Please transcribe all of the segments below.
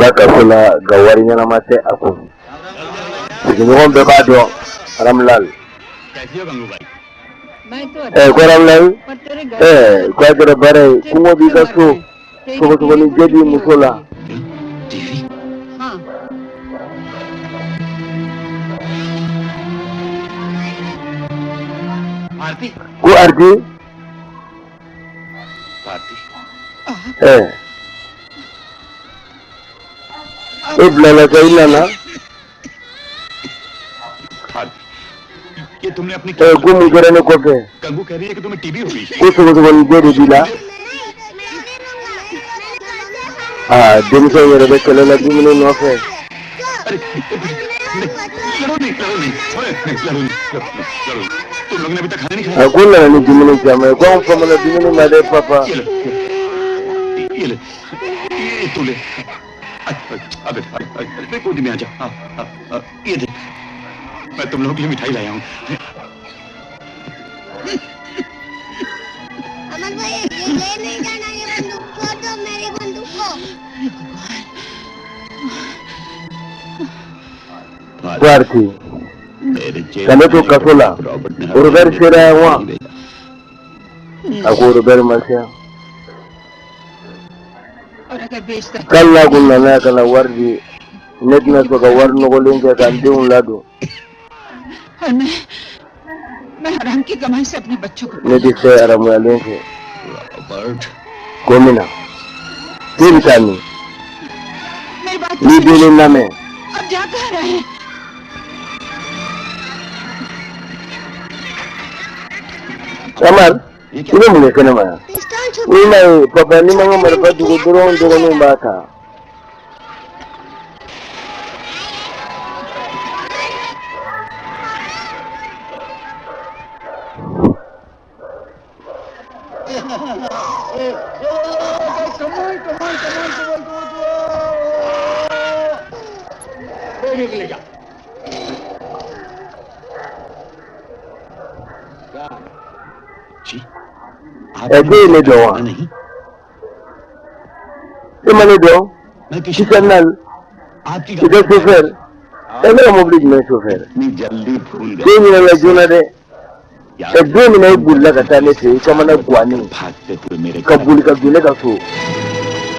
Bɔra kaso la, nka wari ɲɛnama tɛ a kun. Sigiɲɔgɔn bɛɛ b'a dɔn Ramlal. कैसी हो गंगूबाई? मैं तो Ko Ramlal, पर तेरे घर ko a kɛra baara ye, kɔngɔ b'i ka so, sɔgɔsɔgɔnijɛ b'i muso la. TV? हाँ। Bharti. Ko Arti. Bharti. E bilala ka i nana. Bharti, ये तुमने अपनी Ko mun kɛra ne kɔfɛ? Gangu कह रही है कि तुम्हें टीबी हो गई। Ko sɔgɔsɔgɔnijɛ de b'i la. Aa, denmisɛnw yɛrɛ bɛ kɛlɛ la dumuni nɔfɛ. अरे नहीं, लड़ो नहीं, लड़ो नहीं, ओए, नहीं, लड़ो नहीं, लड़ो नहीं, लड़ो नहीं। तुम लोगों ने अभी तक खाना नहीं खाया? A ko n nana ni dumuni caman ye, ko anw famana dumuni ma dɛ papa. ये ले, ये ले, ये तू ले। अबे अबे अबे, गोदी में आ जा। हाँ, हाँ, हाँ, ये देख, मैं तुम लोगों के लिए मिठाई लाया हूँ। अमर भाई, ये ले नहीं जाना, ये बंदूक छोड़ दो, मेरी बंदूक को। Ko Arti, मेरे jail ka ne to kaso la, Robert ने Robert sera yan wa? नहीं भेजा। A ko Robert ma se yan. और अगर बेचता K'ale n'a kun nana yan ka na wari di, ne tɛna sɔn ka wari nɔgɔlen kɛ ka n denw ladon. और मैं हराम की कमाई से अपने बच्चों को Ne tɛ fɛn haramuyalen fɛ. Robert. Ko min na k'e bɛ taa min? मेरी बात तो N'i सुनो। bɛ ne lamɛn. अब जा कहाँ रहे हैं? Amar, i bɛ mun kɛ kɛnɛma yan? Pistol छुप N'i ma ye papa, n'i ma n ka marifa dogo dɔrɔn, dɔgɔninw b'a ta. जी। Ko ye ne dɔn wa? नहीं। E ma ne dɔn? मैं Kishan. Kishan Lal. आपकी I ka chauffeur. Ne ka mobili jumɛn chauffeur? इतनी जल्दी भूल Ko गए? e ɲinɛna joona dɛ. Don min na e bolila ka taa ne fɛ yen, i kamana guwanen भागते हुए मेरे ka boli ka don ne ka so.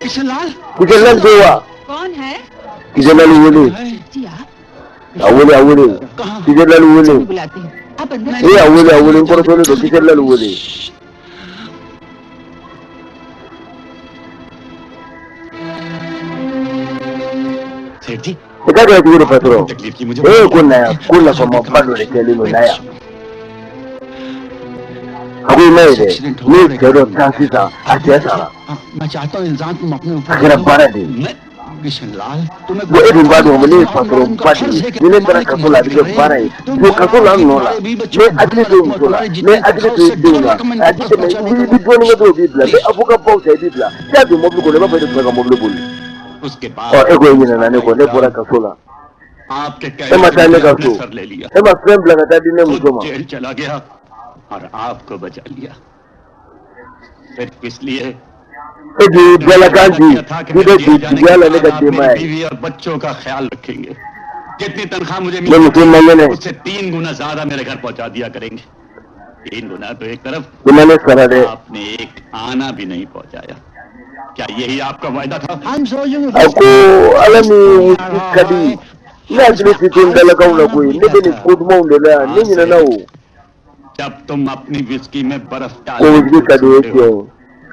Kishan Lal. Kishan Lal bɛ wa? कौन है? Kishan Lal wele. जी आप। A wele, a wele. Kishan Lal wele. मैं बुलाती हूँ, आप अंदर। E, a wele, a wele, n kɔrɔtɔlen don. Kishan Lal wele. सेठ जी। I ka kɛ cogo di, patron? तकलीफ की मुझे। E ko na yan, ko nafamaba dɔ de kɛlen don na yan. A ko i ma ye dɛ, ne ye cɛ dɔ tan sisan, a cɛ sara. हाँ, मैं चाहता हूँ इल्जाम तुम अपने ऊपर A kɛra baara de ye. मैं किशन लाल तुम्हें Bon, e dun b'a dɔn ne ye patron ba de ye. Ni ne taara kaso la, a bɛ kɛ baara ye. Don kaso la n nɔ la, n bɛ hakili to muso la, n bɛ hakili to i denw na, a ti tɛmɛ. I bɛ dɔɔnin kɛ dɔrɔn, u b'i bila. N bɛ avocat baw ta, i b'i bila. I y'a don mobili kɔnɔ, i b'a fɔ e de tun bɛ ka mobili boli. उसके बाद Ɔ, e ko e ɲinɛna ne kɔ, ne bɔra kaso la. आपके E ma taa ne ka so. Sir ले लिया। E ma fɛn bila ka taa di ne muso खुद ma. Jail चला गया और आपको बचा लिया, सिर्फ इसलिए E de ye dalakan di था कि k'i bɛ मेरे don jail जाने jigiya के la ne बाद ka आप मेरी denbaya ye. बीवी और बच्चों का ख्याल रखेंगे। जितनी तनख्वाह मुझे Ne muso man मिली kɛnɛ. उससे 3 गुना ज्यादा मेरे घर पहुंचा दिया करेंगे। 3 गुना तो एक तरफ, I ma ne sara dɛ. आपने एक आना भी नहीं पहुंचाया। क्या यही आपका वायदा था? A ko ala ni wusiki ka di, ne hakili tɛ to n dalakanw na koyi, ne bɛ nin ko dumanw de la yan, ne ɲinɛna o. जब तुम अपनी विस्की में बर्फ Ko wusiki ka di, o ye tiɲɛ ye,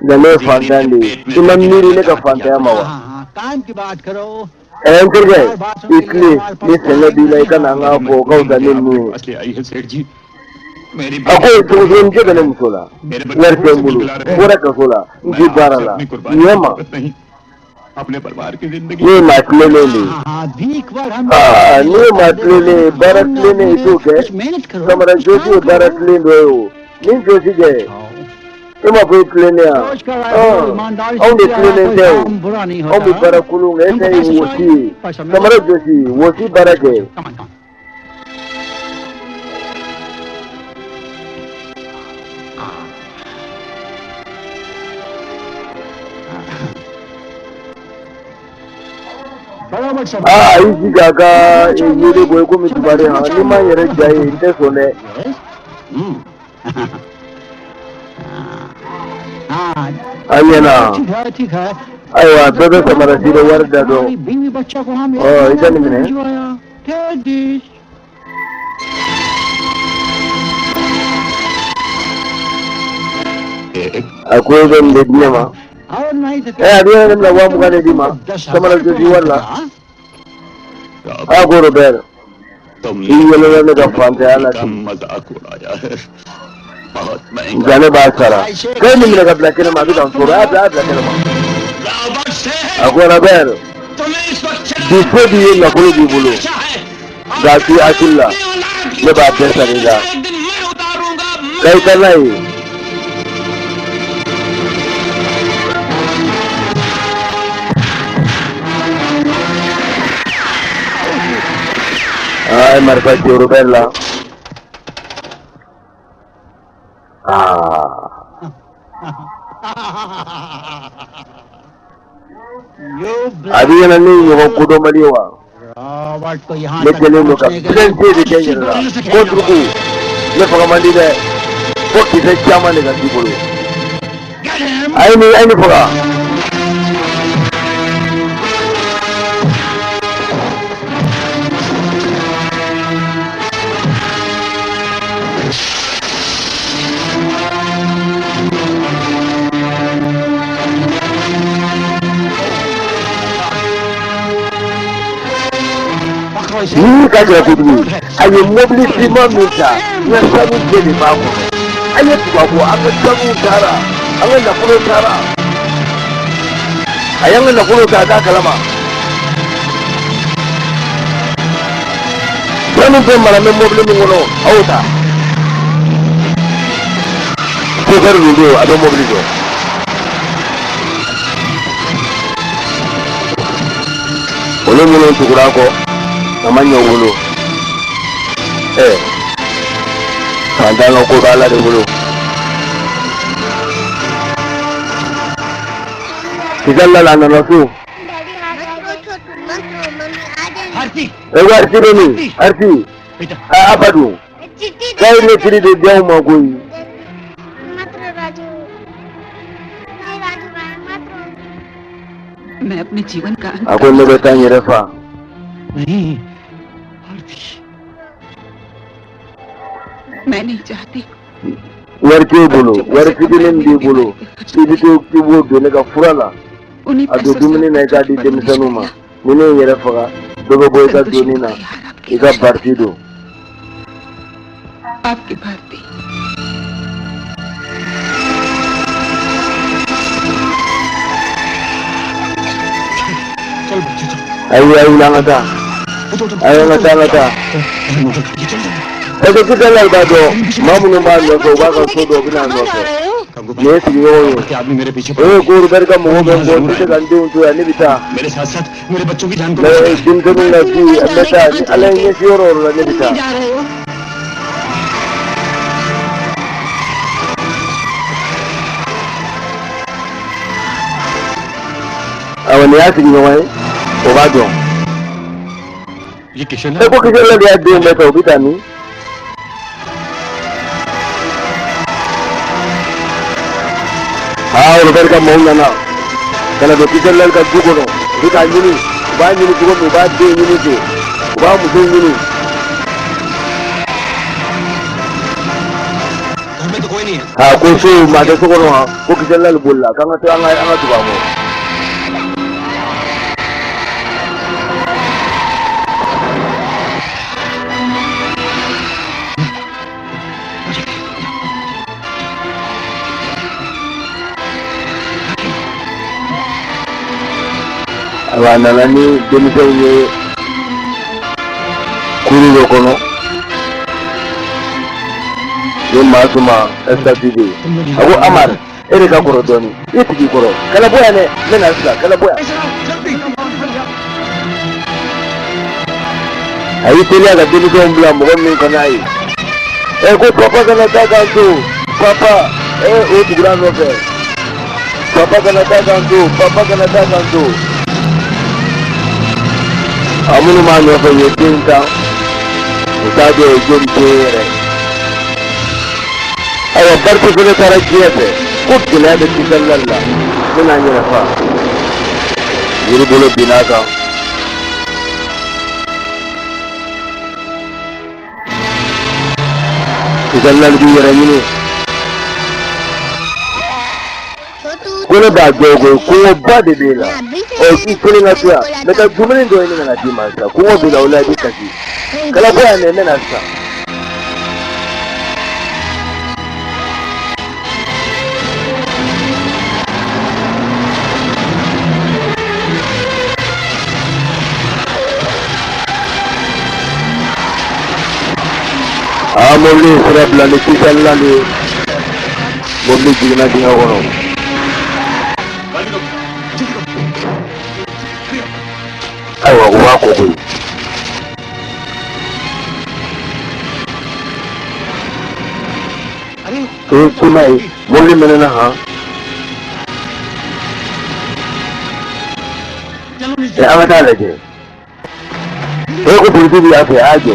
nka ne ye fantan de ye. I ma miiri ne ka fantanya ma wa? हाँ, काम की बात करो। N terikɛ, i tile ni sɛgɛn b'i la, i ka na an k'a fɔ o ka fisa ni ninnu ye. पास ले आई है सेठ जी मेरी। A ko sɔgɔsɔgɔnijɛ bɛ ne muso la, wari tɛ n bolo, n bɔra kaso la, n tɛ baara la, ɲɛ ma. नहीं, अपने परिवार की जिंदगी। Ne ye maa tilennen de ye. हाँ, भीख पर हम Aa, n'i ye maa tilennen ye, baara tilennen i t'o kɛ. कुछ मेहनत करो। Samara jɔsi ye baara tilen dɔ ye o ni jɔsi kɛ, e m'a fɔ e tilennen yan. रोज का ईमानदारी Anw de से किया tilennen कोई tɛ o. काम बुरा नहीं Anw bɛ होता। baara kolon kɛ, e ta ye wɔsi ye. Samara jɔsi, wɔsi baara kɛ. Come on, come on. बराबर सब Aa, a y'i jija a ka yelen bɔ i komi dubalen han, ni ma n yɛrɛ ja ye, n tɛ sɔn dɛ. हाँ। A ɲɛna. ठीक है, ठीक है। Ayiwa, bɛɛ bɛ samara si dɛ, wari da dɔn. हमारी बीवी बच्चा को हम ɔ i ka nin minɛ. Take this. एक A ko e bɛ nin de di ne ma? और नहीं तो Ɛ, a bɛ yɛrɛ bila 20,000 de d'i ma samara jɔsi wari la. A ko Robert, तुमने i yɛlɛla ne ka fantanya la का ten. मजाक उड़ाया है, बहुत महंगा। Nka ne b'a sara. K'e nin minɛ ka bila kɛnɛ ma, a bɛ ka n tɔɔrɔ, a y'a bila, a y'a bila kɛnɛ ma. Robert से A ko Robert, तुम्हें इस वक्त bi se b'i ye, nafolo b'i bolo, nka k'i hakili la, ne b'a bɛɛ sara i la. एक दिन मैं उतारूंगा। Ka i taa n'a ye. Aa, ye marifa ci Robert la. Aa, you a b'i ɲɛna ne ye ɲɔgɔn kodɔnbali ye wa? Robert को यहाँ Ne तक kɛlen don ka पहुंचने के pilanse de kɛ n yɛrɛ la. Kojugu, ne faga man di dɛ, fo kisɛ caman de ka k'i bolo. A ye nin, a ye nin faga. पकड़ो इसे। Ni ka gɛlɛn kojugu, a ye mobili finman min ta, n ka sanu bɛɛ de b'a kɔnɔ. An ye tubabu, an ka sanu taara, an ka nafolo taara. A y'an ka nafolo ta, a t'a kalama. Sanu bɛɛ mara bɛ mobili min kɔnɔ, a y'o ta. Sofɛri dun don, a bɛ mobili jɔ. Olu minnu tugura a kɔ, a ma ɲɛ u bolo. Ɛ, fantan ka ko bɛ Ala de bolo. Kisali la, a nana so. Daddy आ जाओ, छोटू मत रो, मम्मी आ जाएंगी। Aarti. E ko Arisi bɛ min? Arisi. बेटा। A ba dun. चिट्ठी K'a ye letiri de di anw ma koyi. मत रो राजू, नहीं राजू भाई, मत रो। मैं अपने जीवन का अंत A ko ne bɛ taa n yɛrɛ fa. नहीं आरती। मैं नहीं चाहती। Wari t'e bolo, wari fitinin b'i bolo, i bɛ to k'i b'o don ne ka fura la, उन्हीं a don पैसों से dumuni na, i k'a di बच्चों की परवरिश denmisɛnninw ma. किया। Ni ne ye n yɛrɛ faga, dɔ bɛ bɔ i ka Santoshi doni na, तैयार आपकी i ka Asha bariti don. आपकी भारती। चल बच्चे, चल। Ayi, ayi, an ka taa. उठो, उठो। Ayi, an ka taa, an ka taa. Motor खड़ी है, चल चल। Parce que sisan la, i b'a dɔn maa minnu b'a nɔfɛ, u b'a ka so dɔn, u bɛ n'a nɔfɛ. Nin ye sigiɲɔgɔnw ye. के आदमी मेरे पीछे O ye ko Robert ka mɔgɔw bɛ n kɔ, n tɛ se ka n denw to yan, ne bɛ taa. मेरे साथ साथ मेरे बच्चों की जान को Mɛ denmisɛnninw ka ji, n bɛ taa, ni Ala ye ɲɛsin yɔrɔ o yɔrɔ la, ne bɛ taa. जा रहे हो? Awa, nin y'a sigiɲɔgɔn ye, o b'a dɔn. ये Kishan E ko Kisɛ la de y'a denw bɛɛ ta, u bɛ taa min? Aa, Robert ka maaw nana ka na don Kisɛ la ka du kɔnɔ, u bɛ k'a ɲini, u b'a ɲini cogo min, u b'a den ɲini ten, u b'a muso ɲini. घर में तो कोई नहीं है। A ko so, maa tɛ so kɔnɔ wa? Ko Kisɛ la bolila, k'an ka to, an ka tugu a kɔ. Ayiwa, a nana ni denmisɛnw ye kuru dɔ kɔnɔ ni maa suma statue de ye. A ko Amar, e de ka kɔrɔ dɔɔni, i sigi kɔrɔ, kana bɔ yan dɛ, n bɛ na sisan, kana bɔ yan. A y'i teliya ka denmisɛnw bila mɔgɔ min kana ye. Ɛ, ko papa kana taa k'an to, papa. Ɛ, o tugura nɔfɛ, papa kana taa k'an to, papa kana taa k'an to. A minnu b'a nɔfɛ u ye den ta, u t'a dɔn o ye jɔni den yɛrɛ. Ayiwa, Bariki fana taara diɲɛ fɛ ko gɛlɛya bɛ Kisɛlila la, ne n'a n yɛrɛ fa. Yiribolo binna a kan. Kisɛlila b'i yɛrɛ ɲini. Ko ne b'a dɔn koyi, kɔngɔba de b'e la. Ɔ, i kelen ka to yan, n bɛ taa dumuni dɔ ɲini ka na d'i ma sisan. Kɔngɔ b'i la, o la i bɛ kasi. Kana bɔ yan dɛ, n bɛ na sisan. Aa, mobili ye sira bila ni Kisɛlila de ye. Mobili jiginna dingɛ kɔnɔ. Ayiwa, u b'a kɔ koyi. Ee, kuma ye mobili mɛnɛna han. Ɛ, an ka taa lajɛ. E ko dugutigi bɛ yan fɛ, a y'a jɔ.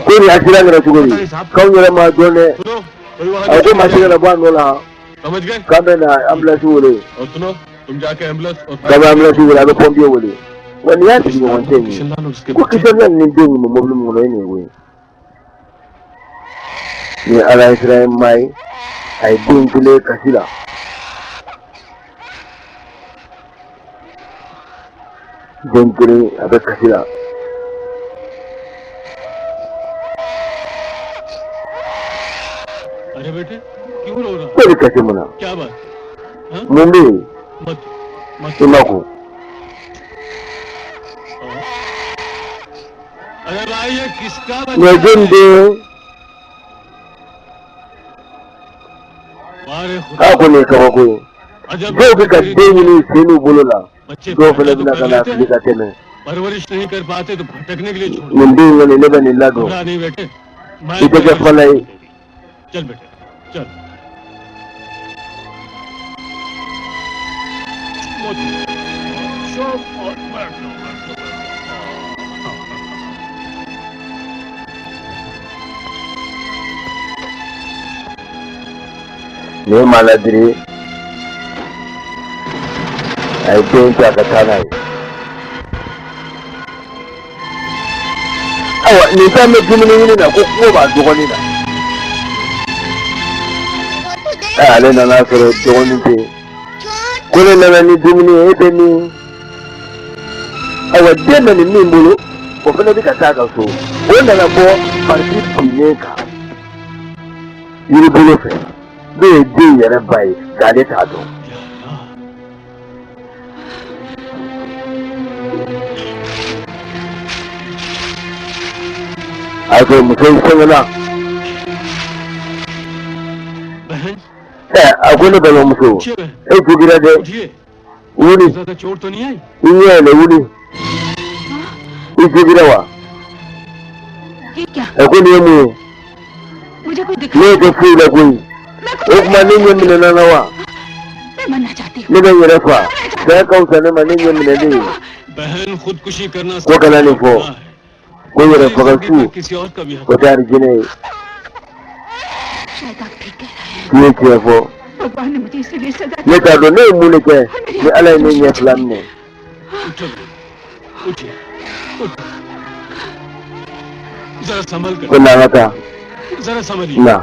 Ko nin accident kɛra cogo di? K'anw yɛrɛ m'a dɔn dɛ. A ko maa si kana bɔ a nɔ la. K'an bɛ na ambulance wele. K'an bɛ ambulance wele, a bɛ pompier wele. Wa nin y'a sigiɲɔgɔn cɛ in ye. Ko Kisɛlila ni den kun bɛ mobili min kɔnɔ, e nin ye koyi. Ni Ala ye siran maa ye, a ye den kelen kasi la. Den kelen a bɛ kasi la. E bɛ kasi mun na? Mun bɛ yen? I ma ko. Nin ye jɔni den ye? K'a ko nin ye kabako ye. Dɔw bɛ ka den ɲini u sen n'u bolo la, dɔw fana bɛna ka na fili ka tɛmɛ. Nin den kɔni, ne bɛ nin ladon. I tɛ kɛ fana ye. Nin ye maa ladiri ye. A ye den ta ka taa n'a ye. Ayiwa, nin ta bɛ dumuni ɲini na ko kungo b'a dɔgɔnin na. Ɛ, ale nana sɔrɔ dɔgɔnin tɛ yen. Ko ne nana ni dumuni ye, e bɛ min? Ayiwa, den bɛ nin min bolo, o fana bɛ ka taa ka so. O nana bɔ parisi binnen kan yiribolo fɛ, n'o ye den yɛrɛ ba ye, nka ale t'a dɔn. A ko muso in sɛgɛnna. Ɛ, a ko ne balimamuso, e jogira dɛ. Wuli, i ɲɛ yɛlɛ, wuli. I jogira wa? Ɛ, ko nin ye mun ye? Ne tɛ foyi la koyi. O tuma ne ɲɛ minɛna na wa? Ne bɛ n yɛrɛ fa. Saya ka fisa ne ma ne ɲɛ minɛlen ye. Ko kana nin fɔ. Ko yɛrɛ faga su, o tɛ arijinɛ ye. I ye tiɲɛ fɔ. Ne t'a dɔn ne ye mun de kɛ ni Ala ye ne ɲɛ fila minɛ. Ko na, an ka taa na.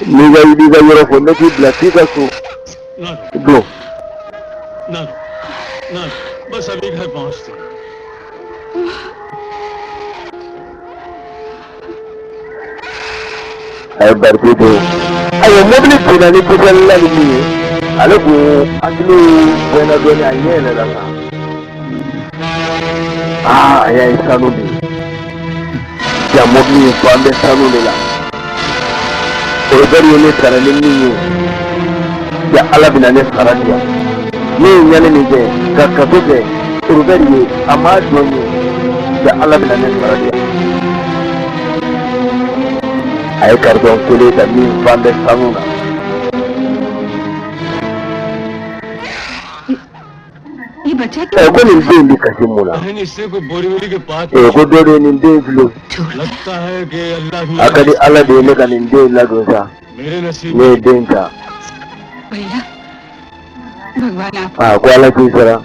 N'i ka i b'i ka yɔrɔ fɔ, ne k'i bila f'i ka so don. A ye bariki don. Ayiwa, mobili binna ni bisalila ni min ye, ale kun hakili bɔnna dɔɔnin, a ɲɛ yɛlɛla sa. Aa, a y'a ye sanu de ye. Ja, mobili in fan bɛ sanu de la. Robert ye ne sara ni min ye, ja, Ala bɛna ne sara di yan. Ne ye ɲani min kɛ ka kaso kɛ Robert ye, a m'a dɔn ye, ja, Ala bɛna ne sara di yan. A ye carton kelen ta min fan bɛ sanu na. Ko nin den bɛ kasi mun na? Ko dɔ de ye nin den fili. A ka di Ala de ye ne ka nin den ladon sa. Ne ye den ta. Aa, ko Ala k'i sara.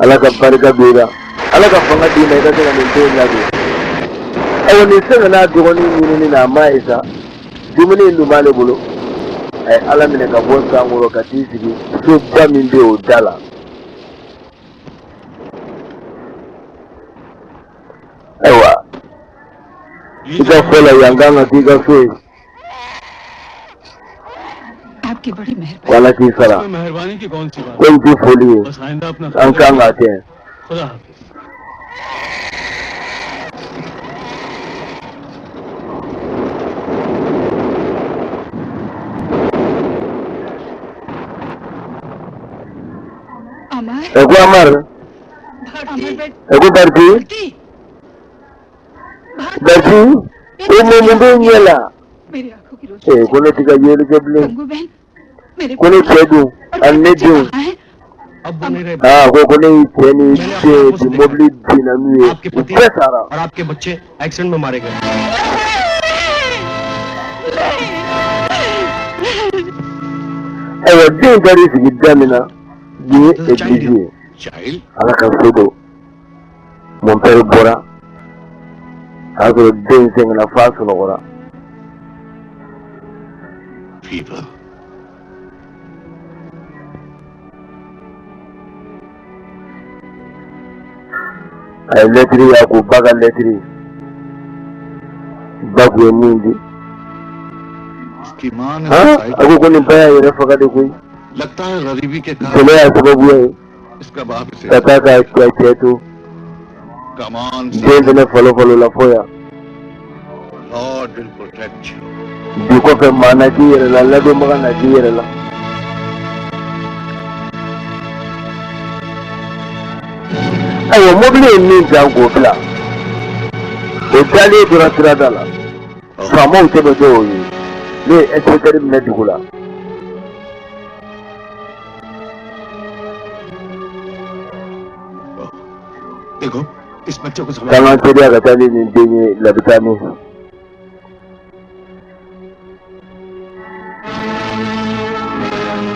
Ala ka barika don i la. Ala ka fanga d'i ma i ka se ka nin den ladon. Ayiwa, nin se ka n'a dɔgɔnin ɲinini na, a ma ye sa. Dumuni in dun b'ale bolo. A ye Ala minɛ ka bɔ sankɔrɔ ka t'i sigi soba min bɛ o da la. Ayiwa, i ka fɔ la, yan kan ka k'i ka so ye. Ko Ala k'i sara. Ko in tɛ foli ye, an kan k'a kɛ. Ko Amar, ko Barti, Barti, ko mun bɛ ɲɛ la? Ko ne tɛ ka yeli kɛ bilen. Ko ne cɛ dun ani ne denw. Aa, ko ne y'i cɛ ni den bi mobili binna n'u ye, u bɛɛ sara. और आपके बच्चे एक्सीडेंट में मारे गए. Ayiwa, den taar'i sigi da min na, nin ye église ye. Ala ka so don. Mon père bɔra, a y'a sɔrɔ den sɛgɛnna f'a sunɔgɔra. Fever. A ye lɛtiri ye, a ko ba ka lɛtiri, ba kun ye min di. A ko nin ba y'a yɛrɛ faga de koyi. लगता है गरीबी के कारण Gɛlɛya y'a sababuya ye इसका बाप इसे ka taa ka cɛ to. Come on. Den fɛnɛ fɔlɔ fɔlɔ la fo yan. Lord will protect you. Bi kɔfɛ, maa na k'i yɛrɛ la, ladonbaga na k'i yɛrɛ la. Ayiwa, mobili ye min dan k'o bila, o dalen tora sirada la, faamaw tɛmɛtɔ y'o ye. Ne ye inspecteur minɛ dugu la. देखो, इस बच्चे को K'an k'an teliya ka taa ni nin den ye labitani.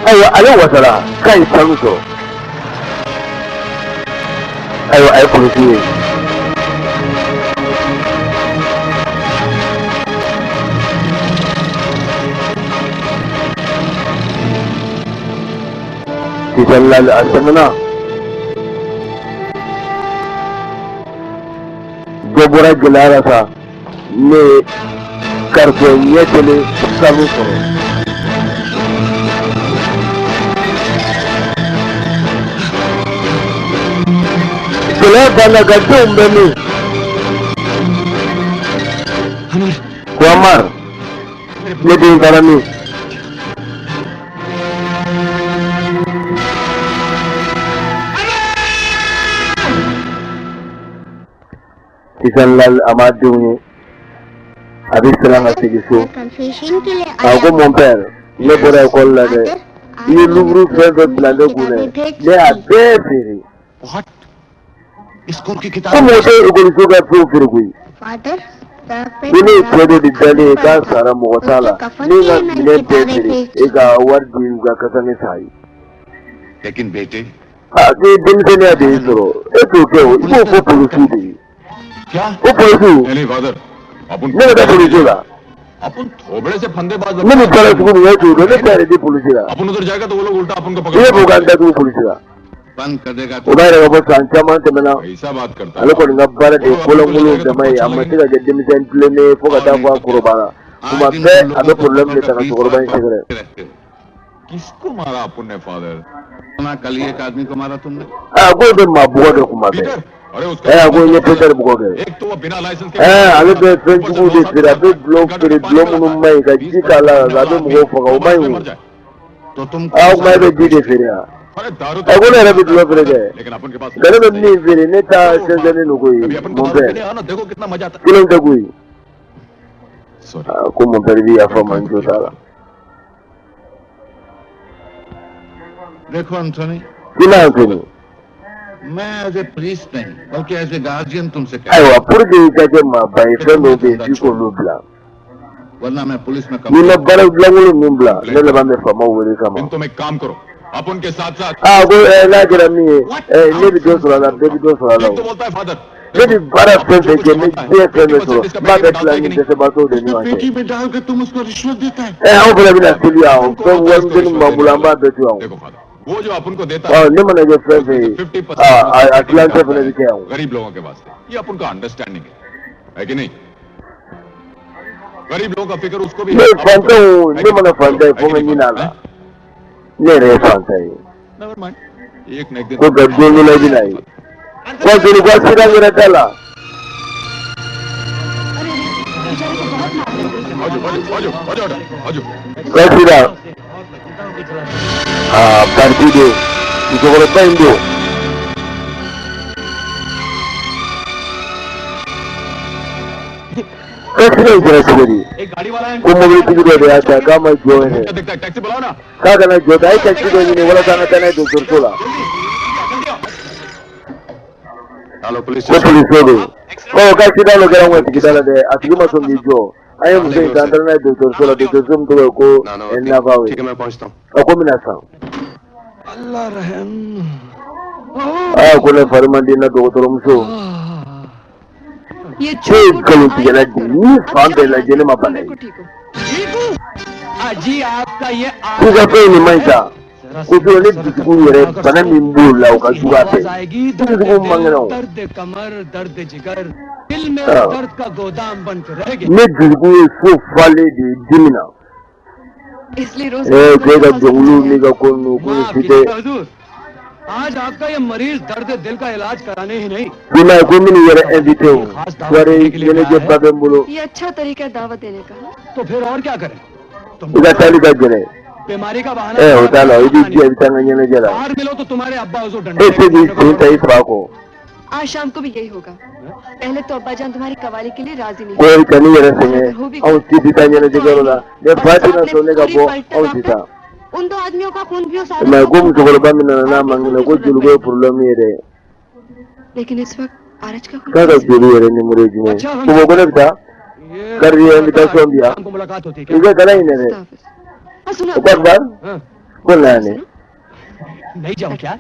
Ayiwa, ale wasara k'a ye sanu sɔrɔ. Ayiwa, a ye polisi ye. Sisan la, a sɛmɛna dɔ bɔra gɛlɛya la sa. Ne ye carton ɲɛ kelen sanu sɔrɔ. Gɛlɛya banna ka denw bɛ min? Ko Amar, ne den taara min? Sisan la, a ma denw ye, a bɛ siran ka segin so. Confession के लिए A ko mon père, ne bɔra ekɔli la dɛ, i ye livre fɛn fɛn bila ne kun dɛ, ne y'a bɛɛ feere. What? School की Ko किताब mɔgɔ tɛ ekɔliso ka fɛnw feere koyi. Father, सड़क पे Ni ne ye cɛ dɔ de dalen ye k'a sara, mɔgɔ t'a la, ne ka minɛn bɛɛ feere, e ka wari di u ka kasange san ye. लेकिन बेटे, Aa, ni denmisɛnninya de y'i sɔrɔ, e t'o kɛ o, i b'o fɔ polisiw de ye. क्या? O polisiw, नहीं father, अपन ne bɛ taa polisiw la. अपन थोबड़े से फंदेबाज. Ne bɛ baara sugu min kɛ, e t'o dɔn, ne t'a yɛrɛ di polisi la. अपन उधर जाएगा तो वो लोग उल्टा अपन को I पकड़ bɛ fɔ k'an datugu polisi la. बंद कर देगा. O b'a yira k'a fɔ san caman tɛmɛna. ऐसा बात करता. Ale kɔni ka baara de ye kolankolon dama ye. A ma se ka kɛ denmisɛnnin tilennen ye fo ka taa fɔ a kɔrɔbayara. Tuma bɛɛ a bɛ problème de ta ka cɛkɔrɔba in sɛgɛrɛ. रहते हो. किसको मारा अपन ने father? ना, कल ही एक आदमी को मारा तुमने. Aa, ko bɛ maa bugɔ kɛ kuma bɛɛ. Peter, अरे उसका Ɛ, a ko n ye Peter bugɔ kɛ. एक तो वो बिना लाइसेंस के Ale bɛ fɛn juguw de feere, a bɛ dulɔ feere, dulɔ minnu man ɲi, ka ji k'a la, a bɛ mɔgɔw faga, o man ɲi o. तो तुम Aa, o kuma e bɛ ji de feere wa? अरे दारू Ɛ, ko ne yɛrɛ bɛ dulɔ feere kɛ. लेकिन अपन के पास Nka ne bɛ min feere, ne ta sɛnsɛnnen don koyi. अभी अपन को Mon दारू père, पीने आना, देखो कितना मजा आता है. Kelenw tɛ koyi. Ko mon père bɛ yafa ma, n jo t'a la. देखो Anthony, I n'a Anthony, मैं as a police नहीं बल्कि as a guardian तुमसे कह, ayiwa, pour que i ka kɛ maaba ye, fɛn dɔw bɛ yen f'i k'olu bila. वरना मैं पुलिस में N'i ma कम baara lankolon min bila, ne laban bɛ faamaw wele kama. तुम एक काम करो, आप उनके साथ साथ Aa, ko n'a kɛra min ye, ne bɛ dɔ sɔrɔ a la, bɛɛ bɛ dɔ sɔrɔ a la. एक तो O बोलता है father, ne bɛ baara fɛn fɛn kɛ, n bɛ diɲɛ fɛn fɛn sɔrɔ, n b'a bɛɛ tila ni dɛsɛbaatɔw de ni ɲɔgɔn पेटी cɛ. में डाल के तुम उसको रिश्वत देता है। Anw fana bɛna seli yan, fɛn warimisɛnnin min b'an bolo, an b'a bɛɛ to yan. देखो फादर, वो जो आप उनको देता Ɔ, ne mana kɛ fɛn fɛn ye, 50 aa, a tilancɛ fana bɛ kɛ yan o. गरीब लोगों के वास्ते, ये अपन का अंडरस्टैंडिंग है कि नहीं? गरीब लोगों का फिक्र उसको भी Ne ye fantanw, ne mana fantan ye, fo n ka ɲinɛ a la. Ne yɛrɛ ye fantan ye. Never mind, एक न एक दिन Ko nka don dɔ la i bɛna ye ko joli ko accident wɛrɛ t'a la. अरे बेचारे को बहुत मार लगी। आजो आजो आजो आजो आजो। Ko accident, aa, parti don, musokɔrɔba in don. Ko accident in kɛra cogo di? एक गाड़ी वाला है। Ko mobilitigi dɔ de y'a ta k'a ma jɔ yɛrɛ. क्या देखता है? टैक्सी बुलाओ ना। K'a kana jɔ ta, a ye taxi dɔ ɲini walasa an ka taa n'a ye dɔgɔtɔrɔso la. Hello police. Ko polisiw don. Ɔ, ko accident dɔ kɛra anw ka sigida la dɛ, a tigi ma sɔn k'i jɔ, an ye muso in ta, an taara n'a ye dɔgɔtɔrɔso la, dɔgɔtɔrɔso min tɔgɔ ye ko Navawe. ठीक है, मैं पहुंचता हूँ। A ko n bɛna san. अल्लाह रहम। Aa, ko ne fari man di n na, dɔgɔtɔrɔmuso. ये Ne ye nkalontigɛla de ye, ni fan bɛɛ lajɛ, ne ma bana ye. बिल्कुल ठीक हो। अजी आपका ये K'u ka fɛn in nin man ɲi sa ko sinon ne dusukun yɛrɛ, bana min b'o la, o ka jugu a आवाज fɛ. आएगी, Ne दर्द dusukun man दिल, kɛnɛ o. दर्द कमर, दर्द जिगर, दिल में हाँ। दर्द का गोदाम बन के रह गया। Ne dusukun ye so falen de ye dimi na. इसलिए रोज K'e ka dɔnkiliw n'i ka ko ninnu, ko nin माफ si tɛ. कीजिएगा हुजूर, आज आपका ये मरीज दर्द दिल का इलाज कराने ही नहीं, I m'a ye ko minnu yɛrɛ invité o, soirée ɲɛnajɛba bɛ n bolo. ये अच्छा तरीका है दावत देने का। तो फिर और क्या करें? तुम I ka taali ka gɛlɛn. बीमारी का बहाना O t'a la, i b'i jija, i bɛ taa n ka ɲɛnajɛ la. बाहर मिलो तो तुम्हारे अब्बा हुजूर E डंडे tɛ se k'i sen ta i fa kɔ. आज शाम को भी यही होगा। पहले तो अब्बा जान तुम्हारी कवाली के लिए राजी नहीं Ko i ka n'i yɛrɛ sɛgɛn, anw si tɛ taa ɲɛnajɛkɛyɔrɔ la. Ne fa tɛna sɔn ne ka bɔ, anw tɛ taa. उन दो आदमियों का खून भी उस औरत Mais को ko musokɔrɔba min nana n'a man kɛnɛ, ko joliko ye problème ye dɛ. लेकिन इस वक्त आरज का खून K'a ka कैसे? joli yɛrɛ numéro ye jumɛn ye? Ko ko ne bɛ taa ये garidi invitation bi yan. शाम को मुलाकात होती है I क्या? ka kana ɲinɛ dɛ. खुदा हाफिज। हाँ सुनो, O ko Akbar, हाँ, ko na yan dɛ. नहीं जाऊँ क्या?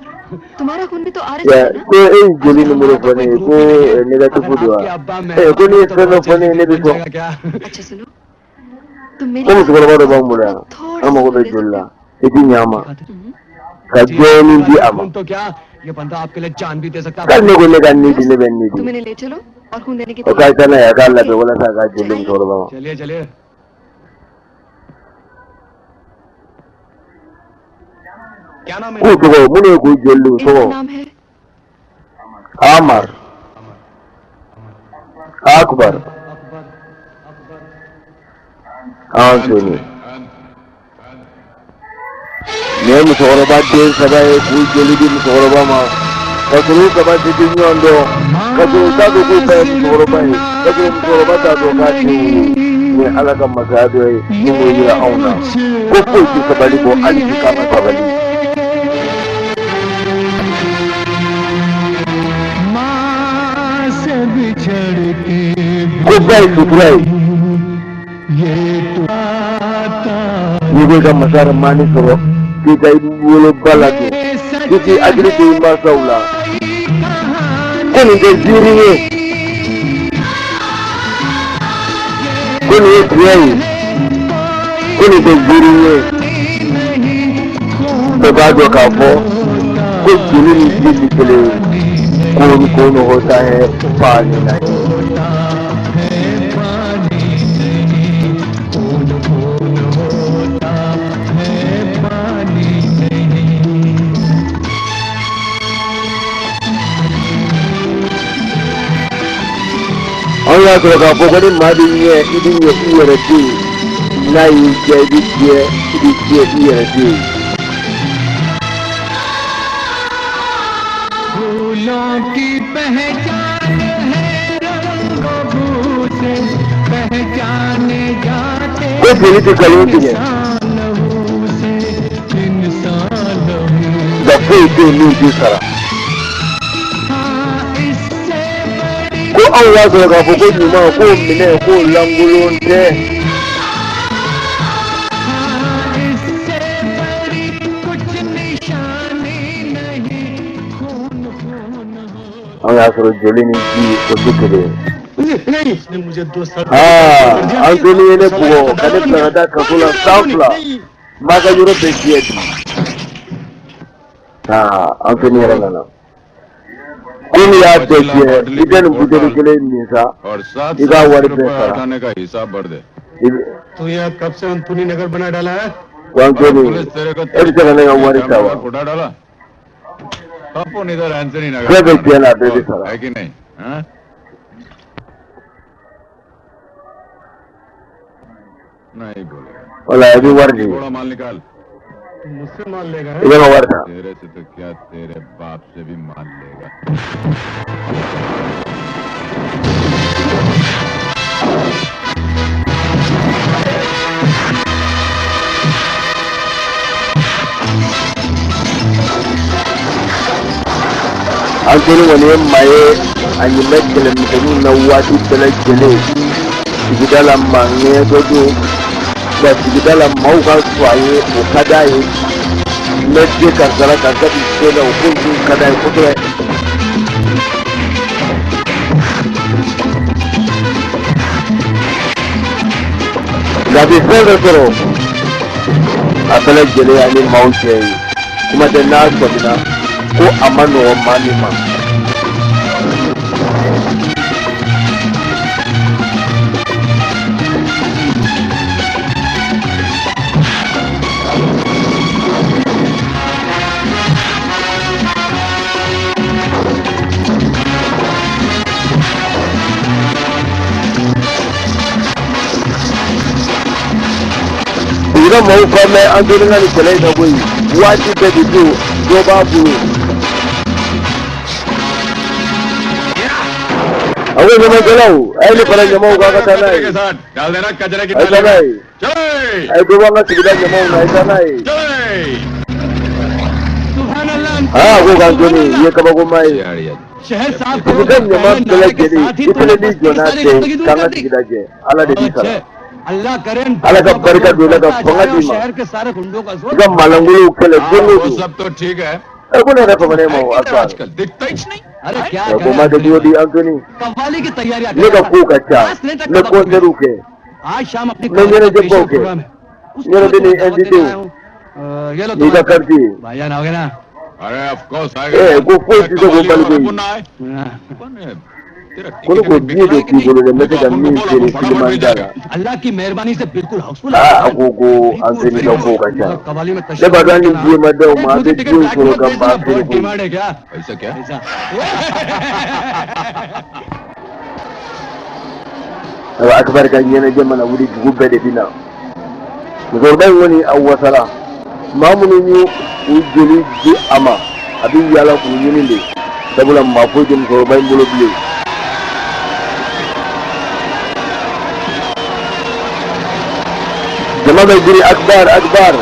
तुम्हारा खून भी तो आरज Ya, है ना? ko e ye joli numéro fɔ ne ye, ko négatif don wa? Ko n'i ye fɛn dɔ fɔ ne ye, ne bɛ sɔn. क्या? अच्छा सुनो, तुम मेरी Ko musokɔrɔba dɔ b'an bolo yan, थोड़ा an mago bɛ joli la, i ti ɲɛ a ma ka dɔɔnin di a ma. खून तो क्या, ये बंदा आपके लिए जान भी दे सकता है। K'ale ne ko ne ka nin di, ne bɛ nin तुम di. इन्हें ले चलो और खून देने की O k'a taa n'a ye, a k'a labɛn walasa a ka joli di musokɔrɔba ma. चलिए चलिए। क्या नाम है? K'u tɔgɔ minnu ye k'u joli di, u इनका tɔgɔ नाम है Amar, Akbar, Anthony. Nin ye musokɔrɔba den saba ye k'u joli di musokɔrɔba ma, ka sɔrɔ u saba si tɛ ɲɔgɔn dɔn, ka sɔrɔ u t'a dɔn k'u ta ye musokɔrɔba ye, ka sɔrɔ musokɔrɔba t'a dɔn k'a denw ye. Nin ye Ala ka masaya dɔ ye min b'o yira anw na ko foyi tɛ sabali bɔ, hali bi k'an ka sabali. माँ से बिछड़ के Ko ba ye sutura ye. ये तो आता N'i ko i ka masa ramani sɔrɔ, k'i ka i woloba ladon, k'i k'i hakili to i mansaw la, ko nin tɛ ziiri ye, ko nin ye tiɲɛ ye, ko nin tɛ ziiri ye. Bɛɛ b'a dɔn k'a fɔ ko joli ni ji tɛ kelen ye. खून खून होता है, पानी नहीं. खून खून होता है, पानी नहीं। Anw y'a sɔrɔ k'a fɔ ko ni maa bɛ ɲɛ, i bɛ ɲɛ i yɛrɛ den, n'a y'i diya i bɛ diɲɛ, i bɛ diɲɛ i yɛrɛ den. फूलों की पहचान है रंगों से पहचाने जा joli tɛ nkalon tigɛ. Nka foyi tɛ yen min t'i sara. Ko anw y'a sɔrɔ k'a fɔ ko ɲuman k'o minɛ k'o lankolon tɛ. Anw y'a sɔrɔ joli ni ji o tɛ kelen ye. Aa, Antoni ye ne bugɔ ka ne bila ka taa kaso la san 2. N b'a ka yɔrɔ bɛɛ fiyɛ bi. Aa, Antoni yɛrɛ nana. Komi y'a bɛɛ fiyɛ, i bɛ nin buteli kelen min sa, i b'a wari bɛɛ sara. तो ये कब से अंतुनी नगर बना डाला है? Ko Antoni, e bɛ se ka ne ka wari ta wa? अपन इधर एंथनी नगर Fɛn bɛɛ tiɲɛ na, a bɛɛ bɛ sara. है कि नहीं? हाँ? नहीं बोलेगा। Wala, i bɛ wari di. थोड़ा माल निकाल। मुझसे माल लेगा? I bɛ ka wari ta. तेरे से तो क्या, तेरे बाप से भी माल लेगा। Antoni kɔni ye maa ye, a ɲin bɛ kɛlɛmisɛnninw na waati bɛɛ lajɛlen. Sigida la maa ŋɛɲɛ dɔ don wa, sigida la maaw ka sɔn a ye, o ka d'a ye. N bɛ den karisa la, karisa bɛ se la, o ko ninnu ka d'a ye kosɛbɛ. Nka a bɛ fɛn fɛn sɔrɔ, a bɛɛ lajɛlen ani maaw cɛ ye. Kuma tɛ n'a sɔmina ko a ma nɔgɔn maa min ma. Sigida maaw ka mɛn Antoni ka nin kɛlɛ in na koyi, waati bɛɛ de don dɔ b'a bolo. A ko ɲamakɛlaw, a ye ne fara ɲamaw kan, a ka taa n'a ye. डाल देना कचरे की A ye taa n'a ye. चले A ye dɔ bɔ an ka sigida ɲamaw na, a ye taa n'a ye. चले। Aa, ko k'Antoni i ye kabakoma ye. शहर साफ करो। Sigida ɲama bɛɛ lajɛlen, i fɛnɛ b'i jɔ n'a bɛɛ ye k'an ka sigida jɛ, Ala de b'i sara. अल्लाह करे Ala ka barika don i la, ka fanga d'i ma. शहर के सारे गुंडों का I ka malangolow kɛlɛ don o वो don. सब तो ठीक है। Ɛ, ko ne yɛrɛ famana e ma o किधर Akbar. आजकल दिखता ही नहीं। अरे क्या Ko ma kɛ cogo di Antoni? Qawwali की तैयारी। Ne ka kow ka ca, n bɛ kɔnsɛriw kɛ, आज शाम अपनी n bɛ ɲɛnajɛbaw kɛ, n yɛrɛ bɛ nin invité ये लो n'i ka carte ye. भाईजान आओगे ना? अरे ऑफ कोर्स आएगा। Ɛ, ko foyi tɛ se k'o bali koyi. अपन आए अपन है, तेरा Ko ne ko biye de t'i bolo dɛ, n bɛ se ka min feere kiliman da la. अल्लाह की मेहरबानी से बिल्कुल Housefull. Aa, a ko ko Antoni ka kow ka ca. Qawwali में Ne b'a dɔn hali ni biye ma d'aw ma, an bɛ biyew sɔrɔ ka maa feere koyi. Demand है क्या? ऐसा क्या? ऐसा। Ayiwa, Akbar ka ɲɛnajɛ mana wuli, dugu bɛɛ de bɛ na. Musokɔrɔba in kɔni, a wasala. Maa minnu y'u u joli di a ma, a bɛ yaala k'u ɲini de, sabula maa foyi tɛ musokɔrɔba in bolo bilen. Jama bɛ girin, Akbar, Akbar.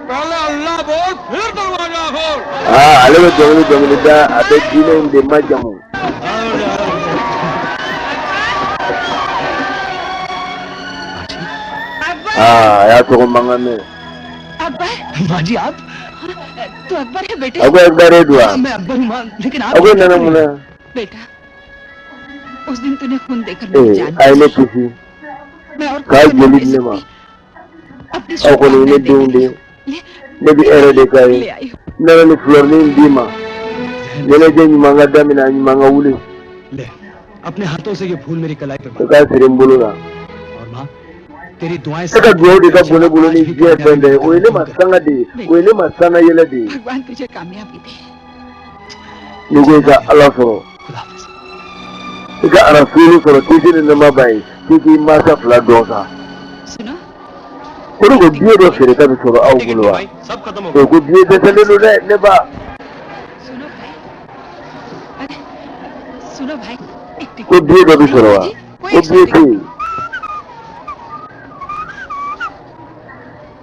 पहले अल्लाह बोल फिर दरवाजा खोल। Aa, ale bɛ dɔnkili dɔnkili da, a bɛ diinɛ in de majamu. Aa, a y'a tɔgɔ mankan mɛn. Akbar. माँ जी आप? तू अकबर है बेटे? A ko Akbar e don wa? मैं अकबर हूँ माँ, लेकिन आप? A ko i nana mun na? बेटा, उस दिन तूने खून देकर मेरी Ee, जान a ye ne बचाई। kisi मैं और k'a कुछ नहीं joli दे di ne ma. सकती। अपनी Aw kɔni ye ne शुभकामनाएं denw देने de के ye. लिए Ne bɛ hɛrɛ de k'a ले ye. आई हूँ। N nana ni fleurin in d'i ma. Ɲɛnajɛ ɲuman ka daminɛ, a ɲuman ka wuli. ले, अपने हाथों से ये फूल मेरी कलाई पर I बांध। k'a siri n bolo la. और माँ, तेरी दुआएं E ka dugawu de ka bon ne bolo ni diɲɛ fɛn bɛɛ ye. O ye ne ma sanga de ye, o ye ne ma sanga yɛlɛ de ye. भगवान तुझे कामयाबी दे। N'i ko i ka Ala sɔrɔ, खुदा हाफिज। i ka arasulu sɔrɔ, kisi ni nɛɛma b'a ye, k'i k'i mansa fila dɔn sa. सुनो। Ko ne ko billet dɔ feereta bɛ sɔrɔ aw bolo wa? सब खत्म हो O ko billet dɛsɛlen don dɛ, ne ba. सुनो भाई, अरे सुनो भाई, एक ticket. Ko billet dɔ bɛ sɔrɔ wa? Ko billet tɛ yen.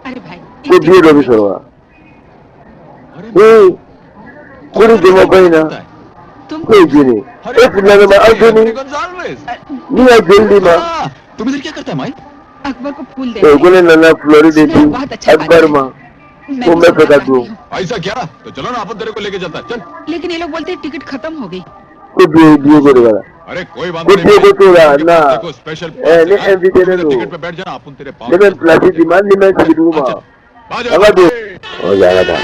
अरे भाई, Ko billet dɔ bɛ sɔrɔ wa? Ee, ko ni jamaba in na, ko ye joli ye? E filila ne ma, aw joli? Ni ka joli d'i ma? तुम इधर क्या करता है माई? अकबर को फूल Ee, देने। ko ne nana fleur de di Akbar ma, ko n bɛ fɛ ka don. ऐसा क्या? तो चलो ना, अपन तेरे को लेके चलता है, चल। लेकिन ये लोग बोलते हैं टिकट खत्म हो गई। Ko billet billet ko de b'a la. अरे कोई बात Ko billet ko t'o la na. देखो special Ne invité ne don. Ticket पे बैठ जाना, अपन तेरे पाँव। Ne bɛ place d'i ma, hali ni mɛ n sigi dugu ma. An ka don. Ok, an ka taa.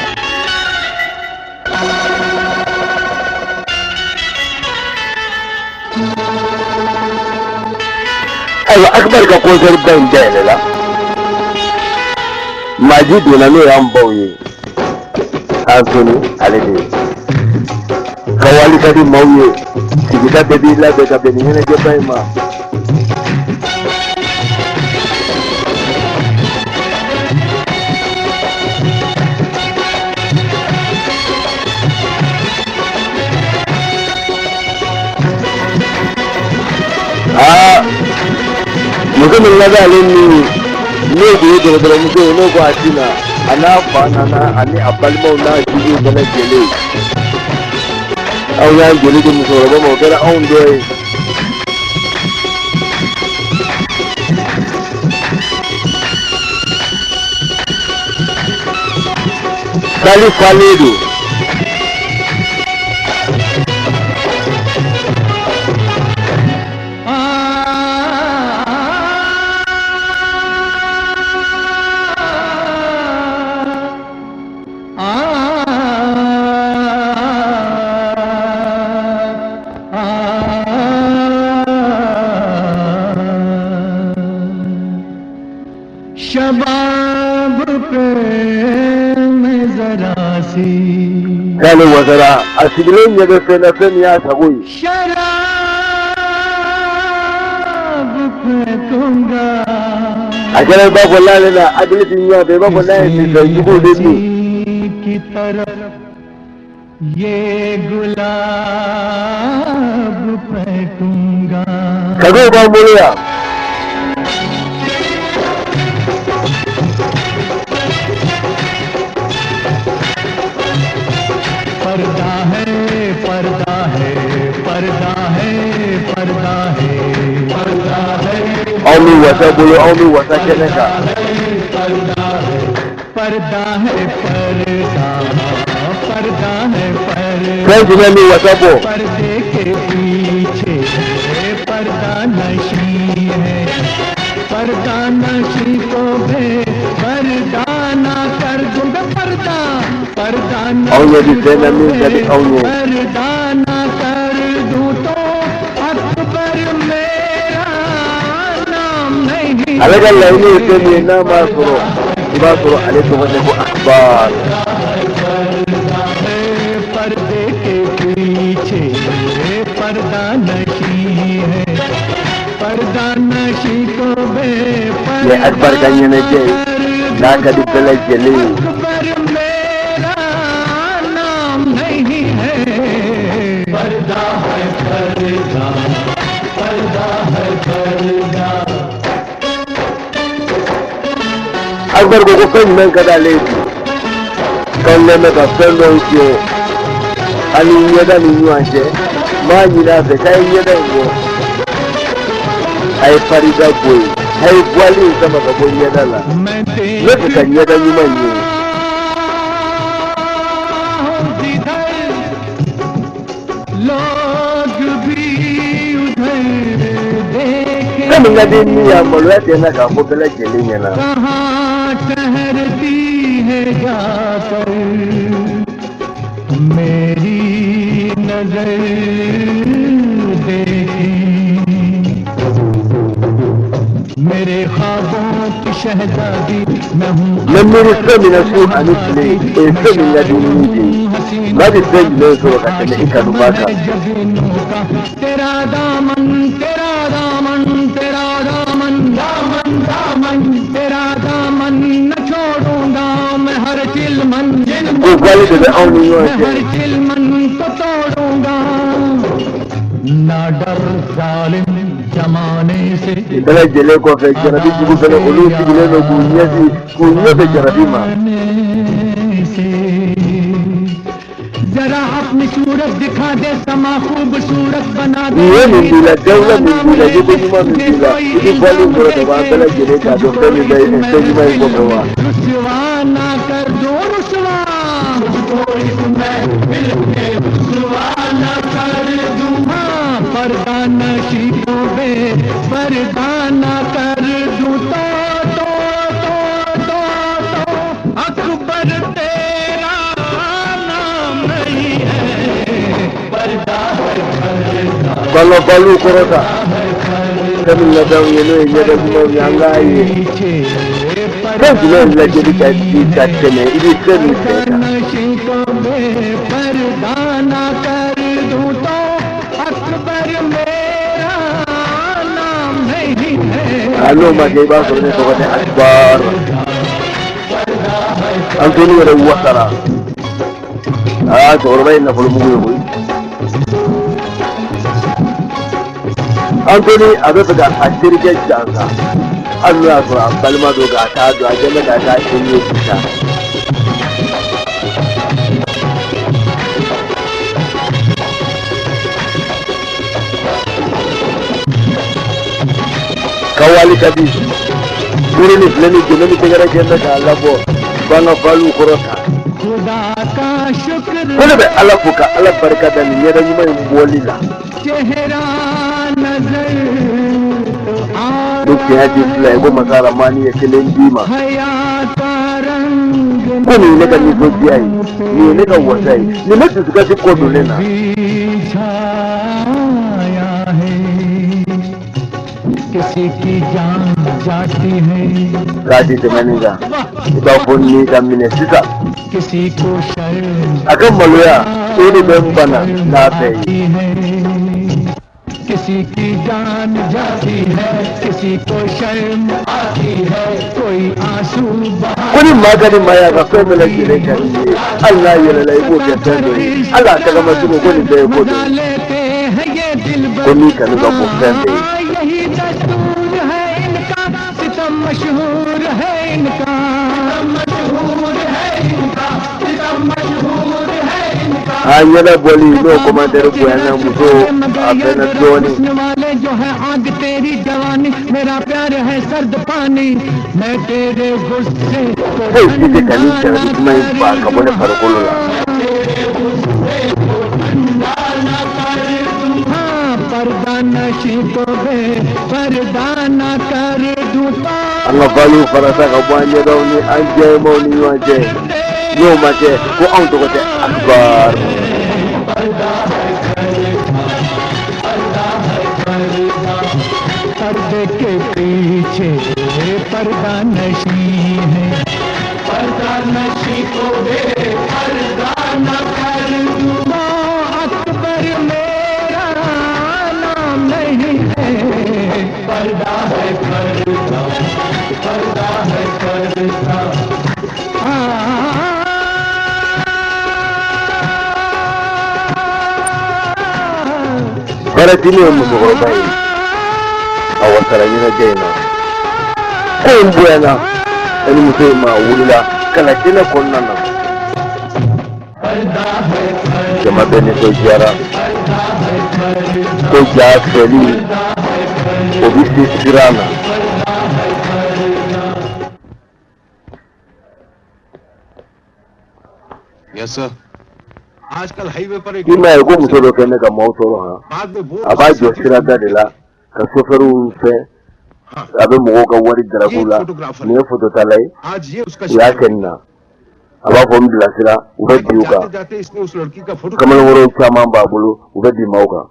Ayiwa, Akbar ka concert ba in dayɛlɛ la, Maji donna, n'o y'an baw ye, Antoni ale de ye ka wali ka di maaw ye. Sigida bɛɛ b'i labɛn ka bɛn nin ɲɛnajɛba in ma. Aa, muso min ka d'ale ni n'o kun ye dɔgɔtɔrɔmuso ye, n'o ko a ti na, a n'a fa nana ani a balimaw n'a juguw bɛɛ lajɛlen. Aw y'an joli di musokɔrɔba ma, o kɛra anw dɔ ye. Sali falen don. शबाब पे मैं जरा सी K'ale wasara, a sigilen ɲɛ bɛ fɛn na, fɛn min y'a sago ye. शराब फेंकूंगा। A kɛra i b'a fɔ n'ale la hakili ti ɲɔgɔn fɛ, i b'a fɔ n'a ye sisan juguw de min. की तरफ ये गुलाब फेंकूंगा। Kadow b'an bolo yan. पर्दा है, पर्दा है, पर्दा है, पर्दा है, पर्दा है। Anw bɛ wasa bolo, anw bɛ wasa kɛnɛ kan. पर्दा है, पर्दा है, पर्दा, पर्दा है, पर्दा। Fɛn jumɛn bɛ wasa bɔ? पर्दे के पीछे पर्दा नशी है, पर्दा नशी को भी पर्दा ना कर दूंगा, पर्दा, पर्दा Anw ɲɛ bɛ fɛn na min ka di anw ye. पर्दा ना कर दूं तो अकबर मेरा नाम नहीं। Ale ka laɲini ye fɛn min ye, n'a m'a sɔrɔ, i b'a sɔrɔ ale tɔgɔ tɛ ko Akbar. पर्दे के पीछे पर्दा नशी है, पर्दा नशी को बे Nin ye Akbar ka ɲɛnajɛ ye n'a ka di bɛɛ lajɛlen ye. Akbar मेरा नाम नहीं है। पर्दा है, पर्दा, पर्दा है, पर्दा। Akbar ko ko fɛn jumɛn ka d'ale ye bi? K'anw kɛn bɛ ka fɛn dɔw jɛ ani ɲɛda ni ɲɔgɔn cɛ, n b'a ɲini a fɛ k'a ye ɲɛda in bɔ. A ye farida bɔ yen, a ye voile in sama ka bɔ ɲɛda la. मैं N bɛ fɛ ka ɲɛda ɲuman ye. जिधर लोग भी उधर देखे। Fɛn min ka di min ye, a maloya tɛ n na k'a fɔ bɛɛ lajɛlen ɲɛna. कहाँ ठहरती है जाकर मेरी नजर देखी। मेरे ख्वाबों की शहजादी मैं हूँ। N bɛ miiri fɛn min na su ani tile, o ye fɛn min ka di ni de ye. Maa bɛ fɛn jumɛn sɔrɔ ka tɛmɛ i kanuba kan? जबीनों का तेरा दामन, तेरा दामन, तेरा दामन, दामन, दामन, तेरा दामन। Voile de bɛ anw ni ɲɔgɔn मैं cɛ. हर चिलमन को तोड़ूंगा। ना डर जालिम जमाने से। Nin bɛɛ lajɛlen kɔfɛ, jarabi jugu fɛnɛ, olu sigilen don k'u ɲɛsin, k'u ɲɛ bɛ jarabi ma. से जरा अपनी सूरत दिखा दे, समा खूबसूरत बना दे। Nin ye nin b'i la, dawula min b'i la, yeko ɲuman min b'i la, i bɛ voile in kɔrɔta wa, an bɛɛ lajɛlen k'a dɔn fɛn min bɛ fɛn ɲuman in kɔfɛ wa. रुसवा ना कर दो, रुसवा ना कर दूं। हाँ, पर्दा नशीबों बे पर्दा ना कर दूं तो अकबर तेरा नाम नहीं है। पर्दा है पर्दा। K'an ka voile kɔrɔta, fɛn min ka d'anw ye, n'o ye ɲɛda ɲumanw ye, an k'a ye. पीछे। Fɛn jumɛn lajɛli ka di ka tɛmɛ i bɛ fɛn min fɛ kan? नशीबों बे पर्दा ना कर दूं तो अकबर मेरा नाम नहीं है। A n'o ma kɛ, i b'a sɔrɔ ne tɔgɔ tɛ Akbar. Antoni yɛrɛ wasara. Aa, cɛkɔrɔba ye nafolomugu ye koyi. Antoni a bɛ fɛ ka a terikɛ jansa, hali n'o y'a sɔrɔ a balima don, k'a t'a dɔn, a kɛlen bɛ k'a k'a teri ye sisan. Kawali ka di buru ni filɛ ni jɛnɛ ni tɛgɛrɛ kɛ bɛ k'a labɔ f'an ka voile kɔrɔta. खुदा का शुक्र। Ko ne bɛ Ala fo ka Ala barika da nin ɲɛda ɲuman in bɔli la. चेहरा नजर तो आ Ni tiɲɛ tɛ fila ye ko masa Ramani ye kelen d'i ma. हया का रंग Ko nin ye ne ka nisɔndiya ye, nin ye ne ka wasa ye, nin bɛ dusukasi kɔ don ne na. भी छाया है, किसी की जान जाती है, K'a ti tɛmɛ nin kan, i b'a fɔ ni ka minɛ sisan. किसी को शर्म A ka maloya o de bɛ n bana n'a bɛɛ ye. आती है, किसी की जान जाती है, किसी को शर्म आती है, कोई आंसू बहा Ko ni maa ka di maa ye, a ka fɛn bɛɛ lajɛlen ka di i ye, hali n'a yɛlɛla, i b'o kɛ fɛn dɔ ye, hali a tagama cogo, ko nin bɛɛ ye ko dɔ मजा ye. लेते हैं ये दिल। Ko n'i kanu ka bɔ fɛn bɛɛ ye. यही दस्तूर है इनका, सितम मशहूर है इनका, मशहूर है इनका, सितम मशहूर है इनका। A ɲɛda bɔli n'o commentaire bonyana, muso a fɛnɛ dɔɔnin. हुस्न वाले जो है आग तेरी जवानी, मेरा प्यार है सर्द पानी, मैं तेरे गुस्से को Foyi si tɛ ka nin jarabi kuma in ba ka bɔ ne farikolo la. हाँ, पर्दा नशी को बे पर्दा न कर दूं तो An ka voile farata ka bɔ an ɲɛdaw ni an jɛmaw ni ɲɔgɔn cɛ, n'o ma kɛ, ko anw tɔgɔ tɛ Akbar. पर्दे के पीछे पर्दा नशी है, पर्दा नशी को बे पर्दा न कर दूं। तो अकबर मेरा नाम नहीं है। पर्दा है पर्दा, पर्दा है पर्दा। Baratini ye musokɔrɔba ye, a wasara ɲɛnajɛ in na. Ko in bonyana ani muso in ma, a wulila ka na kɛnɛ kɔnɔna na. Jama bɛɛ nisɔndiyara ko ja fɛli o bɛ se siran na. Yes sir, आजकल हाईवे पर एक I m'a ye ko muso dɔ kɛ ne ka maaw tɔɔrɔ han. बाद में वो A b'a jɔ sirada de la ka sofɛriw fɛn, a bɛ mɔgɔw ka wari daraku la. Nin ye fototala ye. आज ये उसका U y'a kɛ nin na, a b'a fɔ n bilasira, u bɛ bin u kan. जाते जाते इसने उस लड़की का photo Kamalenkɔrɔw caman b'a bolo, u bɛ bin maaw kan.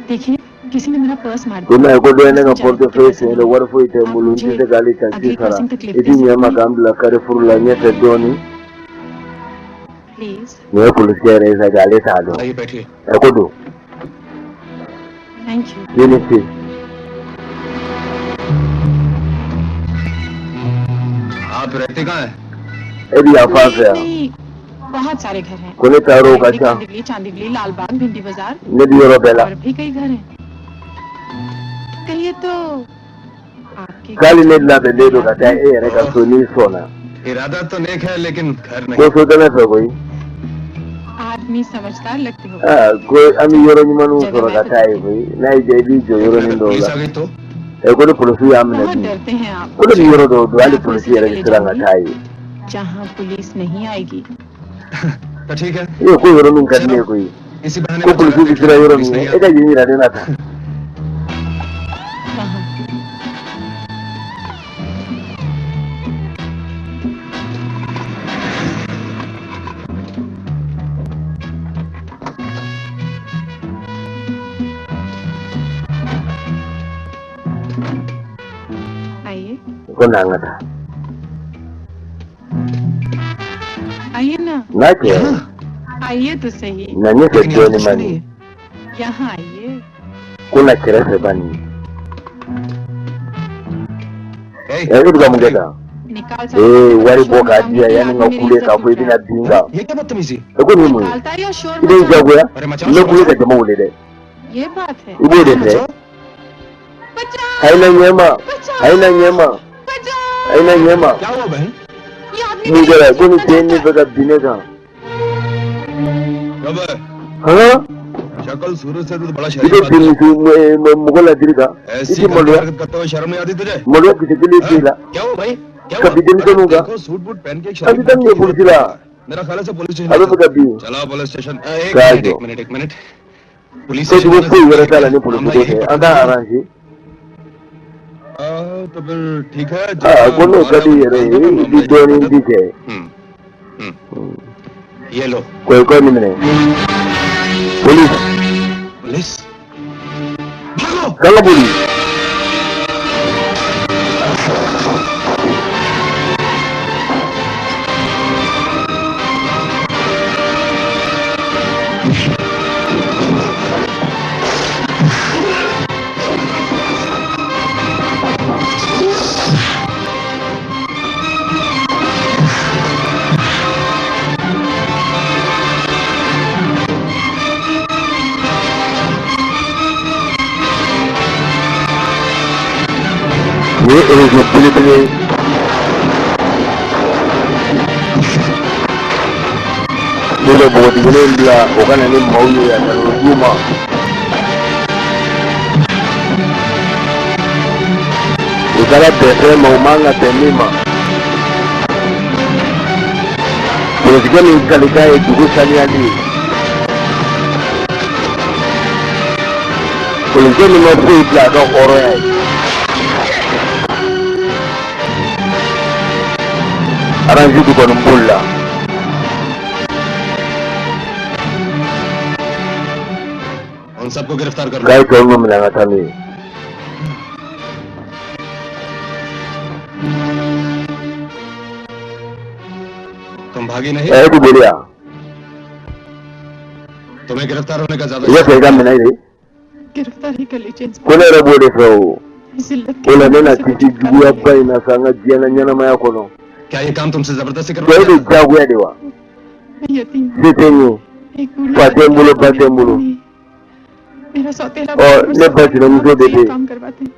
देखिए किसी ने मेरा पर्स मार Ko n'a ye ko dɔ ye ne ka portefeuille sonya, wari foyi tɛ n bolo, n tɛ se k'ale taxi sara. I ti ɲɛ n ma k'an bila Carrefour la ɲɛfɛ dɔɔnin. Please. Nin ye polisikɛ yɛrɛ ye sa, ale t'a dɔn. आइए बैठिए। Ɛ ko don. Thank you. I ni ce. आप रहते कहाँ हैं? E bɛ yan fan fɛ yan? नहीं, बहुत सारे घर हैं। Ko ne ta yɔrɔw ka ca. Kandivali, Chandivali, Lalbaug, Bhindi Bazaar Ne bɛ yɔrɔ bɛɛ la. और भी कई घर हैं। कहिए तो आपके K'ale ne labɛnnen don ka taa e yɛrɛ ka so n'i sɔnna. इरादा तो नेक है लेकिन घर Ko नहीं। So tɛ ne fɛ koyi. आदमी समझदार लगते हो। Aa, ko an bɛ yɔrɔ ɲumanw sɔrɔ ka taa yen koyi. N'a y'i diya, i b'i jɔ yɔrɔnin dɔw police la. आ गई तो? Ɛ ko ni polisiw y'a minɛ बहुत dun? डरते हैं आप। Ko ne bɛ yɔrɔ dɔw dɔn, hali polisi yɛrɛ bɛ siran ka taa yen. जहाँ पुलिस नहीं आएगी। तो ठीक है। Ee, ko yɔrɔ min ka di ne ye koyi. इसी बहाने Ko मैं polisiw bɛ जगह siran yɔrɔ police min नहीं ɲɛ, e ka yen yira ne la tan. वहाँ। आइए। Ko n'an ka taa. आइए ना। N'a kɛ. आइए तो सही। Na ɲɛfɛ dɔɔnin mani. यहाँ आइए। Ko na kɛrɛfɛ bani. Ɛ, e bɛ ka mun kɛ tan? निकाल। Ee, wari bɔ k'a di yan yanni n ka kule k'a fɔ i bɛna bin n kan. ये क्या बदतमीजी? E ko nin ye mun ye? निकालता या शोर I bɛ n मचाता? jagoya n bɛ kule ka jama wele dɛ. ये बात है। I b'o de fɛ. A ye na ɲɛ ma, a ye na ɲɛ ma, a ye na ɲɛ ma. क्या हुआ बहन? Mun kɛra? Ko nin den ne fɛ ka bin ne kan. कब? Han. शक्ल सूरत से तो बड़ा I शरीफ bɛ bin आदमी। muso mɔgɔ ladiri kan. I ऐसी ti maloya. हरकत करते हुए शर्म नहीं आती तुझे? Maloya kisɛ kelen t'e la. क्या हुआ भाई? क्या Ka हुआ? bin denmisɛnninw kan. देखो सूट बूट पहन के एक A bɛ Sharif taa min ye polisi la? मेरा ख्याल है से police A bɛ station fɛ ka bin. चला पुलिस स्टेशन। एक K'a minute jɔ. एक मिनट, एक minute. Police Kojugu station foyi wɛrɛ t'a la ni polisi ko tɛ. An k'a arranger. तो फिर ठीक है। Aa, ko n'o ka di i yɛrɛ ye, i bi dɔɔnin di kɛ. ये लो। Ko i ko nin minɛ. Polisi. Police. K'an ka boli. Nin ye réseau belebele ye. Ne bɛ npogotiginin in bila o ka na ni maaw ye yan ka n'o d'u ma. U taara bɛn fɛn ma, u man ka bɛn min ma. Polisikɛ min kalikan ye dugu saniyali ye. Polisikɛ min ma foyi bila a ka hɔrɔnya ye. Aranji kɔni bolila. उन सबको गिरफ्तार कर लो। K'a ye tɔ ninnu minɛ an ka taa n'u ye. तुम भागी नहीं? Ɛ, e ti boli yan? तुम्हें गिरफ्तार होने का ज्यादा I bɛ fɛ i ka minɛ de? गिरफ्तार ही कर लीजिए। Ko ne yɛrɛ b'o de fɛ o. जिल्लत। O la ne na kisi juguyaba in na sa n ka diɲɛ na ɲɛnamaya kɔnɔ. क्या ये काम तुमसे जबरदस्ती Cɛ bɛ करवा? diyagoya de wa? मैं यतीम हूँ। Se tɛ n ye. एक बूढ़े Fa tɛ n bolo, ba tɛ n bolo. मेरा सौतेला Ɔ, ne ba sinamuso de bɛ yen. काम करवाते हैं।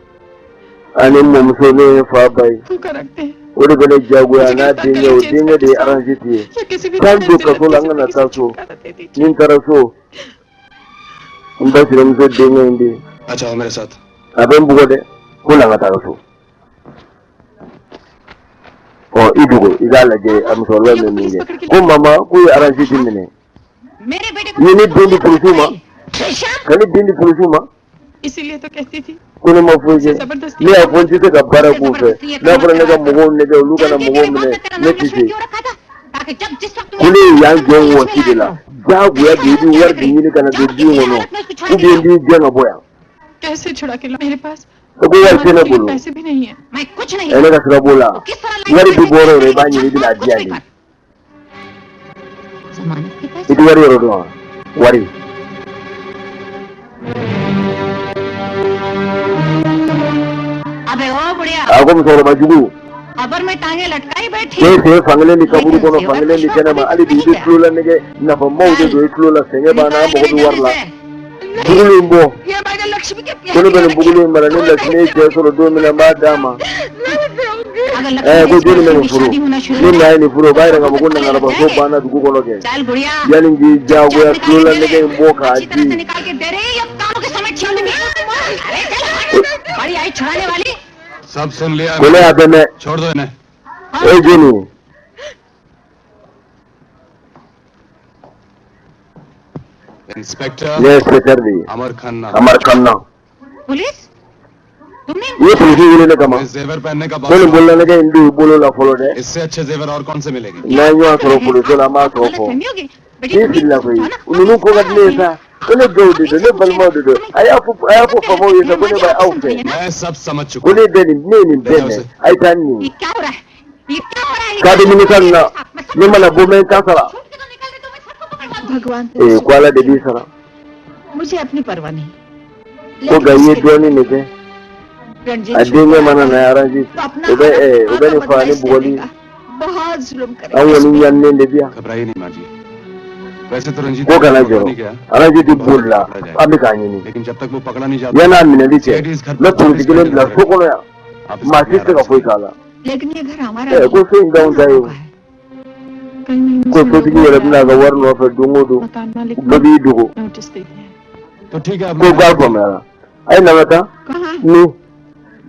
Ani n mɔmuso, ne ye n fa ba ye. भूखा रखते हैं। O de bɛ ne diyagoya n'a denkɛ, o denkɛ de ye Aransi ye. या किसी भी K'an तरह don जिल्लत kaso la, की n kana जिंदगी taa से so. छुटकारा दे दीजिए। Ni n taara so, n ba sinamuso denkɛ in de ye. अच्छा आओ मेरे साथ। A bɛ n bugɔ dɛ. Ko na n ka taa so. Ɔ, i dogo, i k'a lajɛ a musokɔrɔba bɛ min kɛ. Ko mama, k'u ye Aransi ti minɛ. मेरे बेटे I ye ne den di polisiw ma. Ka ne den di polisiw ma. इसीलिए तो कहती थी। Ko ne ma foyi kɛ. Ne y'a fɔ n tɛ se ka baara k'u fɛ. N'a fɔra ne ka mɔgɔw nɛgɛ, olu kana mɔgɔw minɛ, ne tɛ se. ताकि जब जिस वक्त Ko ne ye yan jɔ wɔsi de la. Diyagoya de, i bɛ wari de ɲini ka na don du in kɔnɔ, ou bien n b'i gɛn ka bɔ yan. कैसे छुड़ा के ला? मेरे पास E ko wari tɛ ne bolo. पैसे भी नहीं है। मैं कुछ नहीं। Ɛ, ne ka sira b'o la. Wari bɛ bɔ yɔrɔ o yɔrɔ, i b'a ɲini, i bɛna di yan de. जमानत के पैसे I tɛ wari yɔrɔ dɔn wa? Wari. अबे ओ बुढ़िया, A ko musokɔrɔba jugu, खबर में टांगे लटकाई बैठी। K'e sen fankelen ni kaburu kɔnɔ, fankelen ni kɛnɛ ma, hali bi i bɛ tulo la nɛgɛ nafamaw de don i tulo la. Sɛgɛn b'an na, an mago bɛ wari la. Bugulu in bɔ. ये मैंने लक्ष्मी के Ko ne bɛ nin bugulu in mara, ni Latinɛ ye cɛ sɔrɔ don min na, n b'a d'a ma. अगर Ɛ, ko Lakshmi jɔnni bɛ nin की furu? शादी होना शुरू Ni maa ye nin furu, o b'a yira k'a fɔ ko nangarabaso banna dugu kɔnɔ kɛ. चल बुढ़िया, Yanni k'i diyagoya tulo la nɛgɛ in bɔ k'a अच्छी तरह से di. निकाल के दे रही या कानों के समय छीन लूंगी। अरे चल हट, बड़ी आई छुड़ाने वाली। सब सुन लिया। Ko ne y'a bɛɛ mɛn. छोड़ दो इन्हें। E jɔnni? Inspector Ne ye inspecteur de ye. Amar Khanna. Amar Khanna. Police, तुमने I ye polisi wele ne kama? इस जेवर पहनने का Ko nin बात, bololanɛgɛ in don i bolo la fɔlɔ dɛ. इससे अच्छे जेवर और कौन से मिलेंगे? N'an ye ɲɔgɔn sɔrɔ polisiso la, an b'a tɔ fɔ. फहमी होगी बेटी। Ni filila koyi, ninnu ko ka di ne ye sa. Ko ne dɔw de don, ne balimaw de don. A y'a fɔ faamaw ye sa ko ne bɛ aw fɛ. मैं सब समझ चुका Ko हूँ। ne bɛ nin, ne ye nin bɛɛ mɛn. A ye taa ni nin ये ye. क्या हो रहा है? ये क्या हो रहा है? K'a bɛ nimisa nin na, ne mana bɔ, n bɛ n ta sara. भगवान, Ee, ko Ala de b'i sara. मुझे अपनी परवाह नहीं। Ko nka i ye dɔɔnin de kɛ. Ranjit A denkɛ mana na arrange, o bɛ nin faga ni bugɔli ye. बहुत जुल्म करे। An kɔni ɲaninen de bi yan. घबराइए नहीं माँ जी, वैसे तो रंजीत Ko kana पकड़ा jɔrɔ, नहीं गया, arrange tɛ boli la, an bɛ k'a ɲini. लेकिन जब तक वो पकड़ा नहीं जाता, Yan'a minɛli cɛ, n bɛ polisi kelen bila so kɔnɔ yan. आप इस Maa si tɛ se ka foyi k'a la. लेकिन ये घर हमारा Ɛ, ko so in t'anw ta ye o. कई महीनों Ko से sotigi yɛrɛ bɛna a ka wari nɔfɛ don o don. मकान मालिक Bɛɛ b'i dogo. Notice दे दिया है। तो ठीक है, आप Ko k'a faamuyara. A ye na ka taa कहाँ? ni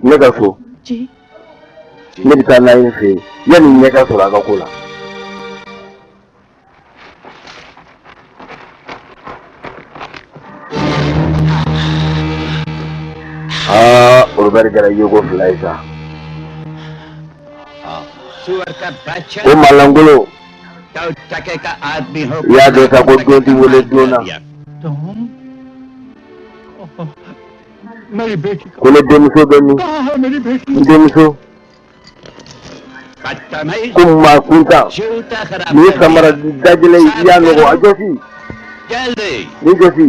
ne ka so. Ji. Ne bɛ taa n'a ye n fɛ yen yanni ɲɛ ka sɔrɔ a ka ko la. Aa, Robert kɛra yeko fila ye sa. सुअर का बच्चा, Ko malangolo, तो टके का आदमी हो। I y'a dɔn sa ko don ti wele don na. तुम मेरी बेटी Ko ne denmuso bɛ min? कहाँ है मेरी बेटी? N denmuso. बदतमीज, Ko maa kuntan. जूता खराब Nin ye कर samara दिया। dajɛlɛ ye, i y'a nɔgɔ a jɔsi. जल्दी। Nin jɔsi.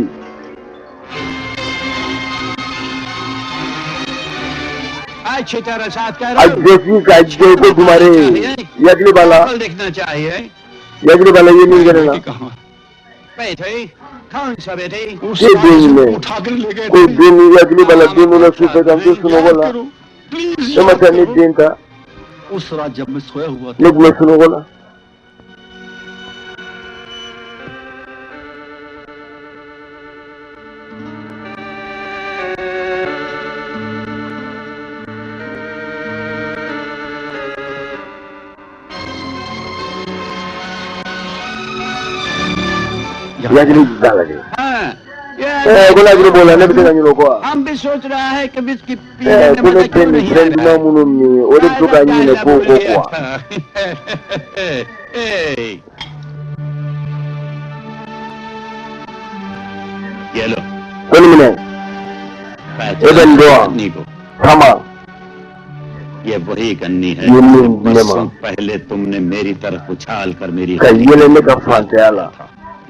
अच्छी तरह साफ A करो। jɔsi ka jɛ ko dumare. I hakili b'a la. बिल्कुल दिखना चाहिए। I hakili b'a la i ye min kɛ ne la. कहाँ? बेटी, कौन सा बेटी? E den jumɛn? उठा कर ले गए। Ko den i hakili b'a la don dɔ la sufɛ k'an to sunɔgɔ la. Please. E ma taa ne den ta. उस रात जब मैं सोया हुआ Ne tun bɛ sunɔgɔ la. I hakili b'a la dɛ. हाँ, ये Ɛɛ, ko ne hakili b'o la, ne bɛ se ka ɲinɛ o kɔ wa? हम भी सोच रहा है कि इसकी Ɛɛ, ko ne tɛ nin fɛn duman minnu min, o de bɛ to ka ɲinɛ kow kɔ kuwa. ये लो। Ko nin minɛ, e bɛ nin dɔn wa? गन्नी को Kama. ये वही गन्नी है ये min di ne ma. बरसों पहले तुमने मेरी तरफ उछाल कर मेरी Ka yɛlɛ ne ka fantanya la.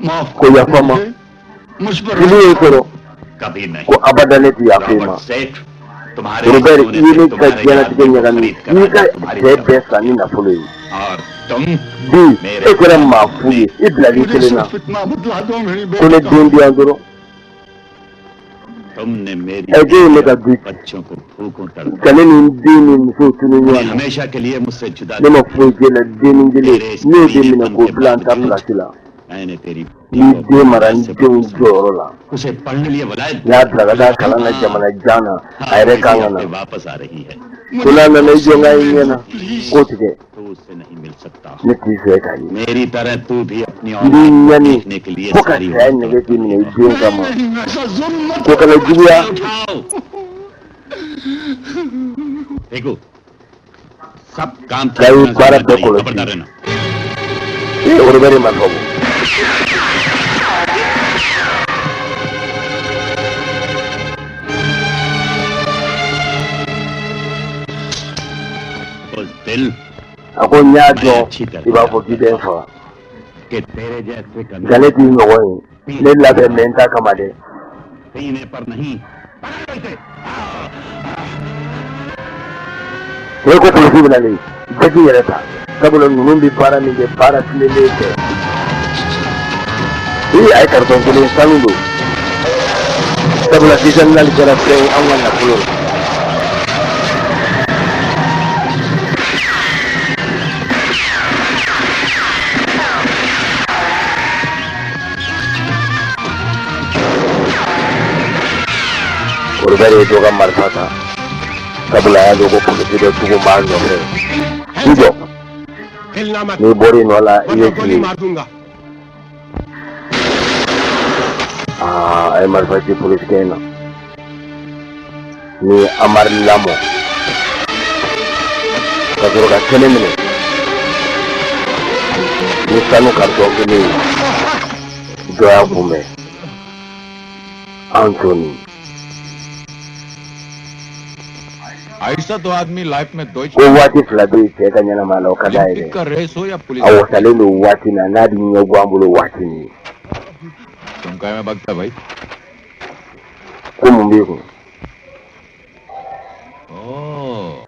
माफ Ko yafa ma. मुझ पर। Fili ye sɔrɔ. कभी नहीं। Ko abada ne ti yafa i ma. Robert सेठ, तुम्हारे Robert, सोने i ye से ne ka तुम्हारे diɲɛlatigɛ आदमी को ɲagami. खरीद I कर y'i ka आया तुम्हारी cɛ तरफ। bɛɛ san ni nafolo ye. और तुम Bi, e kɛra maa fu ye. I bilali मुझे kelen na. सिर्फ इतना बतला दो मेरी Ko ne बेटी den di yan dɔrɔn. तुमने मेरी Ɛ, den ye ne ka du बच्चों को भूखों तड़पा ka ne ni n den ni musow tunu ɲɔgɔn na. हमेशा के लिए मुझसे जुदा। Ne ma foyi k'e la dennin kelen. Ne y'o de minɛ k'o bila n ta pilasi la. मैंने तेरी N den mara n denw jɔyɔrɔ la. उसे पढ़ने लिए बुलाए। N y'a bila ka taa kalan na jamana jan na. A yɛrɛ kan ka na. वापस आ रही है। Ko n'a nana i jɔ n ka i ɲɛ na. K'o tigɛ. तो उससे नहीं मिल सकता। Ne t'i fɛ k'a ye. मेरी तरह तू भी अपनी N b'i औलाद ɲani देखने के लिए fo ka सारी saya nɛgɛ k'i minɛ i den kama. Ko kana juguya. उठाओ, देखो, सब काम K'a ye baara bɛɛ kɔlɔsi. खबरदार रहना। Ee, Robert ma sɔn. दिल। A ko n y'a dɔn i b'a fɔ k'i bɛ n faga, nka ne t'i ɲɔgɔn ye. Ne labɛn bɛ n ta kama dɛ. Ne ko polisi bɛ nalen, bɛɛ k'i yɛrɛ ta, sabula ninnu bɛ baara min kɛ, baara tilennen tɛ. Ee, a ye karitɔn kelen sanu don, sabula sisan n'ale kɛra fɛn ye anw ka nafolo la. Robert ye dɔ ka marifa ta, sabula a y'a dɔn ko polisi dɔ tugun b'a nɔfɛ. I jɔ, n'i bɔra i nɔ la, i ye tile. Aa, a ye marifa ci polisikɛ in na ni Amari lamɔ ka sɔrɔ ka kɛnɛ minɛ ni sanu karitɔn kelen ye. Dɔ y'a kunbɛn, Anthony. ऐसा तो आदमी लाइफ में दो Ko waati fila bɛ yen cɛ ka ɲɛnamaya la, o ka d'a ye dɛ. का रेस हो या police. A wasalen don waati min na, n'a bɛ ɲɛ bɔ an bolo waati min. तुम काय में बगता भाई? Ko mun b'i kun? ओ,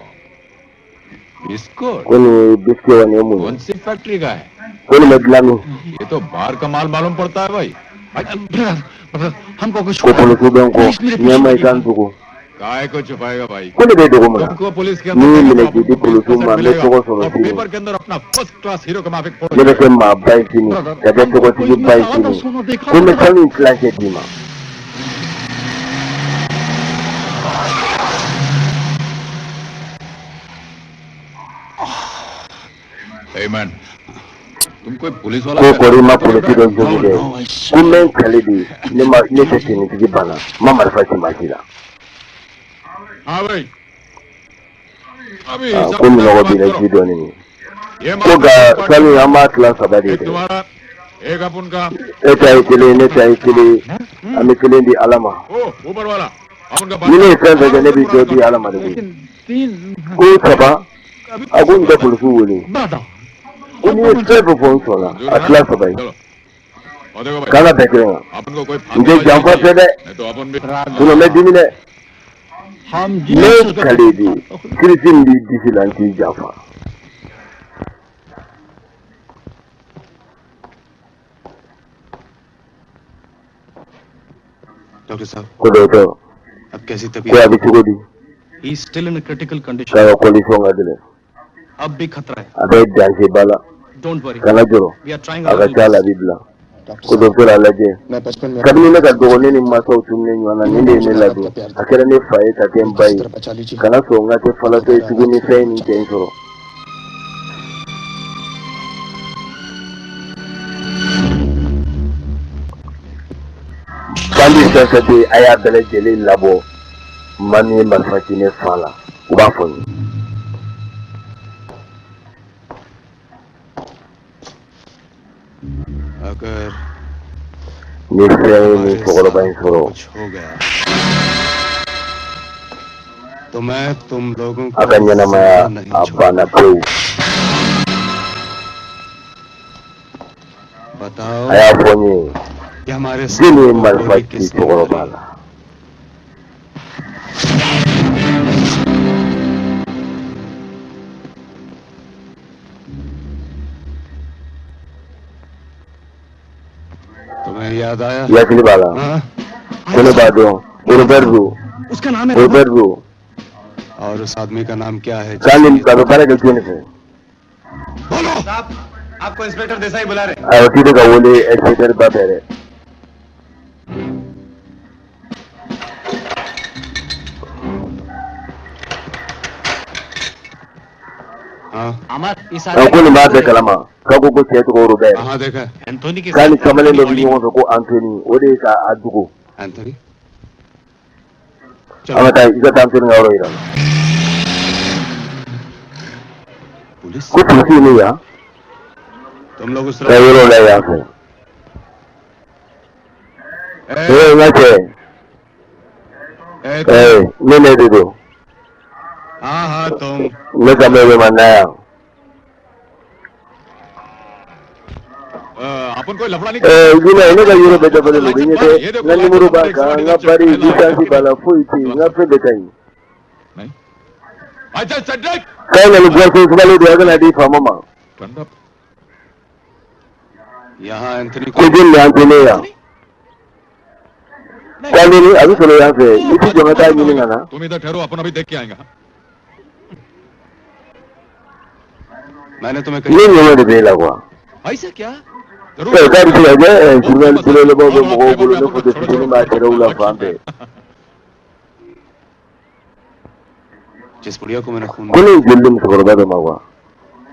biscuit. Ko nin ye biscuit wa, nin ye mun ye? कौन सी फैक्ट्री का है? Ko nin bɛ dilan min? ये तो बाहर का माल मालूम पड़ता है भाई। हमको कुछ Ko polisiw bɛ n kɔ, ɲɛma i ka n tugu. काय को छुपाएगा भाई? Ko ne bɛ dogo mun na? तुमको पुलिस के N'i y'i अंदर minɛ k'i di polisiw ma, n bɛ tɔgɔ sɔrɔ और sini. पेपर के अंदर अपना first class hero का माफिक Ne bɛ kɛ maaba ye sini, ka kɛ tɔgɔtigiba ye sini. Ko n bɛ sanu in tilancɛ d'i ma. Hey man, तुम कोई पुलिस वाला Ko kɔri ma polisi dɔ jogi dɛ. Ko n bɛ n kale de, ne ma ne tɛ tenitigi banna, n ma marifa ci maa si la. हाँ भाई, अभी Ah, सब ko minɔgɔ बात b'i la करो। ji dɔɔni min. ये Ko nka sanu an b'a tila saba de एक dɛ. तुम्हारा, एक अपन का। E ta ye kelen ye, ne ta ye kelen ye, an bɛ kelen di Ala ma. ओ ऊपर वाला अपन का। Ni ne ye fɛn fɛn kɛ, ne bɛ dɔ di Ala ma de koyi. तीन। Ko saba, a ko n tɛ polisiw wele. Ko n'i ye fɛn fɛn fɔ, n sɔnna a tila saba ye. चलो, और देखो भाई, K'an ka bɛn kelen kan. अपन को कोई N tɛ janfa fɛ dɛ. नहीं तो अपन भी Sinon n bɛ dimi dɛ. हम Ne kale de kirisi min b'i disi la, n t'i janfa. Doctor साहब, Ko dɔgɔtɔrɔ, अब कैसी ko a तबीयत? bɛ cogo di? He still in critical condition. K'a ka condition ka gɛlɛn. अब भी खतरा है। A bɛ danger ba la. Don't worry, Kana jɔrɔ, we are trying. A ka ca la, a bɛ bila. Ko dɔgɔtɔrɔ, a lajɛ. मैं बचपन में Kabini ne ka dɔgɔ, ne ni mansaw tununnen ɲɔgɔn na, nin de ye ne ladon. A kɛra ne fa ye ka kɛ n ba ye. बचा लीजिए। Kana sɔn n ka kɛ falatɔ ye tuguni, fɛn ye nin cɛ in sɔrɔ. Bandi fɛn fɛn bɛ yen, a y'a bɛɛ lajɛlen labɔ. Maa min ye marifa ci ne fa la, u b'a fɔ n ye. अगर Ni fɛn ye nin cɛkɔrɔba in sɔrɔ, कुछ हो गया तो मैं तुम लोगों a को ka ɲɛnamaya जिंदा नहीं a छोड़ूंगा। banna pewu. बताओ A y'a fɔ n ye, कि हमारे jeli ye साथ marifa गोली ci किसने cɛkɔrɔba मारी? la? तुम्हें याद आया? I hakili b'a la? हाँ? Ko ne b'a dɔn, Robert don. उसका नाम है Robert don. और उस आदमी का नाम क्या है? K'ale a bɛ baara kɛ jɔnni fɛ? साहब, आपको इंस्पेक्टर देसाई बुला रहे। Ayiwa, k'i bɛ ka wele inspecteur ba fɛ dɛ. हाँ, अमर इस A ko nin b'a bɛɛ kalama k'a ko cɛ tɔgɔ Robert. कहाँ देखा है? Anthony के K'a ni kamalen dɔ bɛ ɲɔgɔn fɛ ko Anthony, o de ye k'a dogo. Anthony? An ka taa, i ka taa Anthony ka yɔrɔ yira n na. Police? Ko polisiw ni yan तुम लोग उस ka yɔrɔ la yan fɛ. Ee, n ka cɛ, ए, ee, ne de don. हाँ हाँ तुम। Ne ka mɛn bɛ ma na yan. अपन कोई लफड़ा नहीं। Jina ne ka yɔrɔ bɛɛ dafalen don, ɲɛ tɛ n ka numéro b'a kan, n ka bari distance b'a la, foyi tɛ yen, n ka fɛn bɛɛ ka ɲi. अच्छा Cedric. K'a na ni boisson sumalen don, a kana di faama ma. ठंडा यहाँ Anthony Ko jeli de Anthony yan? Ko Anthony a bɛ sɔrɔ yan fɛ, i tɛ jɔ ka taa ɲini ka na. तुम इधर ठहरो, अपन अभी देख के आएंगे। मैंने तुम्हें Ne ɲɔgɔn de bɛ e la quoi. ऐसा क्या? Ɛ k'a bɛ se ka kɛ journal belebelebaw bɛ mɔgɔw bolo, ne photo fitinin b'a kɛrɛw la fan bɛɛ. जिस बुढ़िया को मैंने खून Ko ne ye joli di musokɔrɔba dɔ ma quoi.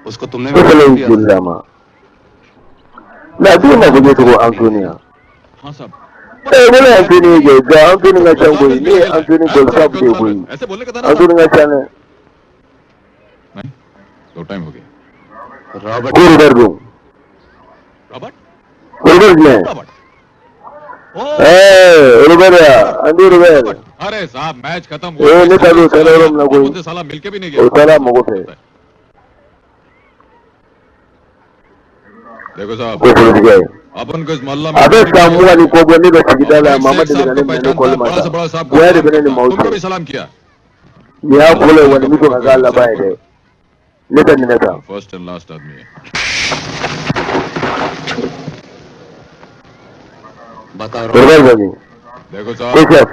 उसको तुमने Ko fana ye joli d'a ma. Mais a dun ma fɔ ne tɔgɔ Anthony yan. हाँ साहब। Ɛ ne ye Anthony ye kɛ, nka Anthony ka ca koyi, ne ye Anthony Goldsack de ye koyi. ऐसे बोलने का था ना। Anthony ka ca dɛ. नहीं, दो टाइम हो गया। Robert Ko Robert don. Robert Robert jumɛn? Robert Ɛɛ Robert ya, Andy Robert. अरे साहब मैच खत्म Ee ne t'a dɔn o taara yɔrɔ min na koyi. मुझसे साला मिलके भी नहीं गया। O taara a mago fɛ. देखो साहब Ko polisikɛ ye. अपन को इस मोहल्ला में A bɛ san 20 ni kɔ bɔ ne bɛ sigida la, maa ma deli ka ne minɛ ne kɔli ma बड़ा से sa. बड़ा साहब Bonya de bɛ ne ni maaw तुमको cɛ. भी सलाम किया। Nin y'a fɔlɔ ye wa nin bɛ sɔn ka k'a laban ye dɛ. Ne tɛ minɛ tan. First and last आदमी है। बता Robert kɔni. देखो Ko साहब chef.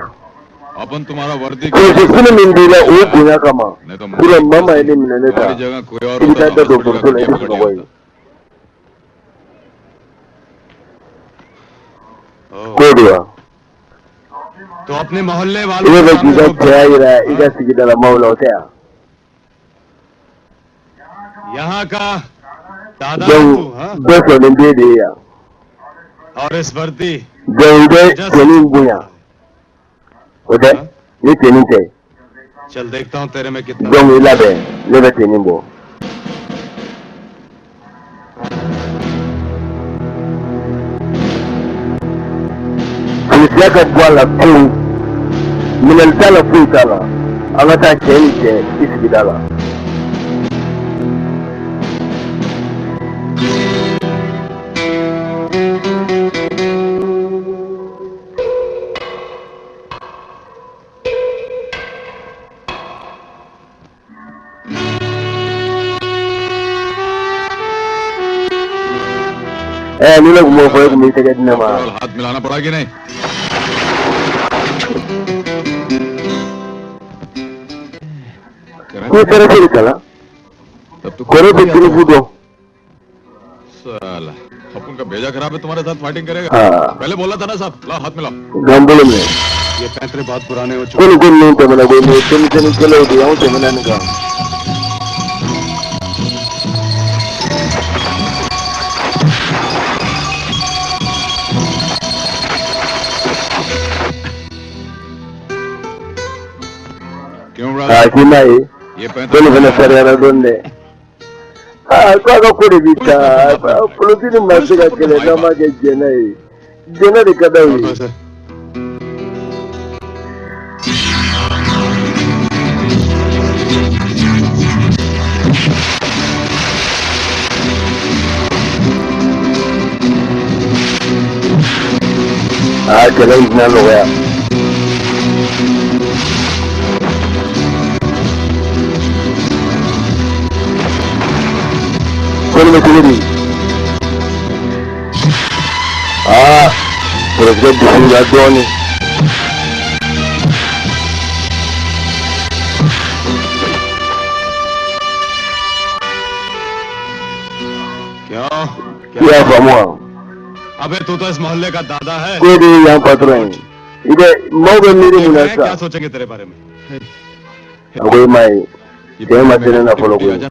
अपन तुम्हारा वर्दी Ko sini min b'i la o bonya kama. नहीं तो Sinon maa maa ye ne minɛ ne ta. तुम्हारी जगह कोई और I bɛ taa होता da तो हॉस्पिटल dɔgɔtɔrɔso la का i bɛ पकड़ sunɔgɔ लिया yen. होता। K'o de wa? तो अपने मोहल्ले I वालों bɛ के fɛ k'i सामने ka रोक cɛya yira i ka sigidala maaw la, o tɛ yan? यहाँ का दादा है Donc तू हाँ bɛɛ sɔnnen b'e de ye yan. और इस वर्दी Donc i bɛ cɛnin bonya. O tɛ? Ni cɛnin tɛ. चल देखता हूँ तेरे में कितना Donc i labɛn, ne bɛ cɛnin bɔ. Polisiya ka bɔ a la pewu. Minɛli t'a la, foyi t'a la. An ka taa cɛ ni cɛ i sigida la. Ɛ ni ne tun m'o fɔ e tun b'i tɛgɛ di ne ma. हाथ मिलाना पड़ा कि नहीं? Ko i taara de kalan. तब तो Kɔrɔ bɛ tirifu dɔn. साला अपन का भेजा खराब है, तुम्हारे साथ फाइटिंग करेगा। हाँ। पहले बोला था ना साहब, लाओ हाथ मिलाओ। Nka n bolo minɛ. ये पैंतरे बहुत पुराने हो Ko चुके nin ko ninnu tɛmɛna koyi, nin ye denmisɛnnin kɛlɛw de ye, anw tɛmɛna nin kan. क्यों Aa k'i m'a ye. ये Ko nin fana fariyara dɔɔni dɛ. Aa ko a ka ko de bi taa polisi ni maa se ka kɛlɛ n'an m'a kɛ jɛnɛ ye. Jɛnɛ de ka d'aw ye. Aa kɛlɛ in tɛna nɔgɔya. Ko nin bɛ cogo di? Aa porosikɛ dusu la dɔɔni. क्यों I y'a faamu wa? अबे तू तो इस मोहल्ले का दादा है। Ko de ye yan patron ye. I bɛ maaw bɛ miiri mun na क्या sisan? सोचेंगे तेरे बारे में? A ko i m'a ye cɛ ma se ne na fɔlɔ koyi.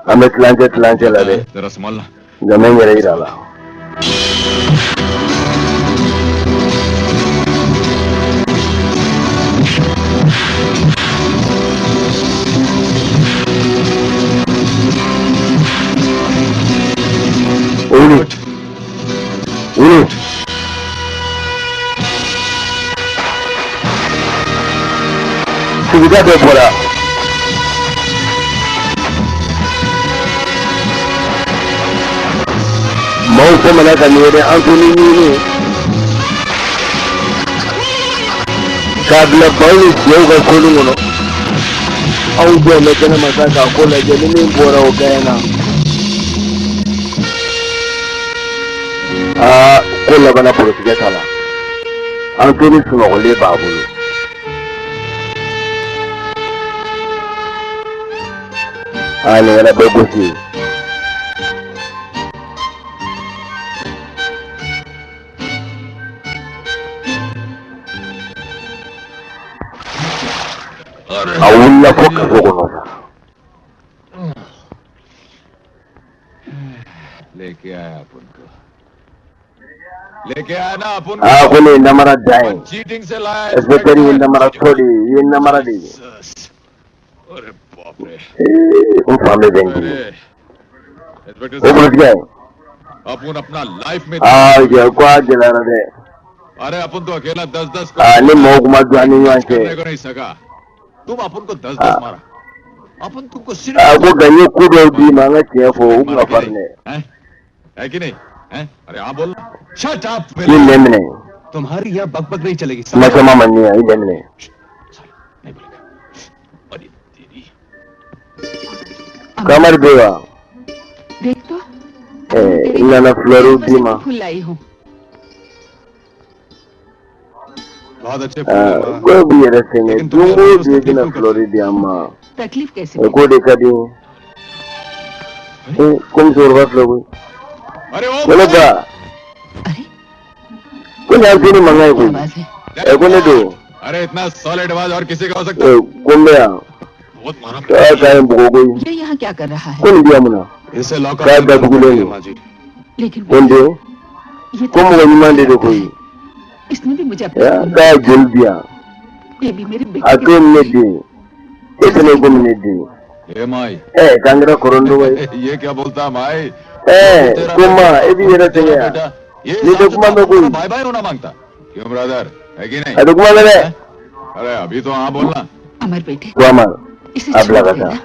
An bɛ tilancɛ tilancɛ la dɛ. जरा संभालना। Nka n bɛ n yɛrɛ yira a la. Wuli. Wuli. Sigida bɛɛ bɔra. Maaw famana ka nin ye dɛ, Antoni ɲini k'a bila baw ni sɛw ka soni kɔnɔ. Anw jɔ bɛ kɛnɛma sa k'a ko lajɛ, ni min bɔra o gɛɲɛna. Aa, ko labanna porotigɛ ta la. Antoni sunɔgɔlen b'a bolo. Aa, nin kɛra bɛɛ gosi ye. A wulila fo kaso kɔnɔ sa. लेके आया अपन को, लेके आया ना अपन। Aa, ko ne ye namara dan ye. Cheating से लाया। Inspecteur ye namara tɔ de ye, i ye namara de ye. अरे बाप रे। Ee, n fa bɛ bɛn di. अरे इंस्पेक्टर O साहब, porotigɛ. अपन अपना लाइफ में Aa, jɛ ko a gɛlɛyara dɛ. अरे अपन तो अकेला 10-10 Aa, ni maaw kuma don an ni ɲɔgɔn cɛ. करने को नहीं सका। तुम अपन को 10-10 मारा, अपन तुमको सिर्फ Aa, ko nka n ye ko dɔw d'i ma, an ka tiɲɛ fɔ, o kun ka farin dɛ. है है कि नहीं है? अरे हाँ बोल। Shut up. I nɛ minɛ. तुम्हारी यहाँ बकबक नहीं चलेगी। Kuma caman man di yan, i nɛ minɛ. नहीं बोलेगा। अरे तेरी। Kamari bɛ wa? देख तो। Ɛɛ, n nana fulɛriw d'i ma. फूल लाई हूँ। बहुत अच्छे फूल हैं Aa, माँ। ko b'i yɛrɛ sɛgɛn don o don, i bɛna fulɛri di an ma. तकलीफ कैसे? O ko de ka di n ye. Ee, ko musokɔrɔba filɛ koyi. अरे ओ Ko ne ba. Ko nin ye Antoni mankan ye koyi. आवाज है? Ɛ, ko ne don. अरे इतना सॉलिड आवाज और किसी का हो सकता? Ɛ, ko n bɛ yan. बहुत मारा। K'a ka ɲi bugɔ koyi. ये यहाँ क्या कर रहा है? Ko nin bɛ yan mun na? इसे lock K'a datugulen don. माँ जी। लेकिन Ko n den. ये Ko mɔgɔ ɲuman de don koyi. इसने भी मुझे अपने Ɛ, k'a ye joli di yan. ये भी मेरे A बेटे to ne den. E fɛnɛ komi ne den. A my. Ɛ, k'an kɛra kɔrɔndɔgɔ ye. ये क्या बोलता है माई? Ɛ, ko ma, e b'i yɛrɛ sɛgɛn yan. बेटा ये Ni tɛ kuma mɛn koyi. भाई भाई होना मांगता क्यों ब्रदर, है कि नहीं? A tɛ kuma mɛn dɛ. अरे अभी तो हाँ बोलना। अमर बेटे, Ko a ma. इसे A bila छोड़ ka देना। taa.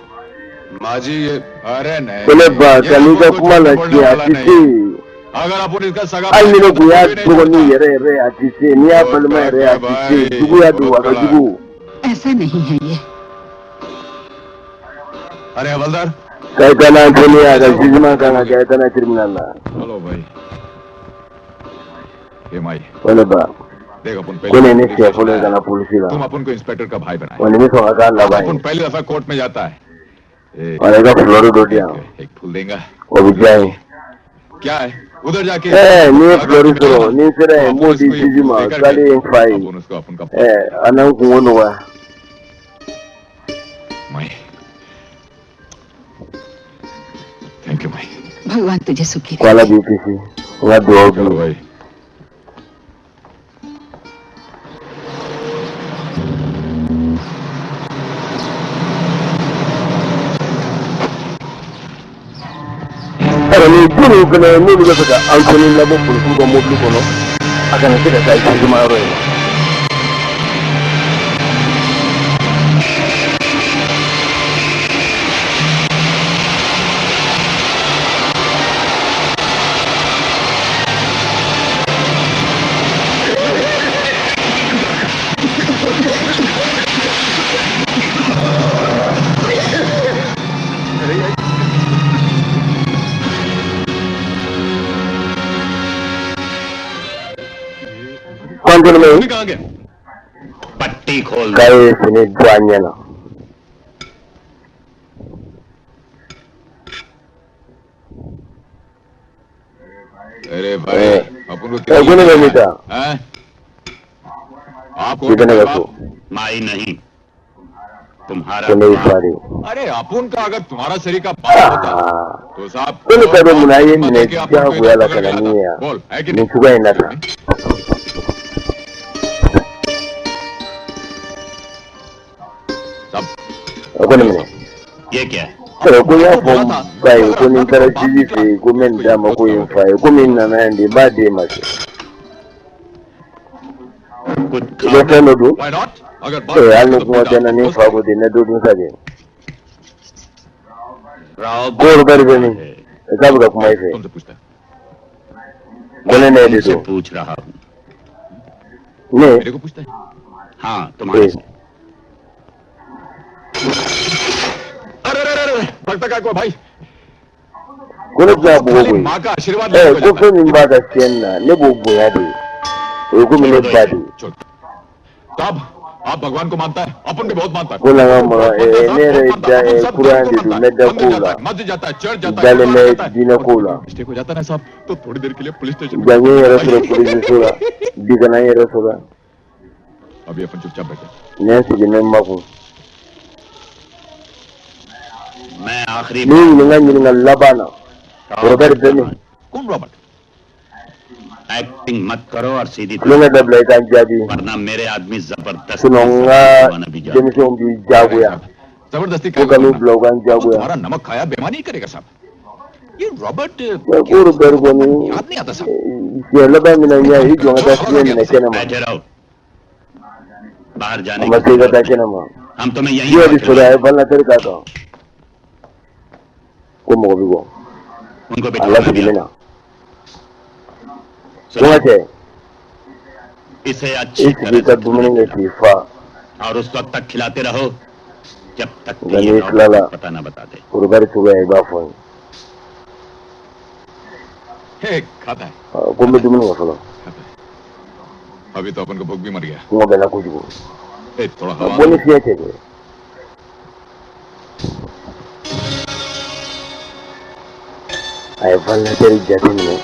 माँ जी ये अरे नहीं, Ko ne ba, ये ka n'i ka अपन को kuma झूठ बोलने latiɲɛ, a वाला tɛ नहीं। se. अगर अपन इसका सगा Hali ni ne भाई kun y'a तो भी नहीं dɔgɔnin छोड़ता। yɛrɛ yɛrɛ ye, a tɛ se. N'i y'a balima yɛrɛ ye, a tɛ se. Juguya don, a ka jugu. ऐसा नहीं है ये। अरे हवलदार। K'a ye taa n'Antoni ye, a ka jugement kan ka kɛ, a ye taa n'a ye tribunal la. चलो भाई। ए माई, Ko ne ba, देख अपन ko nin ye ne पहले siɲɛ fɔlɔ ye ka na polisi la. तुम अपन को इंस्पेक्टर का भाई बनाए। Wa nin bɛ sɔn ka k'a laban अपन ye. पहली दफा कोर्ट में जाता है। ए, Wala i ka fulɔri dɔ di yan. एक फूल देगा। O bɛ diya n ye. क्या है उधर जाके? Ɛɛ, n'i ye fulɔri sɔrɔ, ni n sera yen, n b'o di juge ma k'ale ye n fa ye. अपन उसको अपन का Ɛɛ, a n'an kungo nɔgɔya. My, thank you my. भगवान तुझे सुखी Ko Ala b'i kisi. N ka dugawu b'i चलो ye. भाई। Ɛɛ, nin jumɛn fɛnɛ ye n'olu bɛ fɛ ka Antoni labɔ polisiw ka mobili kɔnɔ, a kana se ka taa jugement yɔrɔ in na. Ko Antoni bɛ yen? कहाँ गया? पट्टी खोल। K'a ye fini don a ɲɛ na. अरे भाई, अपन को Ɛ, ko ne bɛ min ta? हैं? आप K'i bɛ ne ka so. माई नहीं, तुम्हारा Ko ne y'i fa de ye. अरे अपन का अगर तुम्हारा शरीर का बाप होता Aa, तो साहब ko ne ta bɛ mun na, a ye n minɛ कि अपन को diyagoya la इधर ka na पकड़ ni के ye लाता। yan बोल, है कि nin नहीं? cogoya in na tan. सब A ko ne minɛ. ये क्या है? Ɛ, ko n y'a fɔ n ba ye ko ni n taara juge fɛ yen, ko n bɛ nin d'a ma, k'o ye n fa ye. Komi n nana yan de, n b'a d'e ma kɛ. कुछ I bɛ fɛn dɔ dun? Why not? अगर बाप Ee, hali ni तो kɔngɔ tɛ n na, ni n fa ko ten, n bɛ dɔ dun sa kɛ. Rao Ko Robert bɛ min? K'a bɛ ka kuma i fɛ. तुमसे पूछता है। Ko ne ne de तुमसे don. पूछ रहा हूँ। Ne. मेरे को पूछता है? हाँ, तुम्हारे Eh. से। अरे अरे अरे, भगता का को भाई। Ko ne bɛ se ka bugɔ खाली koyi. माँ का आशीर्वाद Ɛ लेने को ko जाता fɛn है। min b'a ka fiɲɛ na, ne b'o bonya de. O ye komi ne ba de ye. छोड़। तो अब आप भगवान को मानता है, अपन भी बहुत मानता है। Ko la n ka mara बहुत मानता है ɛ साहब, ne बहुत yɛrɛ मानता da है। अपन ɛ सब kuran धर्म को de don, मानता n bɛ है। da मंदिर kow जाता la. है, मस्जिद जाता है, चर्च N जाता है, dalen gurdwara bɛ जाता है। diinɛ और kow la. Mistake हो जाता है ना साहब, तो थोड़ी देर के लिए पुलिस स्टेशन में। Ja n ye n yɛrɛ sɔrɔ polisiso la bi, ka na n yɛrɛ sɔrɔ. अभी अपन चुपचाप बैठे। N ye n sigi, ne makun. मैं आखिरी Ni ɲininka ɲininkali laban na, Robert bɛ min? कौन रॉबर्ट? एक्टिंग मत करो और सीधी Tulonkɛ dabila, i k'an jaabi. वरना मेरे आदमी जबरदस्ती Sinon n ka करवाना भी जानते। denmisɛnw b'i jagoya. जबरदस्ती Ko का ka n'u bila, u k'an वो jagoya. तुम्हारा नमक खाया बेमानी ही करेगा साहब। ये Robert Mɛ ko Robert kɔni, याद नहीं आता साहब। siɲɛ laban min na n y'a ye, i jɔ n ka taa fiɲɛ minɛ kɛnɛ ma. बैठे रहो, बाहर A जाने ma की se i ka जरूरत taa नहीं। kɛnɛ ma. हम तुम्हें यहीं Fiɲɛ पर bɛ sɔrɔ, a खिलाएंगे। ye ventilateur k'a kan ko mɔgɔ bɛ bɔ. उनको A बिठाओ, मैं भी lasigilen na. Ko n सुनो ka cɛ, इसे i अच्छी sigi तरह i ka से dumuni खाना kɛ खिलाओ k'i fa. और उस वक्त तक खिलाते रहो जब तक कि Nka ये n'i Robert tilala, पता ना बता दे। Robert cogoya i b'a fɔ n ye. हे, खाता है। Ko n bɛ dumuni kɛ fɔlɔ. खाता है। अभी तो अपन को भूख भी मर गया। Kɔngɔ bɛ n na kojugu. ए, थोड़ा Ka हवा। bɔ ni fiɲɛ cɛ kɛ. A ye ventilateur jateminɛ.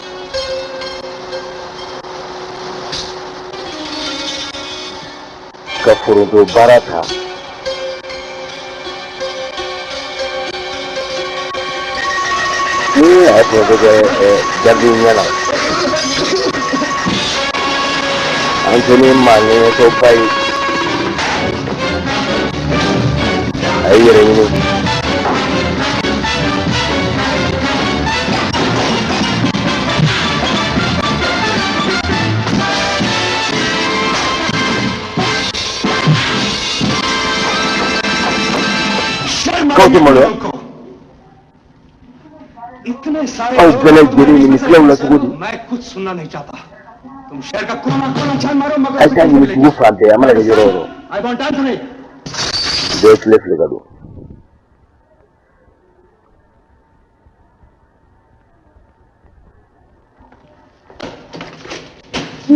Ka foronto baara ta. Ni a ye foronto kɛ garidi ɲɛ na. Anthony maa ŋɛɲɛtɔba ye. A ye yɛrɛ ɲini. K'aw tɛ maloya? इतने सारे Aw लोग bɛɛ lajɛlen nin la cogo di? मैं कुछ सुनना नहीं चाहता। तुम शहर का कोना कोना छान मारो, मगर A t'a ɲini dugu fan bɛɛ, a mana kɛ yɔrɔ o yɔrɔ. I want Anthony. Bɛɛ filɛ filɛ ka don.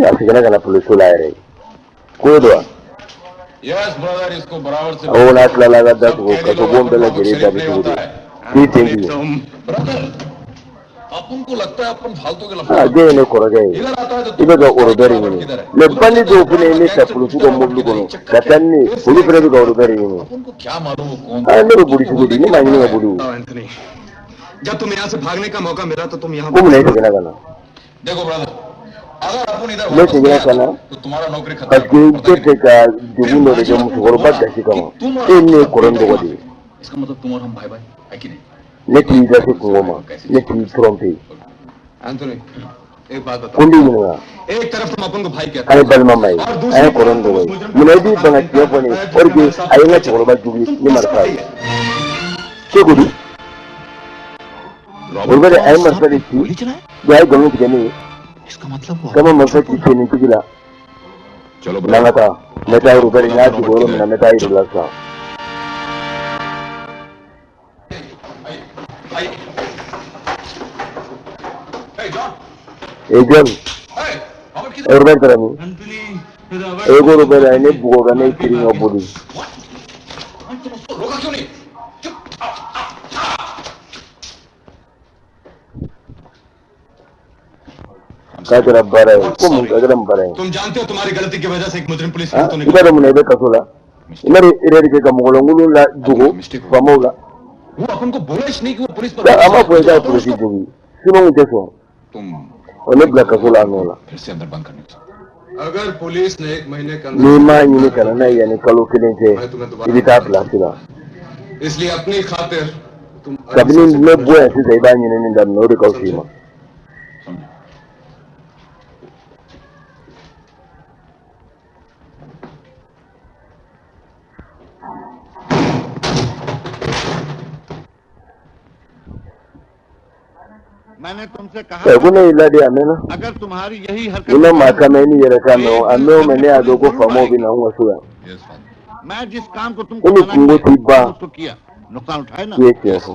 A seginna ka na polisiso la yɛrɛ ye. Ko don wa? Yes brother, इसको बराबर से A ko n'a tilala a ka datugu kaso bon bɛɛ lajɛlen da bɛ cogo di? K'i ten bi. Brother, अपन को लगता है अपन फालतू के Ah, लफड़े। den ye ne kɔrɔkɛ ye. इधर आता है तो I bɛ ka Robert ɲini. Mais bandi dɔw fana ye ne ta polisiw ka mobili kɔnɔ ka taa ni ne ye, olu fana bɛ ka Robert ɲini. अपन को क्या मालूम वो कौन। Ah, ne bɛ boli cogo di? Ne m'a ɲini ka boli o. Anthony, जब तुम्हें यहाँ से भागने का मौका मिला तो तुम यहाँ Ko munna i seginna ka na? देखो ब्रदर, अगर अपन इधर Ne वापस seginna गया ka na तो तुम्हारा नौकरी खत्म। parce que n tɛ fɛ ka degun dɔ de kɛ musokɔrɔba gasi kama. E ye ne kɔrɔ ni dɔgɔ de ye. इसका मतलब तुम और हम भाई भाई है कि नहीं? Ne t'i lase kungo ma, ne t'i tromper. Anthony, एक बात बताओ। Ko n b'i ɲininka. एक तरफ तुम अपन को भाई कहते An ye balima ma ye, an ye kɔrɔ ni dɔgɔ ye. Munna i b'i ban ka tiɲɛ fɔ ne ye? Or que a ye n ka cɛkɔrɔba jugu ni marifa ye. Cogo di? Robert a ye marifa de ci, ja a ye nkalon tigɛ ne ye. इसका मतलब वो Kama marifa ci senitigi la. चलो N'an ka taa, n bɛ taa Robert, n y'a dogo yɔrɔ min na, n bɛ taa yir'i la sisan. Eh John, eh Robert taara min? Eh ko Robert a ye ne bugɔ ka ne kirin ka boli. रोका क्यों नहीं? K'a kɛra baara ye, ko mun a kɛra mun baara ye? तुम जानते हो तुम्हारी गलती की वजह से एक मुजरिम पुलिस Ah, तो i b'a dɔn mun na i bɛ kaso la? I ma erreur kɛ ka mɔgɔlankolon la dogo faamaw la. वो अपन को बोला ही नहीं कि वो पुलिस पर। A m'a fɔ i ka polisi jogi. Sinon n tɛ sɔn. तुम O ne bila kaso la a nɔ la. फिर से अंदर बंद करने को। अगर पुलिस ने एक महीने के N'i अंदर m'a ɲini ka na n'a ye yanni kalo kelen cɛ, i bɛ taa pilasi la. इसलिए अपनी खातिर तुम Kabini n bɛ bɔ yan sisan, i b'a ɲinini daminɛ, o de ka fisa i ma. मैंने तुमसे कहा Ɛ, ko ne y'i ladi a mɛnna. अगर तुम्हारी यही I हरकत ma maa kan mɛn, i ni yɛrɛ kan mɛn o. A mɛn o mɛn, ne y'a dɔn ko faamaw bɛ na anw ka so yan. Yes father. मैं जिस काम को तुमको Ko ni मना kungo किया, t'i ban. उसको किया, नुकसान उठाए ना। I ye tiɲɛ fɔ.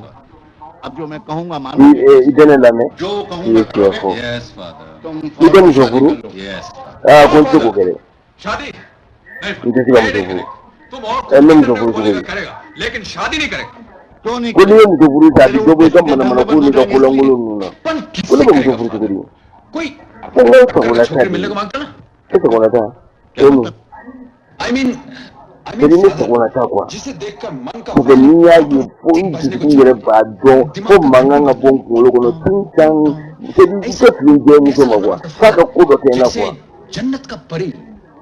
अब जो मैं कहूंगा I मानो। I tɛ ne lamɛn. जो I ye कहूंगा tiɲɛ fɔ. Yes father. तुम I tɛ muso furu. Yes. Aa, ko n tɛ se k'o kɛ dɛ. शादी नहीं। N tɛ se ka muso furu. तुम और Ɛ, n bɛ muso furu cogo बोलेगा di? करेगा, लेकिन शादी नहीं करेगा। क्यों नहीं? Ko n'i ye muso furu sa, a bɛ dɔ bɔ i ka manamana ko n'i ka kolankolon ninnu na. पन Ko ne किससे bɛ muso करेगा furu cogo di? कोई Ko n ka sagola ta छोकरी de मिलने ye. को मांगता ना। E sagola ta o min? I mean C'est ne sagola ta quoi. जिसे देखकर मन का Parce que n'i y'a ye fo i dusukun yɛrɛ b'a dɔn fo mankan ka bɔ n kunkolo kɔnɔ tun, c'est i tɛ fili jɛ muso ma quoi, f'a ka ko dɔ kɛ n na जैसे quoi. जन्नत का परी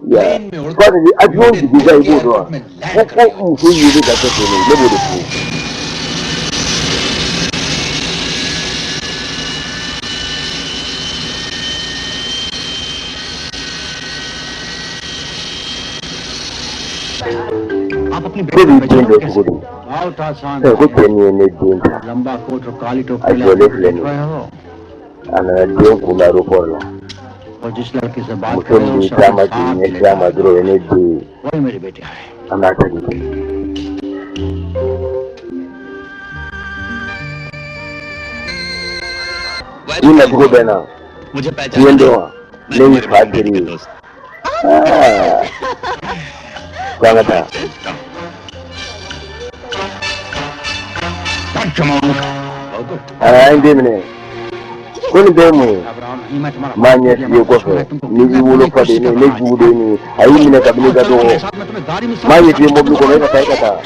Ya plane में उड़ parce que avion jigin sa, i b'o dɔn wa? Ko muso yeli ka kɛ ten de, ne b'o de f'i ye. आप अपनी Ko बेटी b'i den dɔn cogo di? बहुत आसान। Ɛ, ko cɛ nin ye ne den ta. लंबा कोट और काली A टोपी jɔlen filɛ nin रहे ye. हो। A nana den kunbɛn aéroport la. और जिस लड़के से बात Muso कर रहे हो min उसे b'i अपने taama k'i साथ ले ɲɛsin a ma dɔrɔn, o ye ne den ye. वही मेरी बेटी है। An b'a ta kɛ. I nacogo bɛ n na. मुझे I ye n पहचान dɔn wa? Ne y'i fa teri ye. Aa, ko an ka taa. Aa, an ye den minɛ. Ko nin bɛɛ ye mun ye? घबराओ नहीं, मैं तुम्हारा N b'a ɲɛ f'i ye kɔfɛ. Ni i wolofa de ye ne ye, ne jugu de ye nin ye. A y'i minɛ kabini i ka dɔgɔ. साथ मैं तुम्हें गाड़ी में N b'a ɲɛ f'i ye mobili kɔnɔ, e ka taa, e ka taa.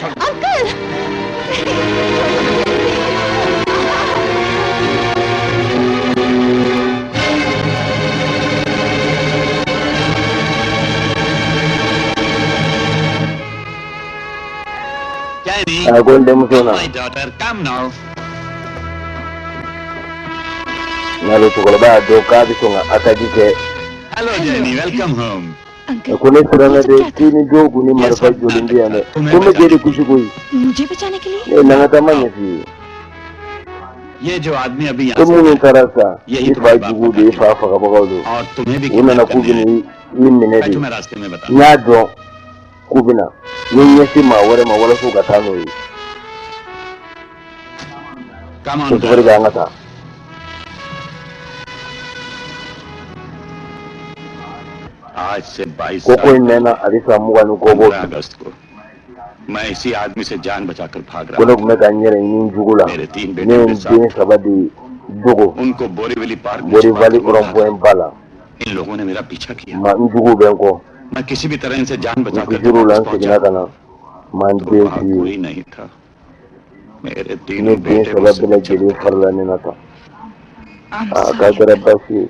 Jenny A ko n denmuso na. My daughter, come now. N'ale cɛkɔrɔba y'a dɔn k'a bɛ sɔn ka attaque kɛ. Hello Jenny, welcome home. Ko ne siranna dɛ, k'i ni dɔw kun ni marifa jɔlen bɛ yan dɛ. Ko n bɛ k'e de kisi koyi. मुझे बचाने के लिए? Ne na ka taa ma ɲɛ f'i ye. ये जो आदमी अभी Ko यहाँ से minnu taara sa, Yehi i fa jugu de, i fa fagabagaw don. और तुम्हें भी U nana k'u bɛ i minɛ मैं de. तुम्हें रास्ते में बता N y'a dɔn k'u bɛ na. N ye ɲɛsin maa wɛrɛ ma walasa u ka taa n'o ye. Come Ko on. sofɛri kɛ, an ka taa. आज से 22 Ko साल in mɛnna, a bɛ san 20 ni kɔ bɔ 15 bi. अगस्त को मैं इसी आदमी से जान बचाकर भाग Ko रहा ne tun bɛ ka n yɛrɛ ɲini jugu la. था। मेरे तीन Ne बेटों ye के n साथ den saba de dogo उनको बोरीवली पार्क में Borivali छिपाकर वो भागा। rond-point ba la. इन लोगों ने मेरा पीछा किया। Ma n juguw bɛ n kɔ. मैं किसी भी तरह इनसे जान N बचाकर kisir'u la, वापस n पहुंचा seginna ka na ma n तो den वहां f'i ye. कोई नहीं था। मेरे Ne तीनों den बेटे saba मुझसे bɛɛ lajɛlen farala ne na tan. I'm Aa, k'a sorry. kɛra baasi ye.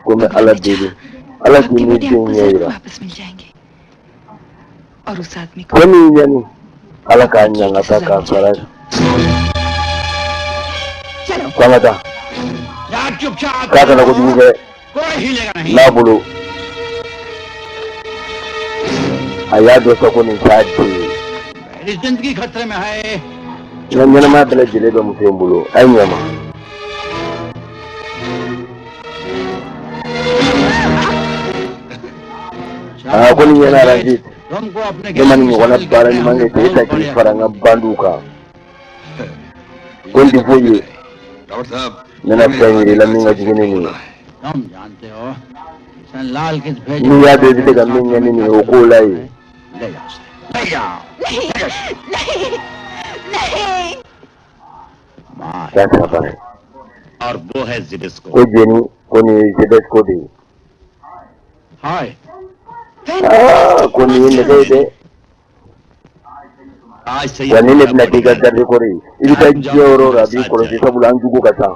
Ko n bɛ Ala deli, Ala k'i आपके ni बेटे den आपको ɲɛ जरूर yira. वापस मिल जाएंगे और उस आदमी को Ko min ɲani, Ala k'a ɲangata k'a sara. चलो। Ko an ka taa. यार चुपचाप K'a kana kojugu kɛ. कोई हिलेगा नहीं। N'a bolo, a y'a dɔn sa ko nin t'a den ye. मेरी जिंदगी खतरे में है। N ka ɲɛnamaya bɛɛ lajɛlen bɛ muso in bolo, a ye ɲɛ ma. Aa, ko ni ɲɛna Ranjit, तुमको अपने ne ma nin ɲɔgɔnna baara ɲuman kɛ k'e ta k'i fara n ka bandiw kan. Ko n tɛ foyi ye. Doctor साहब, N bɛna fɛn yir'i la min ka jugu ni nin ye. तुम जानते हो किशन लाल किस भेजे N'i y'a dɔn i bɛ se ka min kɛ ni nin ye, o k'o la ye. ले जाओ उसे, ले जाओ। नहीं, नहीं, नहीं। K'a ta baara ye. और वो है जिबिस्को। Ko jeni, ko nin ye Zebesco de ye. हाय। Aa, ko nin ye nɛgɛ ye dɛ. आज से Wa ni ne bɛna k'i ka garde corps ye, i bɛ taa diɲɛ yɔrɔ o yɔrɔ, a b'i kɔlɔsi, sabula an jugu ka ca.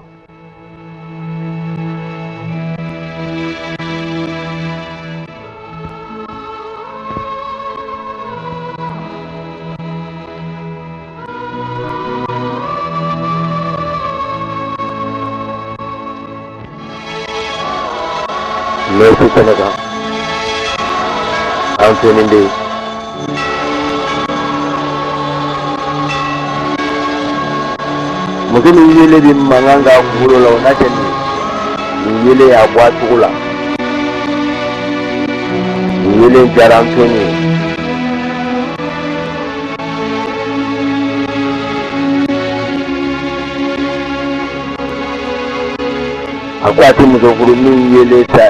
Mɛsi kɛnɛ kan, Anthony bɛ yen. Muso min yelen bɛ mankan k'a kunkolo la, o n'a kɛ nin nin yelen y'a bɔ a cogo la. Nin yelen diyara Antoni ye. A ko a tɛ muso furu min yelen tɛ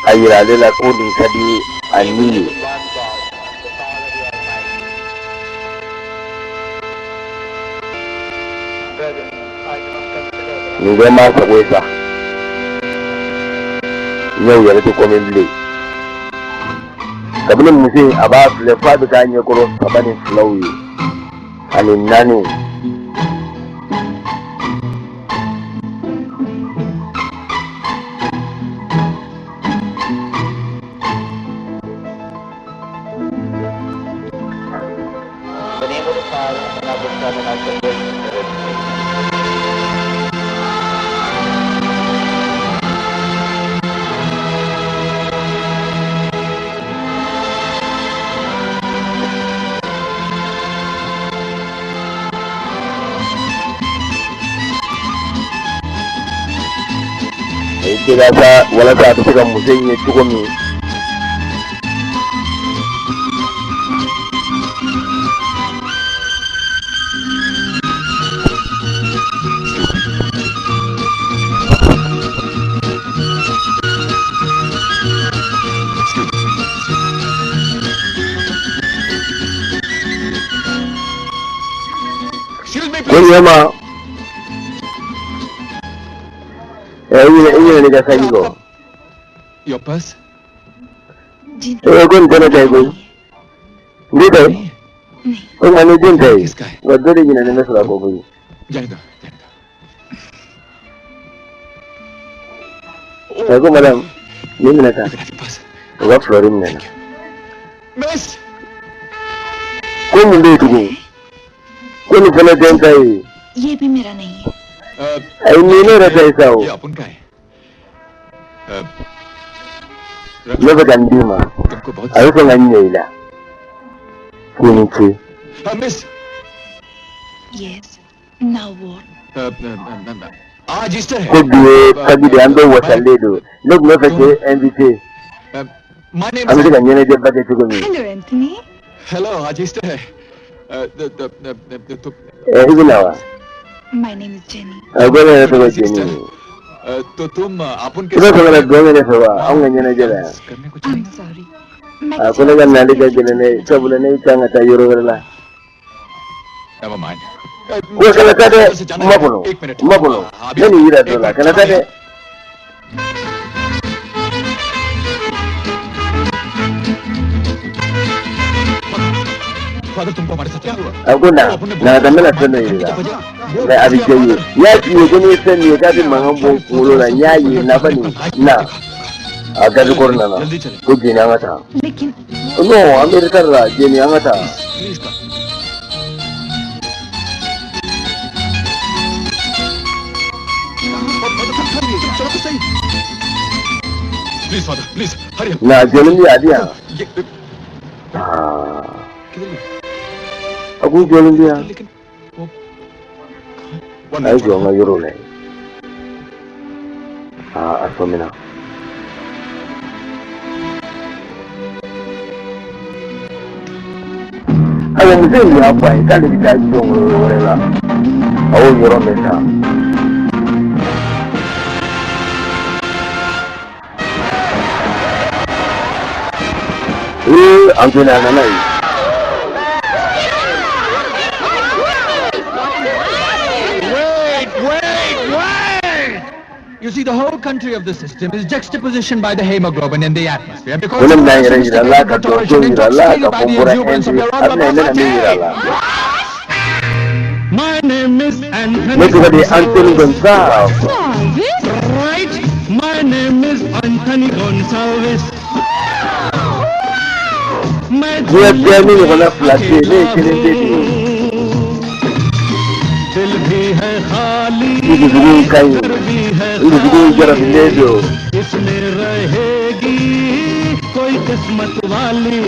a yira ale la ko nin ka di a ni ye. Nin bɛɛ m'a sago ye sa. Ɲɛw yɛrɛ tɛ kɔmi bilen. Kabini muso in a b'a filɛ f'a bɛ k'a ɲɛkɔrɔ saba ni filaw ye ani naani. Sa walasa a bɛ se ka muso in ye cogo min. Ko ɲɛma i ɲinɛ ne ka saki kɔ. Your purse? Ee, ko nin tɛ ne ta ye koyi. N tɛ ta ye. Ko nka ni den ta ye, wa dɔ de ɲinɛnen bɛ sɔrɔ a kɔ koyi. जाने दो, जाने दो. Ɛ, ko madame, nin minɛ tan. O ka fleur minɛ na. Miss! Ko mun bɛ yen tugun? Ko nin fana tɛ n ta ye. ये भी मेरा नहीं है. Ayi, nin ye ne yɛrɛ ta ye sa o. ये अपन का है. Ne bɛ ka nin d'i ma. A bɛ fɛ ka n ɲɛ i la. K'i ni ce. Miss! Yes. Now what? आज Easter है. Ko bi ye Pâques de ye, an bɛ wasalen don. Ne tun bɛ fɛ k'e invité. My name An bɛ se ka ɲɛnajɛba kɛ cogo min. Hello, Anthony. Hello, आज Easter है. तो Ɛ, i bɛ na wa? My name is Jenny. A ko ne yɛrɛ tɔgɔ Jeni. तो तुम आप उनके I bɛ fɛ ka na dɔn kɛ ne fɛ wa? Anw ka ɲɛnajɛ la yan. I'm sorry. A ko ne ka nali ka gɛlɛn dɛ, sabula ne kan ka taa yɔrɔ wɛrɛ la. Never mind. Ko kana taa dɛ, n ma kɔnɔ, n ma kɔnɔ. Ne nin yira dɔ la, kana taa dɛ. Father तुमको हमारे साथ क्या हुआ? A ko na, na ka taa, n bɛna fɛn dɔ yir'i la. Mɛ a bɛ diya i ye. N y'a f'i ye ko n'i ye fɛn min ye k'a bɛ mankan bɔ n kunkolo la, n y'a ye nafa nin na. A garde corps nana. Ko Jeni, an ka taa. लेकिन Non, an bɛ retard la, Jeni, an ka taa. चलो तो सही. Please father, please hurry up. Na, jɔnni bɛ yan, a bɛ yan. ये Aa. A ko jɔnni bɛ yan. A ye jɔ n ka yɔrɔ la yen. Aa, a sɔmina. Ayiwa, muso in y'a fɔ a ye k'ale bɛ taa jɔn yɔrɔ wɛrɛ la. A y'o yɔrɔ mɛn sa. Ee, Antoni a nana yen. Wait, wait, wait! You see, the whole country of the system is juxtapositioned by the hemoglobin in the atmosphere Ko because ne bɛna n yɛrɛ yira la, ka dɔnso yira la, ka fɔ n bɔra Inde. A bɛna ne na min yira la. My name is Anthony. Ne tɔgɔ de ye Antoni Gonzalez. Right? My name is Anthony Gonsalves. मैं Diɲɛ bɛɛ ni ɲɔgɔnna fila tɛ yen, ne ye kelen pe de ye. दिल भी है खाली, I dusukun ka ɲi, भी है n dusukun jarabilen don. इसमें रहेगी कोई किस्मत वाली,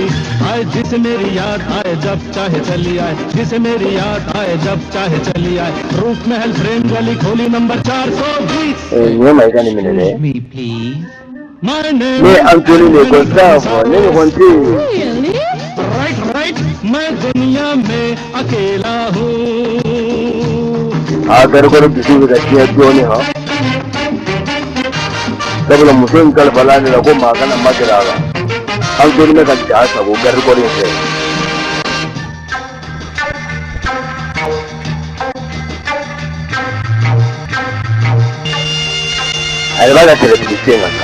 आए जिसे मेरी याद आए जब चाहे चली आए, जिसे मेरी याद आए जब चाहे चली आए। रूप महल प्रेम गली खोली नंबर 420। Nin ye Mayiga nin minɛ dɛ. Me, please. My name Ne ye Anthony de Gonçalves, ne ɲɔgɔn tɛ yen. Really? Right right, मैं दुनिया में अकेला हूँ। A garikɔrɔ dusu bɛ ka tiɲɛ dɔɔnin han. Sabula muso in kalifala ale la ko maa kana magɛrɛ a la. Anthony bɛ ka ja sago garikɔrɔ in fɛ. A yɛrɛ b'a ka tɛrɛtigi sen kan sa.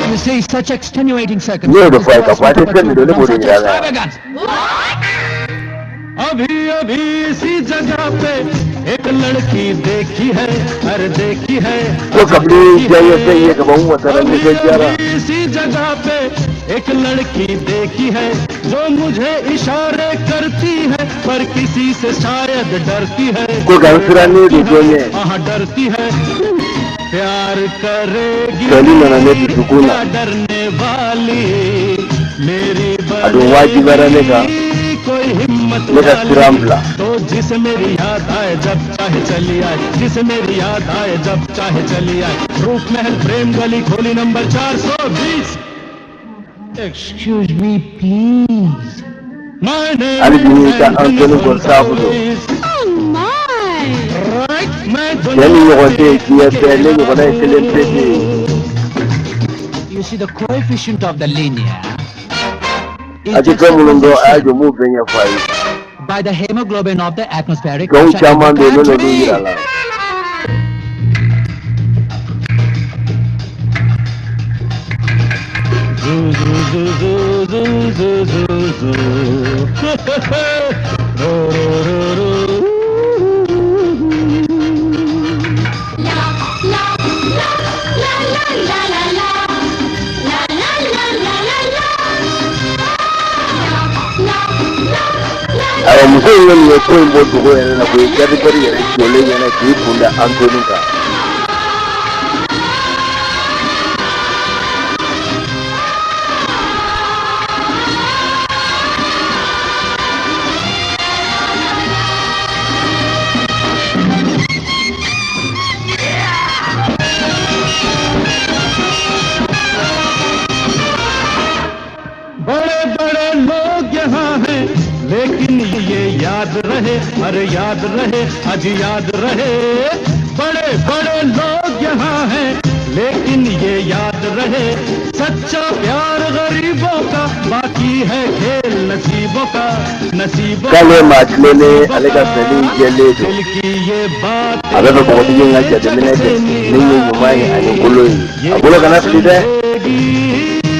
You see, such extenuating Ne y'o de circumstances fɔ a ye k'a fɔ a tɛ fɛn min dɔn, ne b'o de yira a la. Extravagance. अभी अभी इसी जगह पे एक लड़की देखी है, अरे देखी है। Ko kabini diya ye fɛn ye kaban, n wasara, अभी nisɔndiyara. अभी इसी जगह पे एक लड़की देखी है, जो मुझे इशारे करती है पर किसी से शायद डरती है। Ko nka n sirannen don dɔ ɲɛ. हाँ डरती है, प्यार करेगी Jɔli nana ne dusukun na. क्या डरने वाली, मेरी A dun wajibiyara ne kan कोई हिम्मत ne ka siran वाली bila. तो जिसे मेरी याद आए जब चाहे चली आए, जिसे मेरी याद आए जब चाहे चली आए। रूप महल प्रेम गली खोली number 420। Excuse me, please. My name Hali bi n'i is ka Anthony Gonçalves don. Oh my! Right, मैं Cɛ ni ɲɔgɔn tɛ yen diɲɛ bɛɛ, ne ɲɔgɔnna ye kelen pe de ye. You see, the coefficient of the linear is A tɛ fɛn minnu dɔn, a y'a juxtaposition jɔ n b'o bɛɛ ɲɛfɔ a ye. by the hemoglobin of the atmospheric Jɔnw pressure in caman the bɛ yen, ne n'olu country. yira la. Zoo zoo zoo zoo zoo zoo zoo zoo row row row row. La la la la la la la la la la la la la la la la la. Ayiwa, muso in ye nin ye ko in bɔ dogo yɛrɛ la koyi, garde-corps yɛrɛ jɔlen ɲɛna k'i kun da Anthony kan. बड़े बड़े लोग यहाँ हैं, लेकिन ये याद रहे, अरे याद रहे, आज याद रहे। बड़े बड़े लोग यहाँ हैं, लेकिन ये याद रहे, सच्चा प्यार गरीबों का, बाकी है खेल नसीबों का, नसीबों K'ale ye maa tilennen, ale ka fɛli jɛlen don. दिल की ये बात A bɛ fɛ bɔgɔtigi in ka jateminɛ kɛ min ye ɲuman ye ani kolon ye. A bolo kana fili dɛ.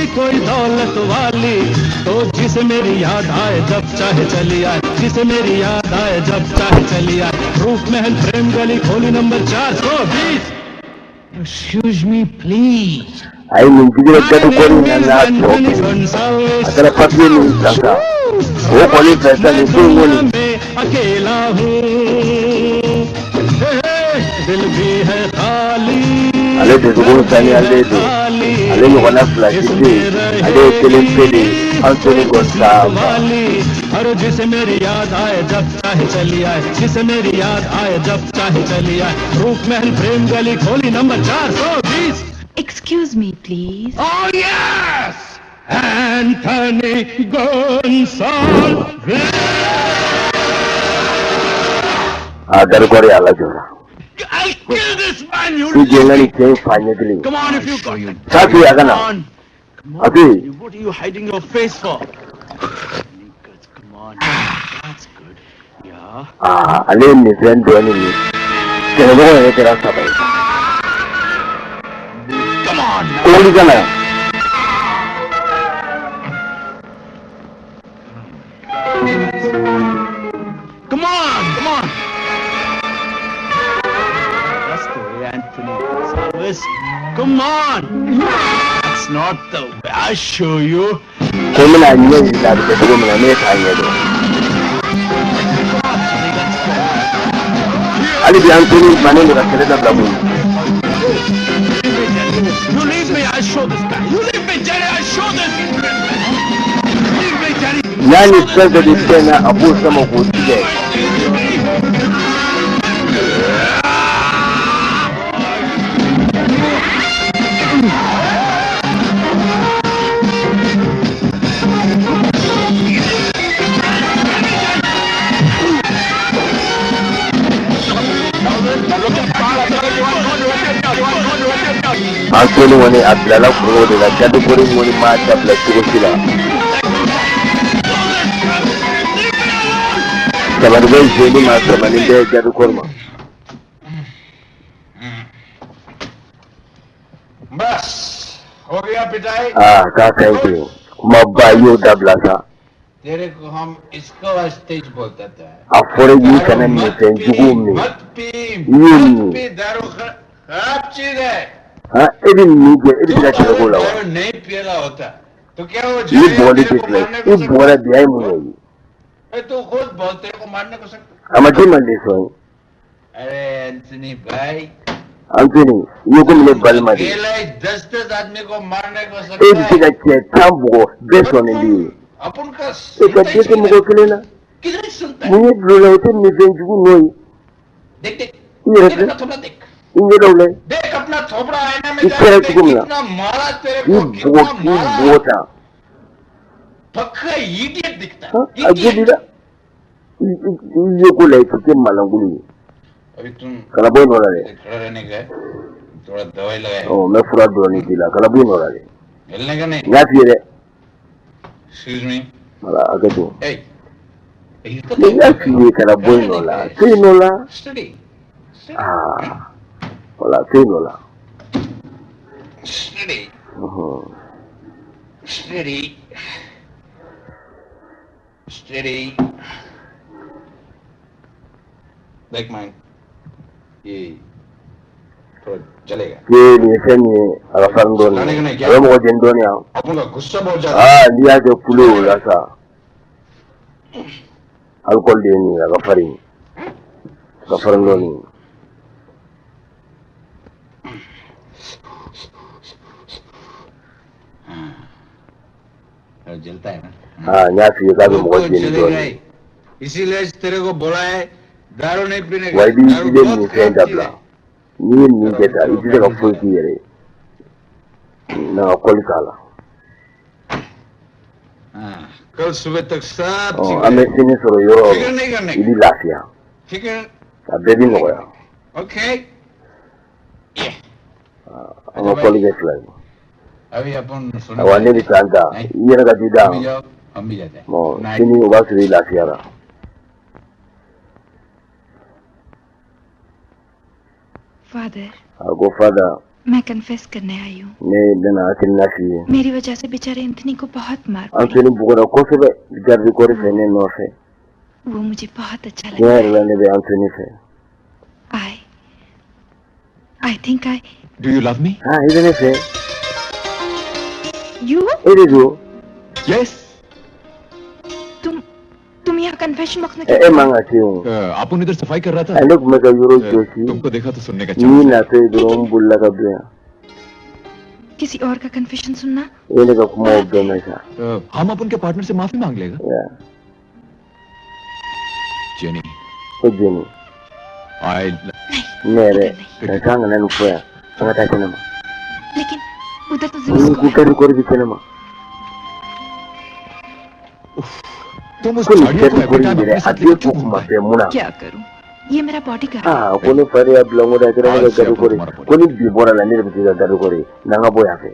कोई दौलत वाली, तो जिसे मेरी याद आए जब चाहे चली आए, जिसे मेरी याद आए जब चाहे चली आए। रूप महल प्रेम गली खोली number 420। Excuse me, please. A ye nin digira garde-corps in na n'a tɔ kɛ. A taara papiye min san kan, o kɔni fɛ sa, nin ko in kɔni. में अकेला हूँ, दिल भी है खाली, Ale dusukun saniyalen don. Ale ɲɔgɔnna fila si tɛ yen. Ale ye kelen pe de ye, Anthony Gonçalves. वाली, हर जिसे मेरी याद आए जब चाहे चली आए, जिसे मेरी याद आए जब चाहे चली आए। रूप महल प्रेम गली खोली number 420। Excuse me, please. Oh yes, Anthony Gonsalves. A garde-corps y'a lajɔ. I'll kill this man, you I jɛ n ka nin cɛ in fa ɲɛ kelen. Come on, if you got it. Taa to yen, a ka na. Come on. Come A on. to yen. What are you hiding your face for? Come on. That's good. Yeah. Aa, ale ye nin fɛn dɔɔnin min. Kɛlɛɲɔgɔn yɛrɛ kɛra saba ye. Come on. Ko wuli ka na yan. Come on. Come on. That's the way, Anthony Gonsalves. Come on. That's That's not the way. I show you. Ko n bɛna ɲɛ yir'i la, a bɛ kɛ cogo min na, ne t'a ɲɛ dɔn. Hali bi Anthony bannen don ka kɛlɛ dabila koyi. You leave me, I show this guy. You leave me, Jerry, I show this. Leave me, Jerry. N'a ni fɛn fɛn bɛ fɛn na, a b'o sama k'o tigɛ. Anthony kɔni, a bilala kuru de la. Garde corps kɔni m'a dabila cogo si la. Sabali bɛ zeni ma, sabali bɛ garde corps ma. बस हो गया पिटाई. Aa, k'a ka ɲi ten, kuma ba i y'o dabila sa. तेरे को हम इसको स्टेज बोलते थे. A fɔra i y'i kana minfɛn jugu min. मत पी. I y'o मत min. P, दारू खराब चीज है. Han, e bɛ min kɛ, e bɛ se ka kɛlɛ k'o la wa? दारू नहीं पिएला होता तो क्या हो I जाए? bugɔli तेरे tɛ को filɛ, मारने i को सकता. bugɔra bi, a ye mun kɛ i ye? अरे तू खुद बोल, तेरे को मारने को सकता. A ma den ma leçon ye. अरे एंथनी भाई, Anthony, i ye komi ne balima de. अकेला ही 10 10 आदमी को मारने को E सकता bɛ se है. ka cɛ 10 bugɔ, bɛɛ sɔnnen b'i ye. अपन का E ka dɛsɛ mɔgɔ kelen na. किधर सुनता है? Mun ye bulon la, o tɛ minfɛn jugu nɔ ye. देख देख. I yɛrɛ तेरे filɛ, का थोबड़ा देख. I ɲɛdaw lajɛ. देख अपना थोबड़ा आईना में I जाके kɛra देख. cogo min na, कितना मारा तेरे k'i को, bugɔ, कितना k'i मारा. bugɔ tan. पक्का इडियट दिखता है. Han, a jo b'i idiot. la. I ye ko la, i tɛ malankolon ye. अभी तुम Kana bɔ i nɔ la dɛ. खड़ा रहने का है, थोड़ा दवाई लगाए. Ɔ, n bɛ fura dɔɔni k'i la, kana bɔ i nɔ la dɛ. हिलने का नहीं. N y'a f'i ye dɛ. Excuse me. Wala, hakɛ to. ए, हिलता. Ne y'a f'i ye, kana bɔ i nɔ la, to i nɔ la. Steady. Aa, wala, to i nɔ la. Steady. Unhun. Steady, steady. देख man, ये थोड़ा जलेगा. Ke nin ye fɛn min ye, a ka farin dɔɔni, a bɛ mɔgɔ jeni dɔɔni yan. अपन का गुस्सा बहुत ज्यादा. Aa, n'i y'a kɛ kule o la sa, alcool de ye nin ye, a ka farin, a ka farin dɔɔni. हाँ, जलता है ना? Aa, n y'a f'i ye k'a bɛ mɔgɔ तो jeni जलेगा dɔɔni. ही. इसीलिए तेरे को बोला है, दारू नहीं पीने Wa का. i b'i दारू i bɛ बहुत nin fɛn खराब चीज dabila. है. N'i ye nin kɛ tan, i tɛ se ka foyi k'i yɛrɛ ye na ka kɔli k'a la. हाँ, कल सुबह तक सब Ɔ, ठीक हो an bɛ जाएगा. sini sɔrɔ yɔrɔ o फिक्र yɔrɔ, नहीं करने i का. bɛ lafiya, फिक्र. A bɛɛ bɛ nɔgɔya. Okay. An ka kɔli kɛ fila ye. अभी अपन सुनो. Ayiwa, ne bɛ taa n da, i yɛrɛ ka t'i da. तुम भी जाओ, हम भी जाते हैं. Bɔn, night. Sini o b'a sɔrɔ i lafiyara. Father, A ko father, मैं कन्फेस करने आई हूँ. Ne bɛna hakilina f'i ye. मेरी वजह से बेचारे एंथनी को बहुत मार पड़ी. Anthony bugɔra kosɛbɛ garde corps fɛ ne nɔfɛ. वो मुझे बहुत अच्छा Tiɲɛ लगता yɛrɛ है. la, ne bɛ Anthony fɛ. I think I Do you love me? Ah, i bɛ ne fɛ? You. E de don? Yes. तुम यहाँ कन्फेशन बॉक्स में E man ka se o. अपन इधर सफाई कर रहा था. Ale tun bɛ ka yɔrɔ jɔsi. तुमको देखा तो सुनने का N'i chance. natɔ ye dɔrɔn, n bolila ka don yan. किसी और का कन्फेशन सुनना. E ne ka kumaw bɛɛ mɛn sa. हम अपन के पार्टनर से माफी मांग लेगा. Ya. Jenny, Ko Jenny, I ne yɛrɛ ka kan kana nin fɔ yan, an ka taa kɛnɛ ma. लेकिन उधर तो Ni जिमिस ko garde corps bɛ kɛnɛ ma. तुम उस Ko nin झाड़ियों को garde every corps time in yɛrɛ, अपने a साथ bɛ लेकर ko क्यों घूमता kuma है? bɛɛ mun na? क्या करूँ, ये मेरा body guard. Aa, ko ne fa de y'a bila n ko da kɛra ne ka garde corps ye. Ko ni bi bɔra la, ne de bɛ k'i ka garde corps ye, n'an ka bɔ yan fɛ.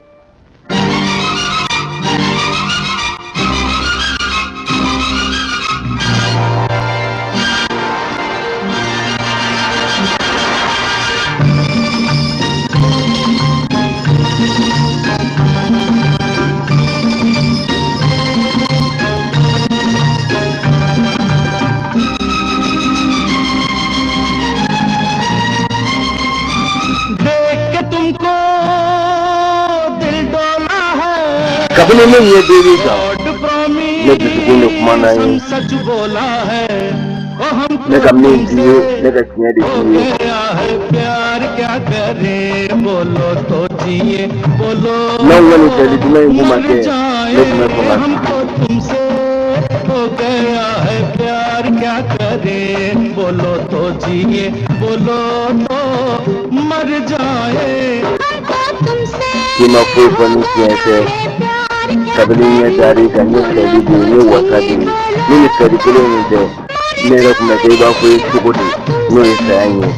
देख के तुमको दिल Kabini ne ɲɛ bɛ kan, ne dusukun de kuma n'a ye. Ne ka min f'i ye, ne ka tiɲɛ de f'i ye. N'anw ka nin fɛli duman in kun ma kɛ, ne tun bɛ fɔ ka k'i ma foyi fɔ ni tiɲɛ tɛ. Kabini ɲɛ dar'i kan, n ye fɛli de ye, n ye wasa de ye. Ni nin fɛli kelen in tɛ, ne yɛrɛ tun bɛ kɛ i b'a fɔ i ye cogo di, n'o ye saya in ye.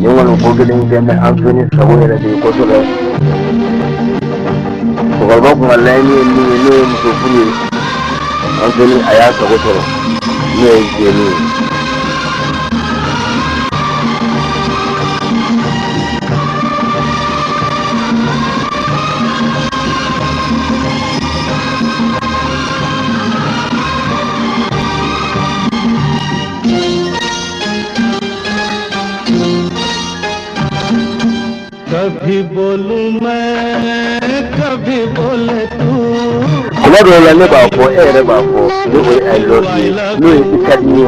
Nin kɔni ko kelen kɛ bɛ Anthony sago yɛrɛ de ye kosɛbɛ. Cɛkɔrɔba kun ka laɲini ye min ye, n'o ye muso furu ye, Anthony a y'a sago sɔrɔ, n'o ye Jenny ye. कभी बोलूं मैं, कभी बोले तू. Kuma dɔw la, ne b'a fɔ, e yɛrɛ b'a fɔ, ne o ye I love you, n'o ye i ka di n ye.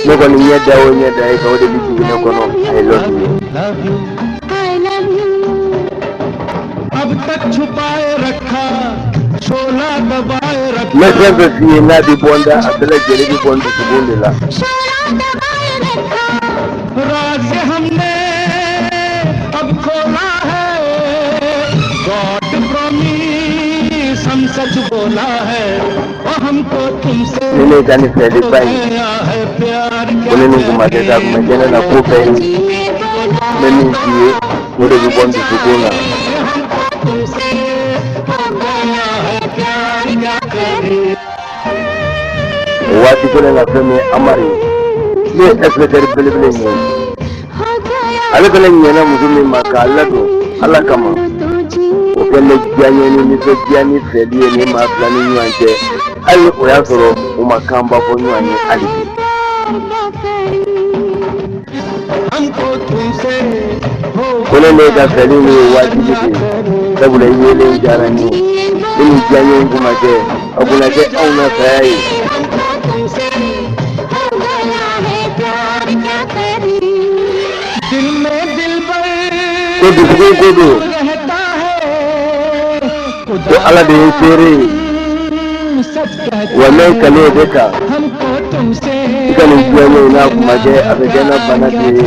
Ne kɔni ɲɛ da o ɲɛ da e kan, o de bɛ jigin ne kɔnɔ, I love you. Love you. अब तक छुपाए रखा, शोला दबाए N bɛ रखा. fɛn fɛn f'i ye, n'a bɛ bɔ n da, a bɛɛ lajɛlen bɛ bɔ n dusukun de la. राज हमने अब खोला है, गॉड प्रॉमिस हम सच बोला है, और हमको तुमसे Ni ne ka nin fɛliba in गया है प्यार. ko ne ni kun ma kɛ sa, kun bɛ kɛ ne la ko bɛɛ ye. N bɛ min f'i ye, o de bɛ bɔ n dusukun na. तुमसे हो गया है प्यार, क्या करें. O waati kelen na, fɛn min ye Amari ye, n'o ye inspecteur belebele in ye, ale fana ɲɛna muso min ma k'a ladon Ala kama, o kɛlen bɛ diya ni nisɔndiya ni fɛli ye ni maa fila ni ɲɔgɔn cɛ, hali o y'a sɔrɔ u ma kanba fɔ ɲɔgɔn ye hali bi. हमको तुमसे हो Ko ne ne ka fɛli in ye wajibi de ye, sabula i yelen diyara n ye. Ni nin diya in kun ma kɛ, a kun na kɛ anw na saya ye. दिल में दिल पर Ko dusukun ko don, रहता है. ko Ala de ye seere ye. सच कहते Wa n bɛ kale de kan, हमको तुमसे i ka nin diya in n'a kun ma kɛ, a bɛ kɛ n na bana de ye.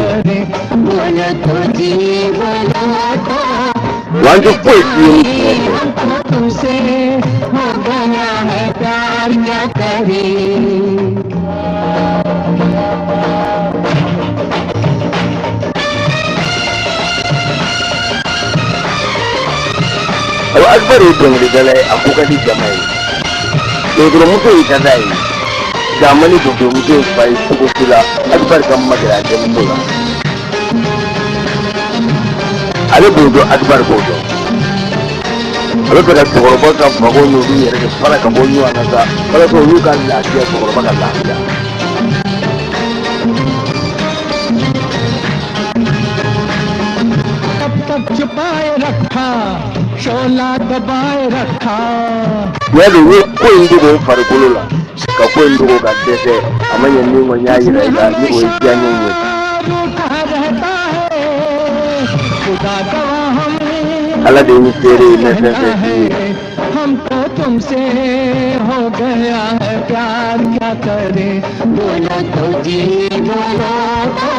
Wa an tɛ foyi f'i ye ni tiɲɛ tɛ. तुमसे हो गया है प्यार, क्या करें. Ayiwa, Akbar ye dɔnkilidala ye, a ko ka di jama ye. Dɔgɔtɔrɔmuso in ka d'a ye, nka a ma ni dɔgɔtɔrɔmuso in fa ye cogo si la Akbar ka magɛrɛ a denmuso la. Ale b'o dɔn, Akbar b'o dɔn. A bɛ fɛ ka cɛkɔrɔba ka mago n'olu yɛrɛ de fara ka bɔ ɲɔgɔn na sa, walasa olu ka lafiya, cɛkɔrɔba ka lafiya. कब तक छुपाए रखा, शोला दबाए रखा. Tiɲɛ don, n ye ko in dogo n farikolo la, ka ko in dogo ka dɛsɛ, a ma ɲɛ min kɔ, n y'a yira i la ni o ye diya n ye. रूठा रहता है, खुदा गवाह हम Ala de ye n seere ye, n bɛ fɛn fɛn f'i ye. हमको तुमसे हो गया है प्यार, क्या करें. बोलो तो जी, बोलो तो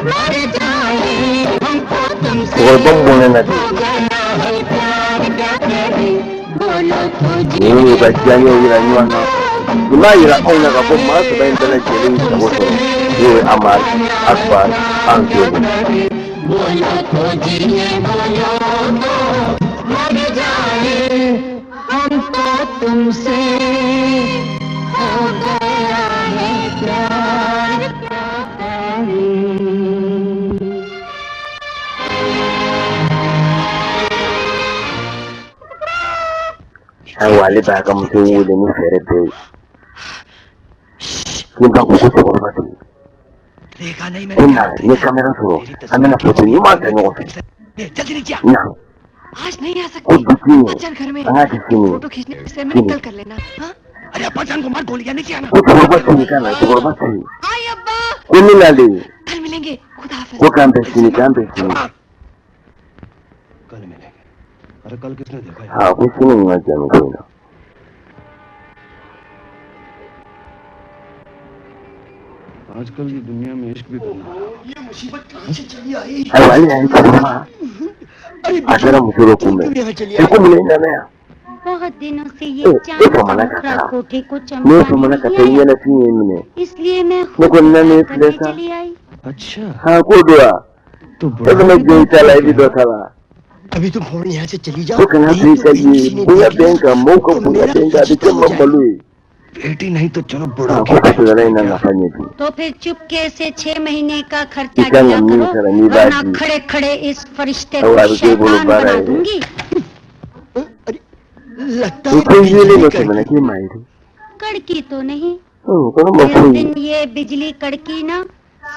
मर जाए, हमको तुमसे Cɛkɔrɔba mɔnɛ na de हो गया है प्यार, क्या करें. बोलो तो जी. Ninnu y'u ka diyaɲɛw yira ɲɔgɔn na. Nin b'a yira anw na k'a fɔ maa saba in bɛɛ lajɛlen ye sago sɔrɔ, n'o ye Amar, Akbar, Anthony. बोलो तो जी, बोलो तो मर जाए, हमको तुमसे हो गया है प्यार, क्या करें. Ayiwa, ale b'a ka muso in wele ni fɛɛrɛ bɛɛ ye. Ko n ba ko ko cɛkɔrɔba tɛ yen. देखा नहीं Ko मैंने na n ye kamera sɔrɔ, an bɛna foto ɲuman ta ɲɔgɔn fɛ. जल्दी नीचे आ। Na. आज नहीं आ Ko सकती। bi sini, चल घर में an k'a kɛ sini. Photo खींचने से मैंने Sini. कल कर लेना। हाँ अरे अब्बा जान को मार गोलियां, नीचे आना। Ko cɛkɔrɔba sini ka na, cɛkɔrɔba sini. आई अब्बा, Ko ne nalen. कल मिलेंगे, खुदा हाफिज। Ko k'an bɛn sini, k'an bɛn sini. कल मिलेंगे। अरे कल किसने देखा यार? Aa, ko sini ɲuman diya nin ko in na. आजकल की दुनिया में इश्क भी करना हराम। ये मुसीबत कहाँ से चली आई? Ayiwa, ale y'a ye cɛkɔrɔba अरे a taara muso dɔ kunbɛn. क्यों यहाँ चली E आई? ko mun na i nana yan? बहुत दिनों से ये E, e चांद का famana ka मुखड़ा taa. कोठे को Ne चमकाने famana ka नहीं taa, i आया, ɲɛnafin ye n minɛ. इसलिए मैं Ne खुद kɔni na ne करने filɛ sa. चली आई। अच्छा, Ha, k'o don wa? तो E fana jɔn i ta la, i bɛ dɔ ta la. अभी तुम फौरन यहाँ से चली जाओ, Ko kana नहीं to i तो ka कहीं ye किसी ने bonya देख bɛn लिया kan, mɔgɔw ka तो bonya मेरा bɛn kan, a bɛ fajita kɛ हो ma जाएगा। malo ye. बेटी नहीं तो चलो Ha, बुढ़ा ko की kasola in na nafa ɲɛ bi. तो फिर चुपके से 6 महीने का खर्चा I kan दिया ka min करो, sara n'i b'a वरना di. खड़े खड़े इस फरिश्ते Ayiwa, को a bɛ k'e bolo शैतान baara बना ye dɛ. दूंगी। अरे लगता I है ko yelen बिजली dɔ कड़की। tɛmɛna k'e m'a ye dɛ. कड़की तो नहीं, Kɔnɔ ma जिस foyi. दिन ये बिजली कड़की ना,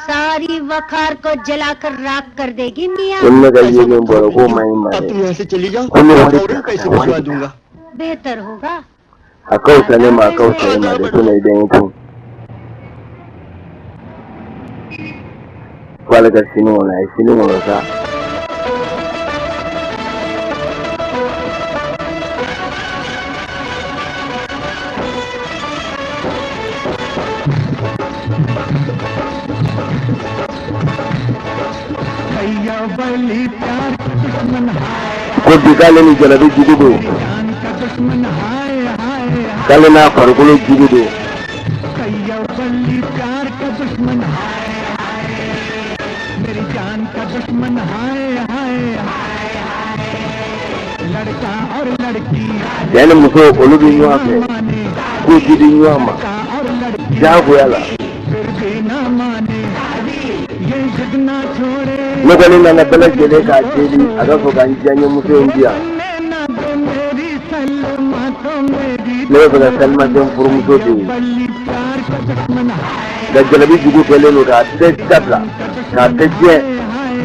सारी वखार को जलाकर राख कर देगी मियाँ। Ko ni ne ka ऐसा yelen मत करो bɔra k'o Billu, ma ɲi ma अब dɛ. तुम यहाँ से चली जाओ, Ko ne मैं wari फौरन bila ka पैसे taa, wari भिजवा bila. दूंगा। बेहतर होगा। A ka fisa ne ma, a ka fisa e ma dɛ, ko na i bɛ n kun. Ko ale ka sini kɔnɔ, a ye sini kɔnɔ sa. भैया बली प्यार का दुश्मन हाय, Ko bi k'ale ni jalabi jugu don. जान का दुश्मन हाय हाय। K'ale n'a farikolo jugu don. भैया बली प्यार का दुश्मन हाय हाय, मेरी जान का दुश्मन हाय हाय हाय। लड़का और लड़की Cɛ ni muso olu bɛ ɲɔgɔn fɛ. माने, K'u ti di ɲɔgɔn ma. लड़का और लड़की Diyagoya la. फिर भी ना माने, ये जिद ना छोड़े, Ne kɔni nana bɛɛ lajɛlen k'a deli a ka fɔ ka n diya n ye muso in di yan. बनने ना दे मेरी सलमा को मेरी Ne bɛ fɛ ka Salima kɛ n furumuso de ye. बल्ली प्यार का दुश्मन हाय Nka jalabi jugu kɛlen don k'a bɛɛ dabila, k'a bɛɛ tiɲɛ. हाय।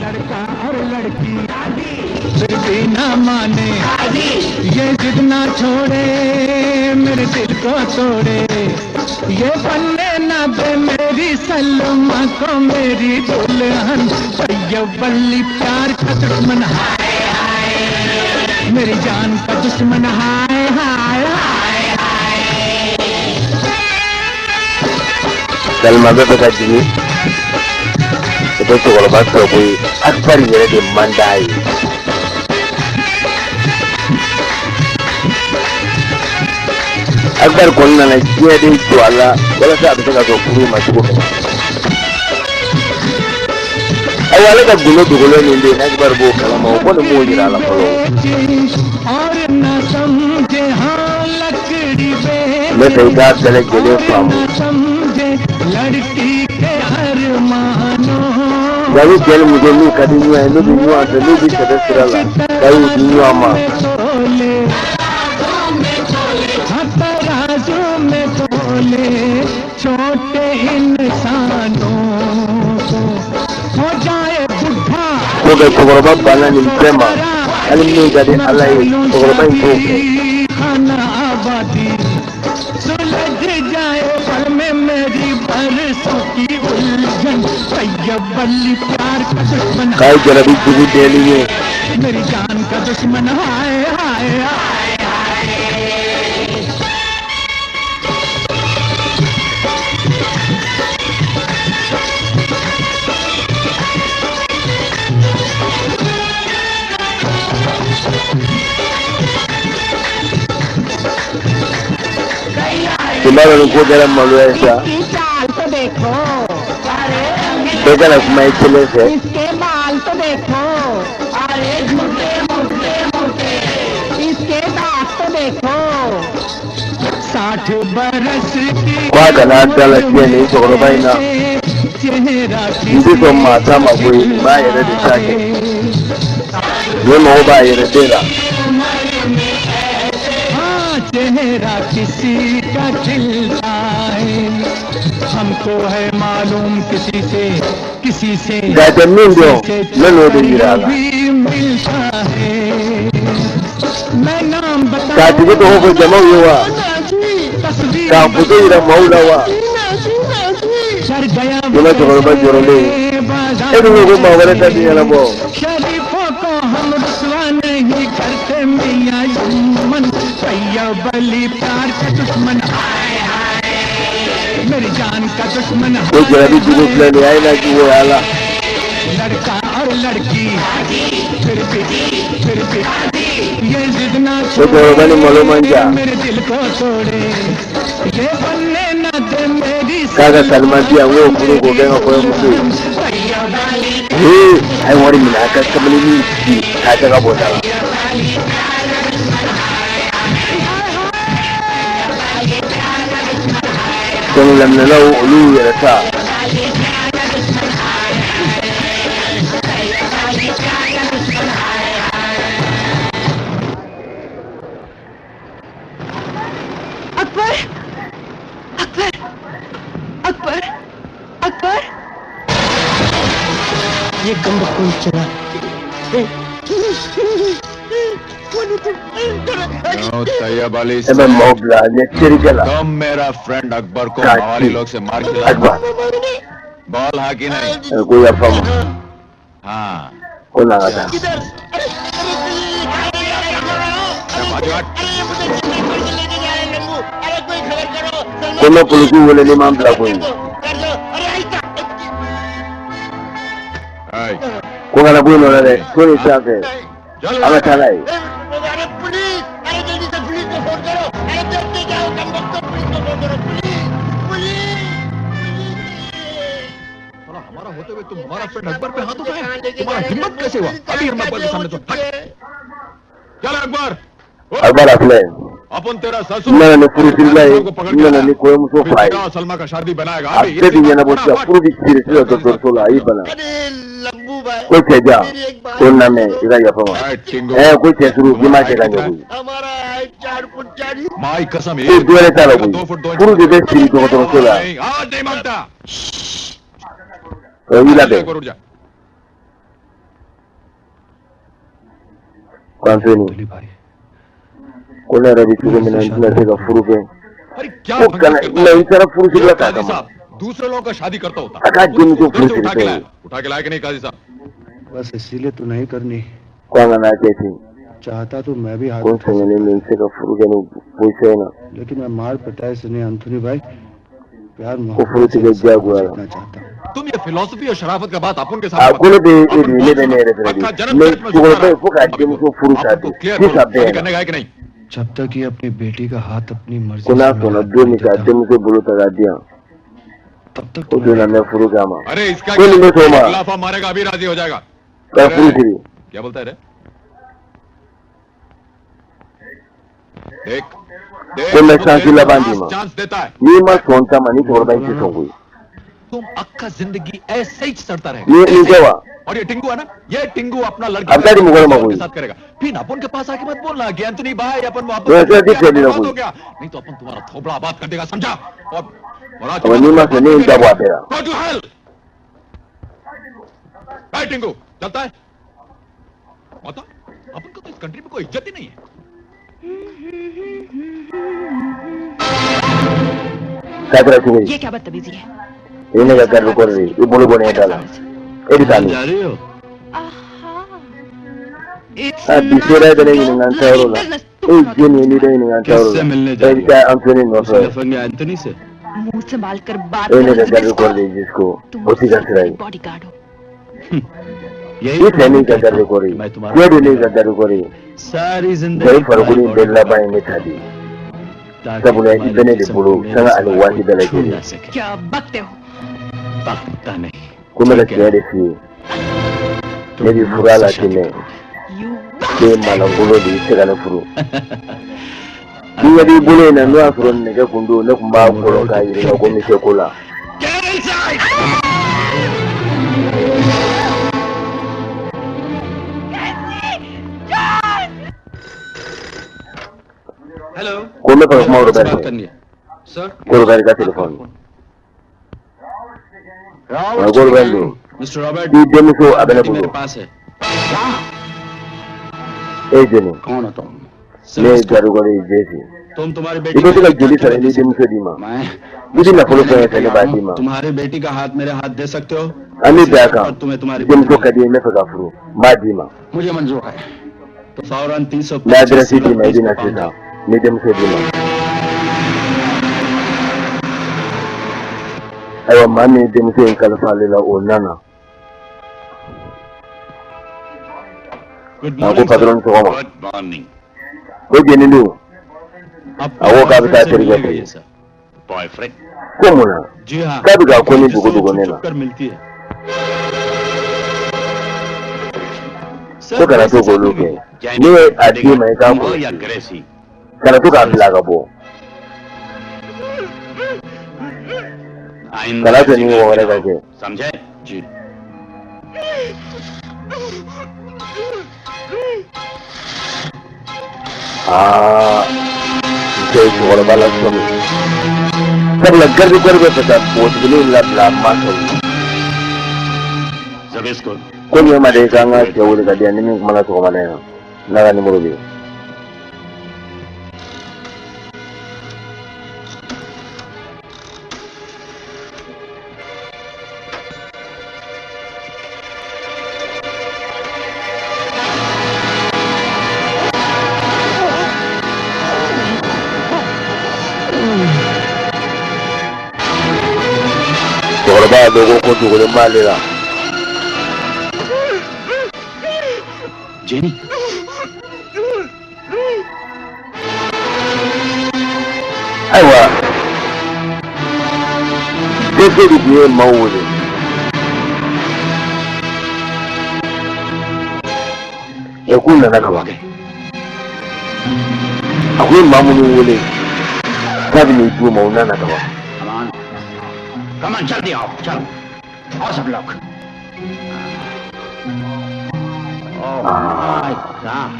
लड़का और लड़की फिर भी ना माने, ये जिद ना छोड़े, मेरे दिल को तोड़े, ये बनने ना दे मेरी सलमा को मेरी दुल्हन। भैया बल्ली प्यार का दुश्मन हाय हाय, मेरी जान का दुश्मन हाय हाय हाय। Salima bɛ fɛ ka jigin. O tɛ cɛkɔrɔba sɔrɔ koyi. Akbari yɛrɛ de man d'a ye. Akbari kɔni nana diɲɛ de jɔ a la walasa a bɛ se ka sɔn furu in ma cogo min na. Ayiwa, ale ka gundo dogolen min bɛ yen, Akbari b'o kalama, o kɔni m'o yira a la fɔlɔ. और न समझे हाँ लकड़ी Ne fɛ i बेचे k'a bɛɛ lajɛlen और faamu. न समझे लड़की के अरमानों Nka ni cɛ ni muso n'u ka di ɲɔgɔn ye, n'u bɛ ɲɔgɔn fɛ, n'u bɛ sɛbɛ sira la, k'a y'u di ɲɔgɔn ma. तोले, हाँ तराजू में तोले छोटे इंसानों को, हो जाए बुढ़ा Ko nka cɛkɔrɔba banna nin bɛɛ ma, hali min ka di Ala ye, cɛkɔrɔba in t'o kɛ. खाना आबादी सुलझ जाए पल में मेरी बरसों की उलझन। तैयब अली प्यार का दुश्मन K'a ye jalabi jugu deli ye. मेरी जान का दुश्मन हाय हाय हाय। Tun b'a dɔn ni ko kɛra maloya ye sa. इसकी चाल तो देखो, Bɛɛ kana kuma i kelen fɛ. इसके बाल तो देखो, अरे झूठे मोटे मोटे, इसके दांत तो देखो। 60 बरस की Ko a kana da la tiɲɛ nin cɛkɔrɔba in na. चेहरा N tɛ sɔn maa ta ma koyi, n b'a yɛrɛ de ta kɛ. Ne mago b'a yɛrɛ den la. चेहरा किसी का खिलता है। हमको है मालूम किसी से, किसी से Nka a tɛ min dɔn, ne n'o de yira a la. भी मिलता है। मैं नाम बता K'a tigi tɔgɔ fɔ jamaw ye wa? तस्वीर K'a foto yira maaw la wa? डर गया I ma cɛkɔrɔba jɔrɔlen ye. E dun ko ko maa wɛrɛ ta ti ɲɛnabɔ. शरीफों को हम रुसवा नहीं करते मियाँ जुम्मन, तैयब अली प्यार का दुश्मन, हाय हाय मेरी जान का दुश्मन। O jarabi jugu filɛ nin ye, a ye n'a jugu ye a la. लड़का और लड़की फिर भी, फिर भी ये जिद ना O cɛkɔrɔba ni malo man jan. मेरे दिल को तोड़े, ये बनने न दे मेरी K'a ka Salima di yan, n k'o furu k'o kɛ n ka kɔɲɔmuso ye. Ee, a ye wari minɛ a ka kamalennin ci k'a tɛgɛ bɔ da la. Sɔnni laminɛnaw olu y'u yɛrɛ ta. Akbar, Akbar, Akbar, Akbar. ये गम कौन चला? क्यों तैयब Ali E bɛ maaw bila a ɲɛ terikɛ la. तुम मेरा फ्रेंड अकबर को K'a मवाली ci. लोग से मार खिला। Akbar. Ball है कि नहीं? Ɛ, ko yafa ma. हाँ Ko na ka taa. बाजू हट। Ko n bɛ polisiw wele n'i ma n bila koyi. ऐ, Ko kana bɔ yen nɔ la dɛ. Ko nin sanfɛ. चल An ka taa n'a ye. अरे पुलिस, अरे जल्दी से पुलिस को फोन करो। अरे देखते जाओ कमबख्त, पुलिस को फोन करो। पुलिस, पुलिस, साला हमारा होते हुए तुम हमारा फ्रेंड अकबर पे हाथ उठाए, तुम्हारा हिम्मत कैसे हुआ? अभी हम अकबर के सामने तो हट। चल अकबर, Akbar a filɛ. अपन तेरा ससुर N nana ni furusirila ye. को पकड़ N के nana लाया। ni kɔɲɔmuso फिर fa ye. तेरा और सलमा का शादी बनाएगा। A अभी bɛɛ bi इसी ɲɛnabɔ sisan. Furu bi siri sisan dɔgɔtɔrɔso la. A y'i bana. अरे लंबू भाई, Ko cɛ jan. मेरी एक बात Ko n lamɛn i ka yafa ma. I, टिंगू Ɛ, ko cɛ suru k'i m'a kɛ ka ɲɛ koyi. हमारा है 4 फुट 40। माई कसम Ko एक dɔ wɛrɛ t'a la koyi. 2 foot 2 inch. Furu de bɛ siri dɔgɔtɔrɔso la. नहीं, आज नहीं मानता। Ɔ, i labɛn. Akbar उठ जा। Ko Anthony. Ko ne yɛrɛ bɛ cogo min na, n tɛna se ka furu kɛ. अरे क्या Ko भंग kana करता na है? i taara furusirila k'a काजी kama. साहब दूसरे लोगों का शादी करता होता, A k'a denmuso उधर furu से उठा siritɔ के लाया, ye. उठा के लाया कि नहीं काजी साहब? बस इसीलिए तो नहीं करनी। Ko an kana kɛ ten. चाहता तो मैं भी हाथ Ko n उठा sɛgɛnnen bɛ, n tɛ se ka furu kɛ ni position in na. लेकिन मैं मार पिटाई से नहीं अंथोनी भाई, प्यार Ko मोहब्बत furu से tɛ kɛ इंसान को diyagoya la. जीतना चाहता हूँ। तुम ये फिलोसफी और शराफत का बात अपन के A सामने ko ne bɛ e अपन de ne बहुत bɛ ne सुना। yɛrɛ fɛnɛ de. अक्खा जन्म Mais चरित्र में सुना cɛkɔrɔba रहा। ye fo k'a denmuso furu आप sa उनको de. Clear Sisan करो, bɛɛ शादी na. करने का है कि नहीं? जब तक ये अपनी बेटी का हाथ अपनी मर्जी Ko से n'a मेरे sɔnna हाथ don नहीं min k'a देता denmuso bolo ta k'a di yan, तब तक o तो don मैं na n bɛ furu k'a ma. अरे इसका Ko nin bɛ sɔn o ma लाफा मारेगा अभी राजी हो जाएगा। ka अरे, furu siri. क्या बोलता है रे? देख देख Ko n bɛ तू chance तेरे को laban d'i last ma. Chance देता है। N'i ma sɔn ta ma, ni cɛkɔrɔba in tɛ sɔn koyi. तुम अक्खा जिंदगी ऐसे ही सड़ता Ni रहेगा। nin tɛ wa? और ये टिंगू है ना, ये टिंगू अपना लड़की A bɛ taa di mɔgɔ wɛrɛ ma के koyi. साथ करेगा। फिर अपन के पास आके मत बोलना कि एंथनी भाई अपन वापस वैसे हो अधिक गया, से नहीं बर्बाद कोई। हो गया, नहीं तो अपन तुम्हारा थोबड़ा आबाद कर देगा, समझा? और आज Awa n'i ma sɔn, ne ye n da bɔ a bɛɛ la. Go to hell. भाई टिंगू चलता है, बता अपन को तो इस कंट्री में कोई इज्जत ही नहीं है। K'a kɛra cogo di? ये क्या बदतमीजी है? I ye ne ka garde corps de ye, i bolo bɔ ne da la. E bɛ taa min? जा रही हो? It's A bi sera e bɛ ne ɲininka n taayɔrɔ la. E ye jɔn ye n'i bɛ ɲininka n taayɔrɔ किससे la? मिलने जा E रही bɛ taa Anthony हो? nɔfɛ. लफंगे एंथनी से? मुंह संभाल कर बात E ye ne करो ka garde जिसको corps de ye jusqu'au तुम o t'i ka sira ye. Bodyguard हो। यही I तो fɛ ne ka मैं garde कहता corps हूँ ye. कि मैं तुम्हारा Cɛ de ne ka garde corps ye. सारी Nka जिंदगी i farikolo in bɛɛ laban ye ne ta de ye. ताकि Sabula i तुम्हारे bɛ ne de जिस्म bolo को मेरे sanga ani सिवा waati कोई bɛɛ छू lajɛlen. ना सके। क्या बकते हो? पकता नहीं। Ko n bɛ ka tiɲɛ de f'i ye. Ne b'i furu a la ten dɛ. You E ye malangolo de ye, i tɛ se ka ne furu. Ni ɲɛ b'i bolo in na, n'o y'a sɔrɔ nɛgɛ kun don, ne tun b'a kɔlɔn k'a yir'i la ko n bɛ se ko la. Get inside! Hello. Ko n bɛ fɛ ka kuma Robert बात fɛ. करनी है sir. Ko Robert ka téléphone. Wa ko Robert don. Mister Robert, K'i denmuso a bɛ ne मेरे bolo. पास है। E ye jɔni? कौन हो तुम? Ne ye garde ye, Jesse. तुम तुम्हारी I बेटी bɛ se ka joli sara i ni denmuso d'i ma? मैं I bɛ nafolo fɛn fɛn, ne b'a d'i ma. तुम्हारी बेटी का हाथ मेरे हाथ दे सकते हो? An bɛ bɛn a kan. और तुम्हें तुम्हारी Denmuso ka di n ye, n bɛ fɛ ka furu, n b'a d'i ma. मुझे मंजूर है। तो फौरन 300 N bɛ adresse d'i ma, i bɛ na sisan, n bɛ denmuso d'i ma. Ayiwa, maa min ye denmuso in kalifa ale la, o nana. Good A ko morning. Patron, sɔgɔma. Good morning. Ko jeni don? A ko k'a bɛ taa terikɛ fɛ yen. Sir. Boyfriend? Ko mun na? जी हाँ। K'a bɛ ka ko ni dogo dogo ne la. कर मिलती है। Ko kana to k'olu kɛ. Ne ye a d'i ma, i k'a हो या kɔlɔsi. Gracie? Kana to k'a bila ka bɔ. आइंदा Kana to ऐसी ni mɔgɔ wɛrɛ ka गलती ना kɛ. हो, समझे? जी। Aa, muso ye cɛkɔrɔba la sɔmi, sabula garde corps bɛ fɛ ka npogotiginin in labila a mansaw ye. जब इसको Ko nin ma de k'an ka cɛ wele ka di yan, ni min kumana sɔgɔmada in na, n'a ka numéro bɛ yen. Cɛkɔrɔba y'a dɔn ko ko dogolen b'ale la. Jenny. Ayiwa, dɛsɛ de tun ye maaw wele. Ɛ, k'u nana ka ban. A ko ye maa minnu wele k'a bɛ n'i d'u ma, u nana ka ban. Come on, come on, जल्दी आओ, चलो आओ सब लोग। Oh my God.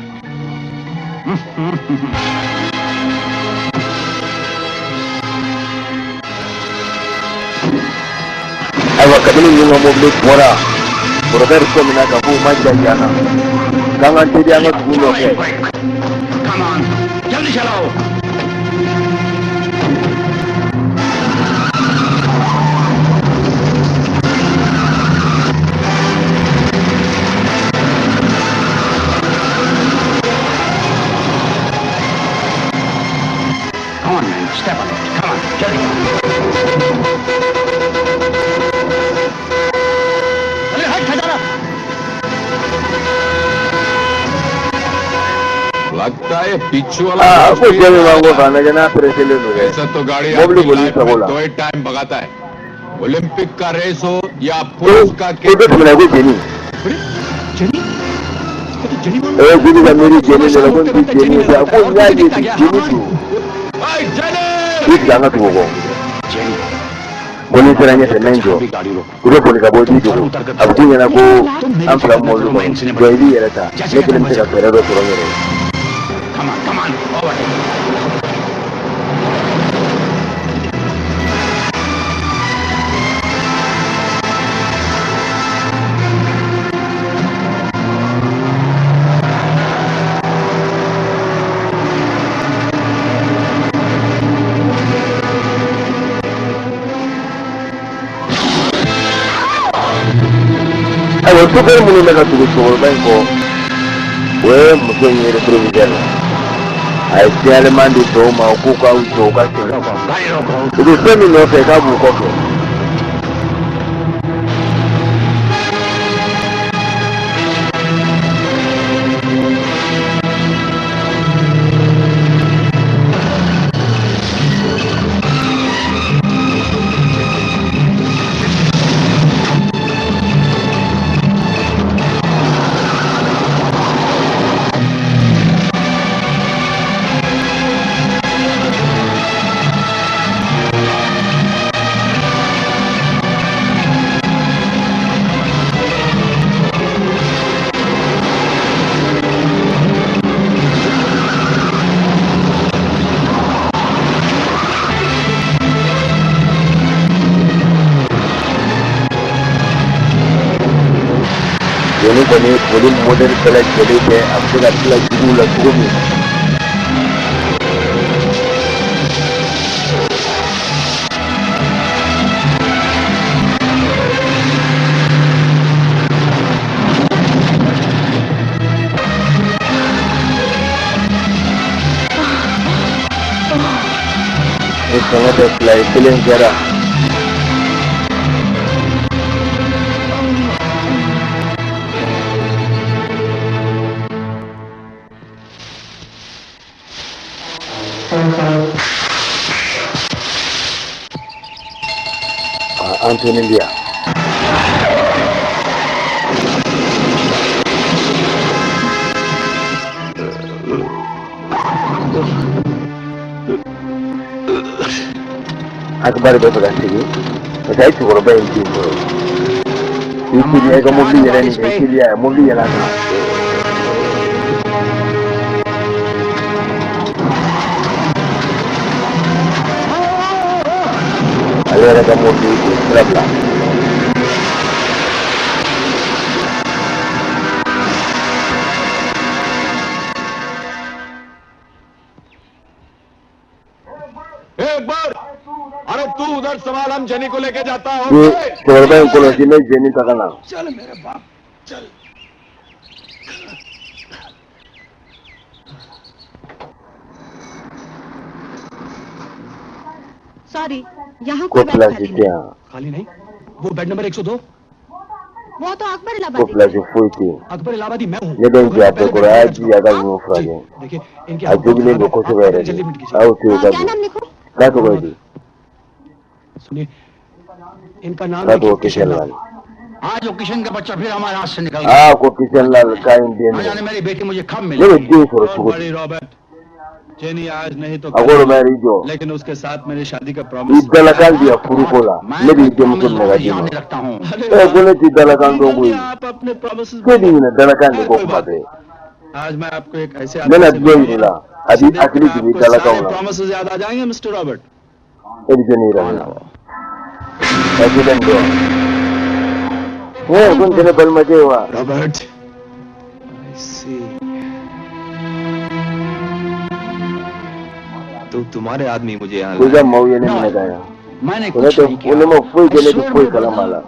Ayiwa, kabini ninnu ka mobili bɔra, Robert sɔmina ka fɔ u ma ja yan na k'an ka teliya, an ka tugu nɔfɛ. Come on, जल्दी चलाओ। Come on, man, step on it. Come on, जल्दी। अरे हट खजाना। लगता है पीछू वाला Aa, दोस्त ko भी cɛ min b'an kɔfɛ, a lajɛ n'a pereselen don dɛ. ऐसा तो गाड़ी mobili आपकी boli life sago में la. दो ही टाइम भगाता है, ओलंपिक का रेस हो या Ko पुलिस का ko dɔ tɛmɛna, ko jeni. Jenny, इसको तो जेनी बोल। Ɛ, jeli ka miiri jeni de la, ko n ti jeni ye. A ko n y'a ye bi, jeni don. I tigɛ, an ka tugu o kɔ. Jenny. Ko n'i sera ɲɛfɛ, n bɛ n jɔ, भी गाड़ी रोको। I bɛ boli ka bɔ, i b'i dogo. A bɛ k'u ɲɛna ko an fila mɔbili kɔnɔ, jɔ, i b'i yɛrɛ ta, ne kelen bɛ se ka fɛɛrɛ dɔ sɔrɔ n yɛrɛ ye. Come on, come on, overtake. Ayiwa, sofɛri minnu bɛ ka tugu cɛkɔrɔba in kɔ, o ye muso in ye rétroviseur la. A ye signalement di tɔw ma k'u ka jɔ, u ka segin. गाड़ी रोको। U bɛ fɛn min nɔfɛ, k'a b'u kɔfɛ. Jeni kɔni ye boli modèle bɛɛ lajɛlen kɛ, a bɛ se ka tila juguw la cogo min. Ni sɛgɛn tɛ fila ye, kelen kɛra. Anthony bɛ yan. Akbar bɛ fɛ ka segin parce que a ye cɛkɔrɔba in den sɔrɔ. I teliya, i ka mobili yɛlɛ nin kan, i teliya, mobili yɛlɛ a kan. Ale yɛrɛ ka mobili k'o sira bila. Akbar, अरे तू उधर संभाल, हम जेनी को लेके जाता हूँ। Ni cɛkɔrɔba in kɔlɔsi, ne Jeni ta ka na. चल मेरे बाप, चल। सॉरी, यहाँ Ko कोई बेड place खाली tɛ नहीं। yan. खाली नहीं, वो बेड नंबर 102। वो तो अकबर Ko इलाहाबादी। Place foyi tɛ yen. Akbar इलाहाबादी मैं हूँ। Ne bɛ n jɔ a bɛɛ kɔrɔ, a y'a jija a ka ninnu furakɛ. देखिए इनके A हाथ बहुत jogilen खराब don है, kosɛbɛ आप yɛrɛ de. जल्दी एडमिट कीजिए। A y'o to yen हाँ, ka क्या don. नाम लिखूं? K'a tɔgɔ ye di? सुनिए, इनका नाम K'a लिखिए tɔgɔ Kishan Kishan Lal. Lal. आज वो किशन का बच्चा फिर हमारे हाथ से निकल गया। Aa, ko Kishan Lal k'a ye n den ना minɛ. जाने मेरी बेटी मुझे कब Ne bɛ मिलेगी। den sɔrɔ Don't cogo di? worry, Robert. Jenny आज नहीं तो A ko कल, Robert, i jɔ. लेकिन उसके साथ मेरी शादी का I promise. dalakan di yan furuko la, मैं ne b'i denmuso promise minɛ ka d'i याद ma. नहीं रखता हूँ। अरे Ɛ, ko ne t'i dalakan dɔn कर koyi. दिया आप अपने promises। K'e b'i ɲinɛ dalakan de kɔ कोई kuma बात bɛɛ. नहीं। आज मैं आपको एक ऐसे N आदमी bɛna से jumɛn yir'i मिलवाऊंगा la a जिसे b'i देखकर hakili jigin आपको dalakanw सारे la. Promises याद आ जाएंगे mister Robert. E bɛ jɔnni yira ne la? Accident don wa? Ko nin tɛ ne balimakɛ ye wa? Robert, I see. तो तुम्हारे आदमी मुझे यहाँ Ko i लाए। ka maaw ye ne minɛ ka yan. मैंने Ko ne कुछ tɛ, नहीं ko किया। ne ma foyi kɛ, ne tɛ foyi kalama la.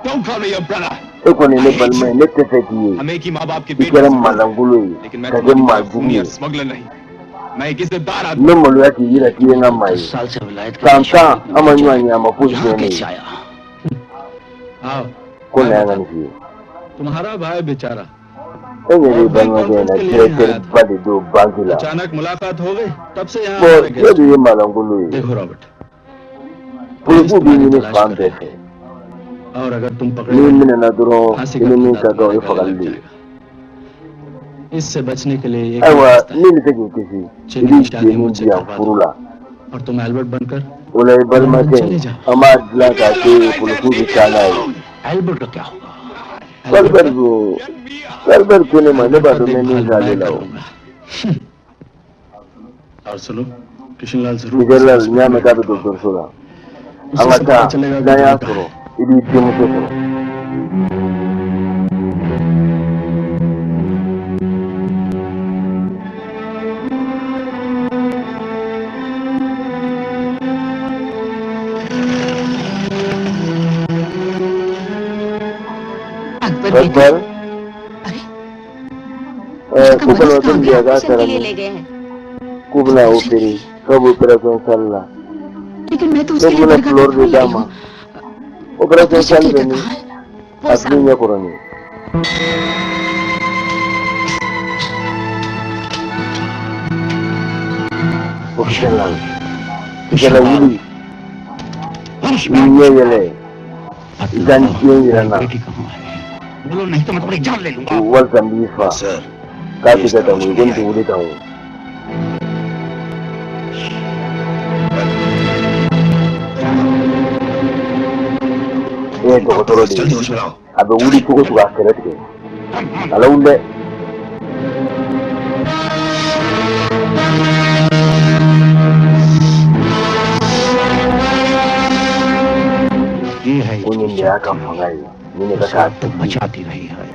Don't call me your brother. E kɔni ye ne balima ye, ne tɛ fɛ k'i ye. हम एक ही माँ बाप के I बेटे kɛra हैं, maalankolon ye लेकिन मैं ka kɛ तुम्हारी maa तरह jugu खूनी ye. और स्मगलर नहीं, मैं एक इज्जतदार आदमी। N bɛ maloya k'i yira k'i ye n ka maa ye. साल से विलायत के San 10 an ma ɲɔgɔn ye, a ma fosi यहाँ kɛ ne कैसे ye. आया? आओ, Ko na yan ka nin f'i ye. तुम्हारा भाई बेचारा E ɲɛ b'i balimakɛ in na, directeur ba de don banque la. अचानक मुलाकात हो गई, तब से यहाँ Bon, हमारे e guest. dun ye maalankolon ye. देखो Robert, Polisiw b'i ɲini fan bɛɛ fɛ. और अगर तुम पकड़े N'i गए, minɛna dɔrɔn, फांसी i का ni min फंदा ka kan, o ye तुम्हारे गले fagali लग de ye. जाएगा। इससे बचने के लिए एक ही Ayiwa, रास्ता है, min bɛ se k'i kisi, i Jenny b'i की शादी jeni मुझसे di yan करवा furu दो la. और तुम एल्बर्ट बनकर O la i balimakɛ चले in, जाओ। an b'a dilan k'a kɛ polisiw bɛ taa n'a ye. Albert का क्या होगा? Albert ko, Albert ko ne ma, ne b'a का dɔn n bɛ min देखभाल k'ale मैं la कर o. लूंगा। और सुनो, किशनलाल जरूर Kishan Lal, n y'a mɛn k'a bɛ dɔgɔtɔrɔso la. An उसी ka से taa, पता चलेगा कि n'an y'a तुम कहाँ sɔrɔ, i b'i denmuso sɔrɔ. Akbar बेटा, Akbar, उसका ko मरीज banabaatɔ कहाँ min bɛ गया? yan k'a operation taara के लिए min? ले गए हैं। K'u bɛna opérer, k'a bɛ opération salle la. लेकिन मैं तो Ne उसके लिए bɛna बरगद का fleur de फूल d'a लाई ma. हूँ। Opération operation salle bɛ theatre min? कहाँ है? वो A tigi सामने। ɲɛ kɔrɔ nin ye. Ko Kishan Lal. Kishan Lal wuli. I ɲɛ yɛlɛ. I ka n den yira n na. बेटी कहाँ है? बोलो, नहीं तो मैं तुम्हारी जान ले लूंगा। Walisa n b'i fa. Sir, K'a tɛ ka tan koyi, ko n tɛ wuli tan koyi. E ye dɔgɔtɔrɔ de जल्दी ye. होश में लाओ। A bɛ wuli cogo cogo, a kɛrɛ tigɛ. A lawuli dɛ. ये है Ko nin de y'a ka fanga ye. Nin de ka k'a तो tigi ye. बचाती रही है।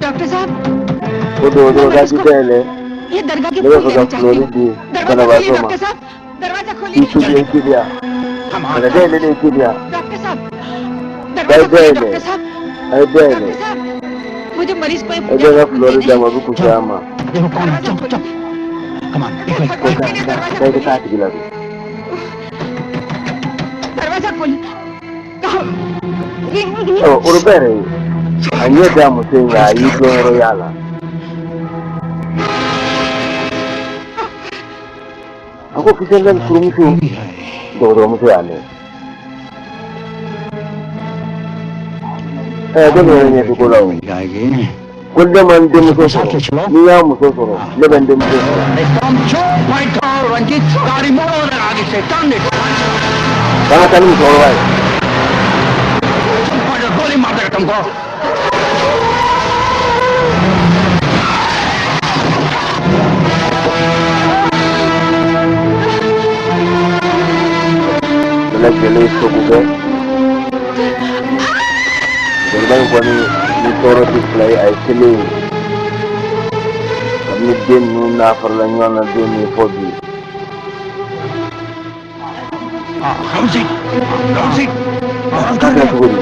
Doctor साहब, Ko dɔgɔtɔrɔ ka ci dayɛlɛ. ये दरगाह के Ne bɛ फूल fɛ ka देना चाहती filɔri हूँ। di दरवाजा खोलिए banabaatɔ ma. Doctor साहब, दरवाजा I खोलिए। su den teliya. Kana dayɛlɛ de teliya. Doctor साहब, A दरवाजा ye खोलिए dayɛlɛ. Doctor साहब। A ye dayɛlɛ. Doctor साहब, मुझे मरीज को ये E bɛ ka filɔri d'a ma, a bɛ kusaya ma. देखो कौन है, चुप चुप। कमान। Ko taa taa, i ka taa a tigi la don. दरवाजा खोलिए। Ɔ, Robert ye a ɲɛ da muso in kan, a y'i dɔnyɔrɔ y'a la. A ko Kisɛnɛ furumuso, dɔgɔtɔrɔmuso y'a mɛn. Ɛ, ko nin yɛrɛ ɲɛ tɛ ko la o. Ko ne ma n denmuso sɔrɔ, n'i y'a muso sɔrɔ, ne bɛ n denmuso sɔrɔ. Ranjit, गाड़ी मोड़ो उधर आगे से, turn it. K'an ka taa ni musokɔrɔba ye. गोली मार देगा तुमको। Bɛɛ lajɛlen sogo kɛ. Musokɔrɔba in kɔni ni tɔɔrɔ tɛ fila ye, a ye kelen ye. Kabini den ninnu n'a farala ɲɔgɔn na don min fɔ bi. A kɛra cogo di?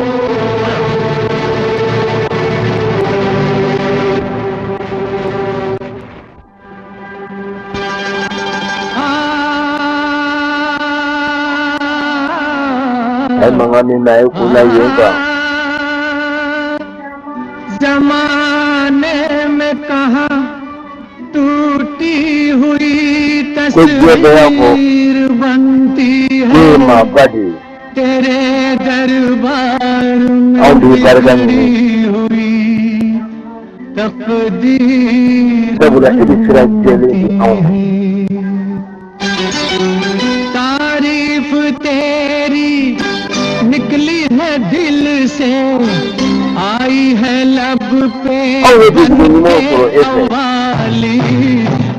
A ye mankan min mɛn, a ye kun da yen kan. जमाने में कहा टूटी हुई Ko diɲɛ bɛɛ y'a fɔ तस्वीर बनती ne है ye maaba de ye. तेरे दरबार Anw में de ye barika ɲini. बिगड़ी हुई तकदीर Sabula e bɛ sira jɛlen di anw ma. तारीफ तेरी निकली है दिल से, आई है लब पे Anw ye dusukun ɲumanw sɔrɔ e fɛ. वाली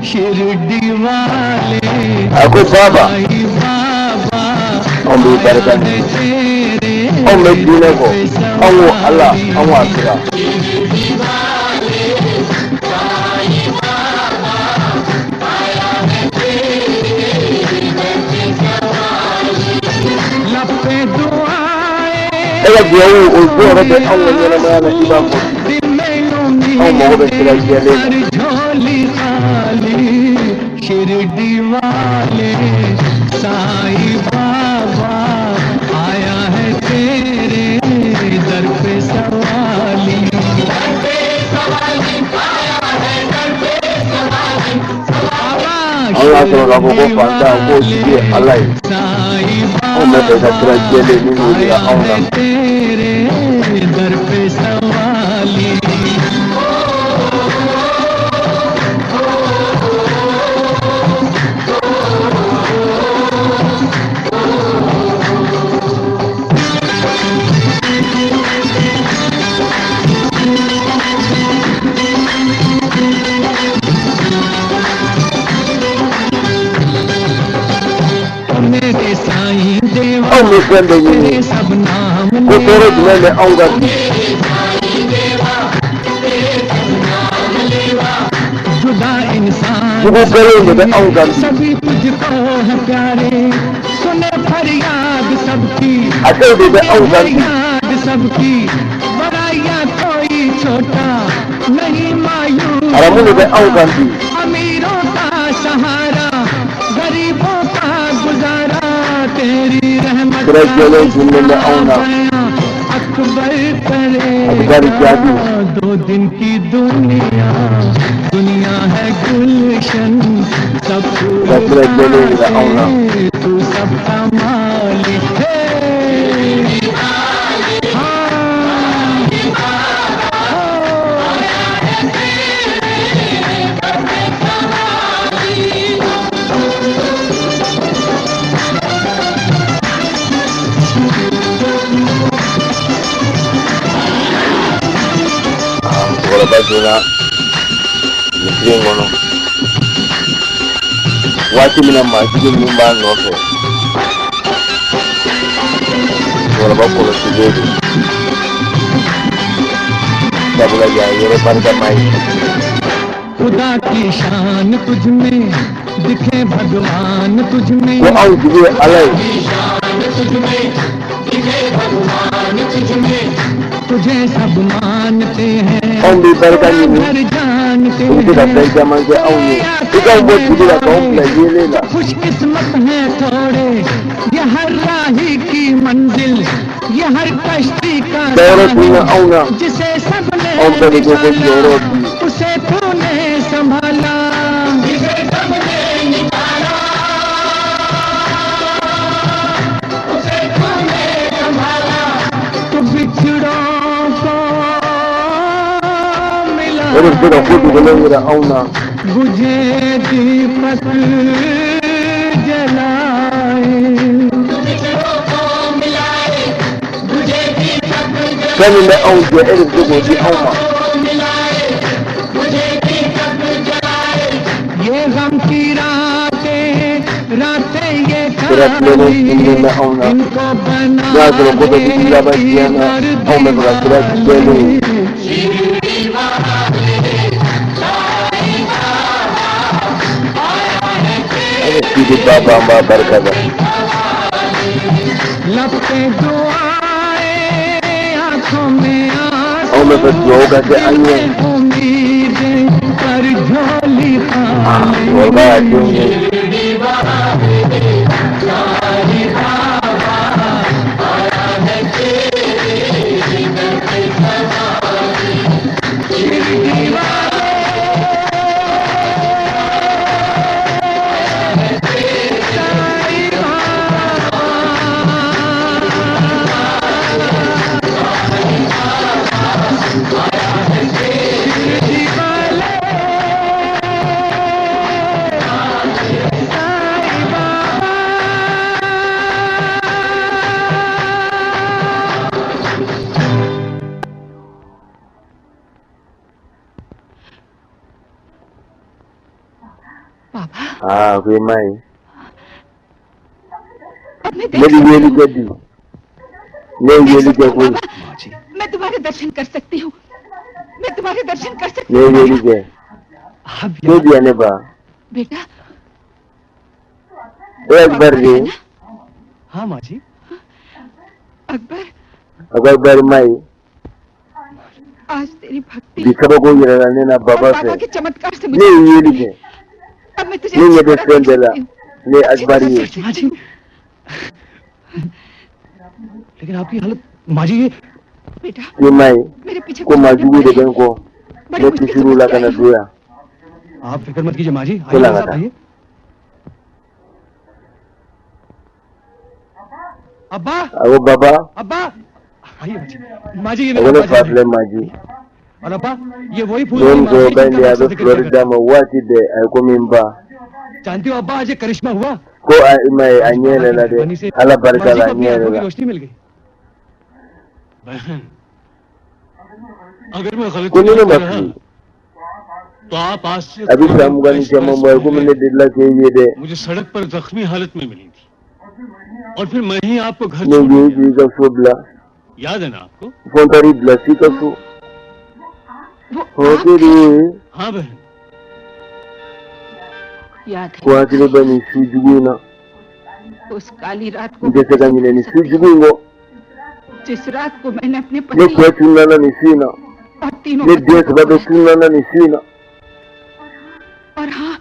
शिरडी वाले। A ko baba, Sai Baba, anw b'i barika ɲini. Anw bɛ diinɛ kɔ. Anw ko Ala, anw ko a kira. लब पे दुआएं E ka duwawu o jɔyɔrɔ bɛ anw ka ɲɛnamaya la i b'a fɔ bi. Anw mago bɛ sira jɛlen na. हर झोली खाली शिरडी वाले साईं बाबा, आया है तेरे दर पे सवाली। Anw y'a sɔrɔ k'a fɔ ko fantan k'o tigi ye Ala ye. Anw bɛ fɛ ka sira jɛlen min b'o jira anw na. तेरे दर पे सवाली। मेरे साईं देवा, Anw bɛ fɛn bɛɛ ɲini. तेरे सब नाम Ko tɔɔrɔ jumɛn bɛ anw kan bi? जुदा इंसान Jugu kɛlenw de bɛ anw kan bi. सभी तुझको है प्यारे, सुने फरियाद सबकी, Hakɛw de bɛ anw kan bi. फरियाद सबकी, बड़ा या कोई छोटा नहीं मायूस, Haramu de bɛ anw kan bi. अमीरों का सहारा, गरीबों का गुजारा, तेरी रहमत Sira jɛlen dunnen bɛ anw na. Akbar करे A bɛ taa ni jaabi. दो दिन की दुनिया, दुनिया है गुलशन, सब फूल Ka sira jɛlen yira anw na. तू सबका मालिक है। हाँ, Aa, musokɔrɔba donna misiri in kɔnɔ. Waati min na maatigi ninnu b'a nɔfɛ, musokɔrɔba kɔlɔsilen don. Sabula yan ye yɔrɔ barikama ye. खुदा की शान तुझ में दिखे भगवान तुझ में Ko anw jigi ye Ala ye. तुझे सब मानते हैं Anw bɛ barika ɲini. घर जानते I bɛ se ka fɛn caman kɛ anw ye. I k'anw bɔ dugu la k'anw bila yeelen la. खुशकिस्मत है थोड़े ये हर राही की मंजिल ये हर कश्ती का Dayɔrɔ tun bɛ anw na. जिसे सबने Anw bɛɛ de ko ko jɔyɔrɔ bi. उसे तूने संभाला जिसे सबने निकाला उसे तूने संभाला तो बिछड़ों को मिला O de bɛ se ka ko dogolen yira anw na. बुझे दीपक जलाए Fɛn min bɛ anw jɛ, e de bɛ se k'o di anw ma. ये गम की रातें रातें ये Sira tilennen tununnen bɛ anw na. इनको बना N'o y'a sɔrɔ ko bɛɛ bɛ laban diɲɛ na, anw bɛ fɛ ka sira jɛlen ye. An bɛ Sidi Baba, an b'a barika da. लब पे दुआएं आंखों में Anw bɛ fɛ dugawu ka kɛ an ye. उम्मीदें पर झोली खाली Cɛkɔrɔba y'a denw ye. Baba Aa, ko i m'a ye. अब मैं Ne देख bɛ yeli सकती kɛ हूँ bi. Ne ye देख yeli सकती kɛ हूँ koyi. बाबा, मैं तुम्हारे दर्शन कर सकती हूँ, मैं तुम्हारे दर्शन कर सकती Ne ye हूँ yeli बाबा। kɛ. Ne bi yan ne ba. बेटा E Akbar de ye. हाँ माँ जी। Akbar, A ko Akbar m'a ye. आज तेरी भक्ति Bi kabako yɛrɛla ne na और baba बाबा fɛ. के चमत्कार से Ne मुझे ye yeli kɛ. अब मैं तुझे Ne ɲɛ अच्छी bɛ तरह fɛn देख bɛɛ la. सकती हूँ। Ne ye अच्छी Akbar तरह ye. देख सकती हूँ। लेकिन आपकी हालत माँ जी ये बेटा I m'a ye. मेरे पीछे Ko कुछ maa करने jugu de पड़े bɛ हैं। n kɔ. बड़ी Ne मुश्किल से kisir'u la बच के ka na आई हूँ। don yan. आप फिक्र मत कीजिए माँ जी। Ko आइए la ka साहब taa. आइए। अब्बा, A ko baba. अब्बा आइए माँ जी। माँ जी ये A ko मेरे ne अब्बा fa जी filɛ हैं। ma ji. और अब्बा ये वही फूल Ne वाली माँ musokɔrɔba है in जिनका de ye, a मैं bɛ जिक्र fleur किया d'a ma waati bɛɛ, a ye komi n ba. जानती हो अब्बा आज ये करिश्मा हुआ Ko a i m'a ye, a ɲɛ yɛrɛ la dɛ. Ala माँ barika जी la, को a अपनी ɲɛ yɛrɛ आंखों की la. रोशनी मिल गई। बहन, अगर मैं गलती Ko ni ne करता ma रहा fili, तो आप आज से a bɛ san 20 ni caman bɔ a ye komi ne delila k'e ye dɛ. मुझे सड़क पर जख्मी हालत में मिली थी और फिर मैं ही आपको घर Ne छोड़ ye i ka so bila. याद है ना आपको? Fo n taar'i bila f'i ka so. Hɔn de ye. हाँ बहन। याद है Ko hakili bɛ nin su jugu in na. उस काली रात को N tɛ se ka ɲinɛ nin su jugu in kɔ. जिस रात को मैंने अपने Ne पति cɛ tununna na nin su in na. और तीनों Ne बच्चों den को saba bɛɛ tununna na nin su in na. और हाँ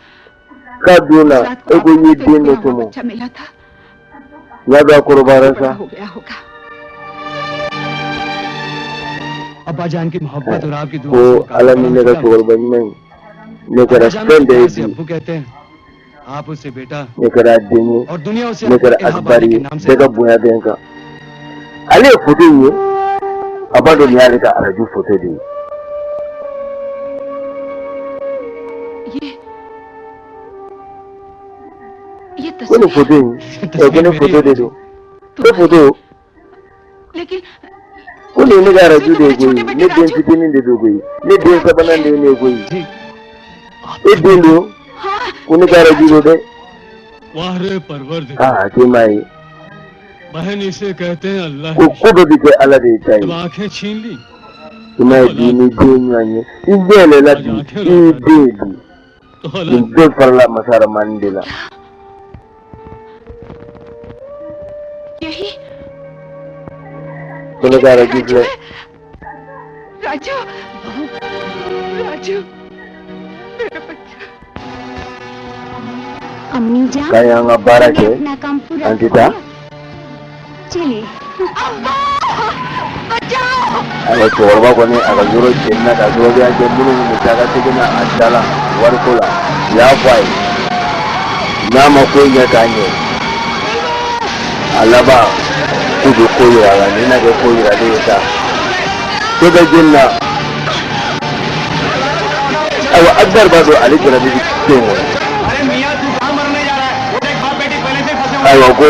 K'a don उस na, रात को e ko i आपको ye तो den dɔ एक नया tɔmɔ. बच्चा मिला था, N y'a dɔn a kɔrɔbayara बड़ा sa. हो गया होगा। अब्बा जान की मोहब्बत और आपकी दुआ Ko Ala ni ne ka cɛkɔrɔba ɲuman ye. Ne kɛra अब्बा जान fɛn उसे bɛɛ ye प्यार से bi. अब्बू कहते हैं, आप उसे बेटा Ne kɛra a den ye. और दुनिया उसे Ne kɛra इलाहाबादी Akbar के ye. नाम से Bɛɛ ka bonya bɛ n kan. Ale ye foto in ye, a b'a dɔn nin y'ale ka arajo foto de ye. ये Ko nin तस्वीर foto in, ɛ ko ne foto de don. Ko foto, लेकिन ko nin ye ne ka arajo de ye koyi. Ne den fitinin de don koyi. Ne den sabanan de ye ne ye koyi. E den don, ko ne ka arajo don dɛ. वाह रे परवरदिगार। Aa, k'i m'a ye. बहन इसे कहते हैं अल्लाह। Ko ko bɛɛ bɛ kɛ Ala de ta जब ye. आंखें छीन ली I m'a ye bi ni den ɲɔgɔn ye, i ɲɛ yɛlɛla bi, i y'i den ye bi. Nin bɛɛ farala masa Ramani de la. यही Ko ne ka Raju filɛ. Raju, Raju, मेरा बच्चा। अम्मी जान, K'an y'an ka baara हमने kɛ, अपना काम पूरा an tɛ कर taa. लिया। चलिए। अम्मा, बचाओ। Ayiwa, cɛkɔrɔba kɔni a ka yɔrɔ cɛnni na ka sababuya kɛ minnu tun bɛ taa ka segin na a da la wariko la, u y'a fɔ a ye n'a ma ko ɲɛ k'a ɲɛ, a laban k'u bɛ ko yira a la. Nin na kɛ ko yiralen ye sa, ko bɛ jeni na. Ayiwa, Akbar b'a dɔn ale jarabi bɛ so in kɔnɔ. Ayiwa, ko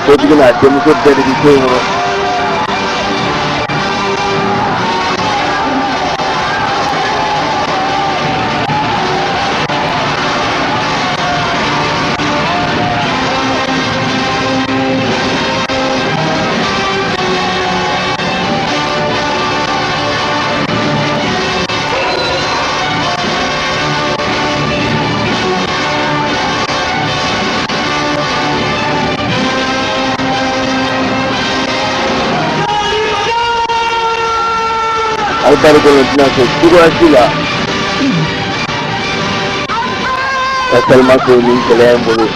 sotigi n'a denmuso bɛɛ de bɛ so in kɔnɔ. Akbar kɔni tɛna sɔn cogoya si la ka Salima to nin gɛlɛya in bolo.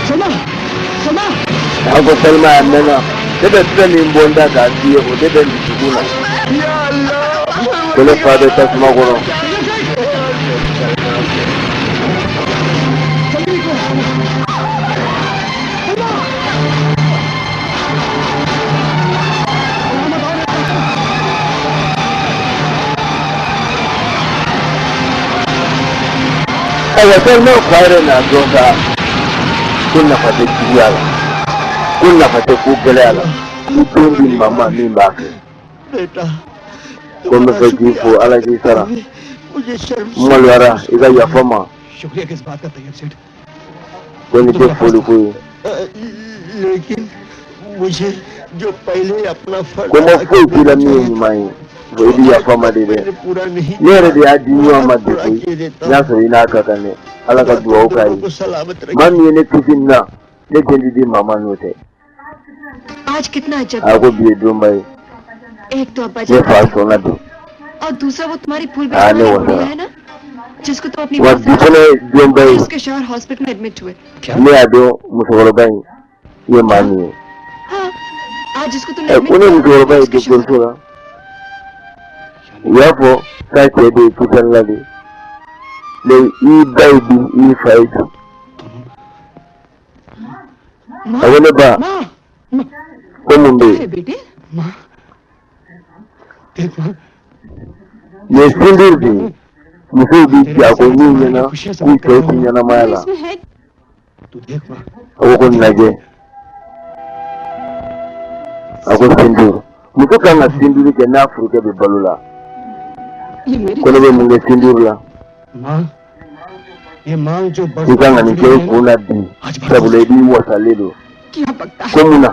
Salma, Salma. A ko Salima, a mɛnna, ne bɛ fɛn min bɔ n da k'a f'i ye, o de bɛ n dusukun na. Ko ne fa bɛ tasuma kɔnɔ. Ayiwa, Salima fa yɛrɛ n'a dɔn sa ko nafa tɛ juguya la, ko nafa tɛ ko gɛlɛya la, ni den bi maa min b'a fɛ. बेटा, Ko n bɛ fɛ k'i fo, Ala k'i sara. मुझे शर्म N maloyara, i ka yafa n ma. शुक्रिया किस बात का तैयब सेठ? Ko nin tɛ foli ko ye. लेकिन मुझे जो पहले अपना फर्ज Ko n ma foyi k'i la min ye ɲuman ye, bon, i bɛ yafa n ma de dɛ. मैंने पूरा नहीं Ne yɛrɛ de y'a di ɲɔgɔn ma bi koyi, n y'a sɔrɔ i n'a ka kan dɛ. Ala ka dugawu k'a दोनों ye. को सलामत रखे। Maa min ye ne kisi nin na, ne den tɛ di maa ma n'o tɛ. आज कितना अजब। A ko bi ye donba ye. एक तो अब्बा Ne जान fa sɔnna bi. और दूसरा वो तुम्हारी फूल हाँ, नहीं वाली वो बुढ़िया तो- है ना, जिसको तुम अपनी Wa माँ bi fana ye donba ye. उसके शोहर हॉस्पिटल में एडमिट हुए। Ne y'a dɔn musokɔrɔba in ye maa min ye. हाँ, आज जिसको तुमने Ɛ, admit ko ne musokɔrɔba ye उसके शोहर dɔgɔtɔrɔso la, u y'a fɔ k'a cɛ de ye kisani la de ne i ba ye bi, i fa ye bi. A ko ne ba, ko mun bɛ है yen? बेटे। देख माँ, Nin ye sinduuru de ye, musow b'i ja ko min ɲɛna k'u cɛw ti ɲɛnamaya la. इसमें है। तू देख माँ। A ko ko nin lajɛ. A ko sinduuru, muso kan ka sinduuru kɛ n'a furukɛ bɛ balo la. ये मेरी Ko ne bɛ mun kɛ sinduuru la? माँ, ये मांग जो I kan ka nin kɛ i kun na bi, sabula i b'i wasalen don. क्या बकता है? Ko mun na?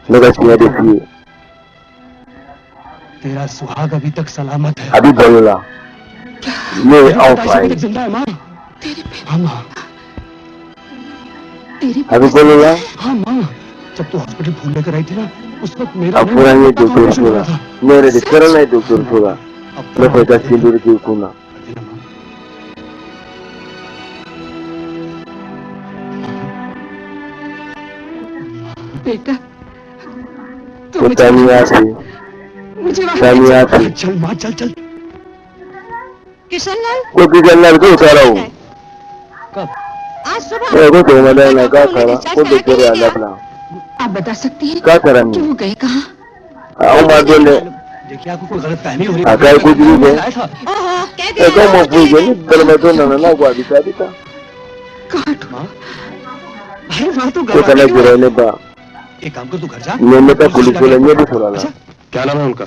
Ne ka tiɲɛ de f'i ye. तेरा सुहाग अभी तक सलामत है। A bɛ balo la, n'o ye anw fa अभी ye. तक जिंदा है माँ। तेरे पे हाँ माँ। तेरे A bɛ balo la. हाँ माँ, जब तू हॉस्पिटल फूल लेकर आई थी ना, उस वक्त मेरा A fɔra n ye dɔgɔtɔrɔso la, ne yɛrɛ de taara n'a ye dɔgɔtɔrɔso la. Ne fɔ i ka sinduuru k'i kun na. बेटा तू Ko मुझे taa ni y'a fɛ, मुझे वहां taa ni y'a fɛ. चल माँ, चल चल। Kishan Lal. Ko kisani la, k'o taara o. कब? आज सुबह। Ɛ, ko sɔgɔmada in na k'a taara, ko docteur y'a labila. आप बता सकती हैं K'a taara कि min? वो गए कहाँ? Anw m'a dɔn dɛ. देखिए, आपको कोई गलत फहमी हो रही A k'a ye kojugu kɛ. आया था। ओहो, कह Ɛ, k'aw ma foyi kɛ, ni banabaatɔ nana n'a ko a bɛ taa, a bɛ taa. माँ, अरे माँ तो Ko kana घबरा jɔrɔ ne ba. एक काम कर, तू घर जा। Ɲɛ bɛ taa polisiso la, ɲɛ bɛ sɔrɔ a la. क्या नाम है उनका?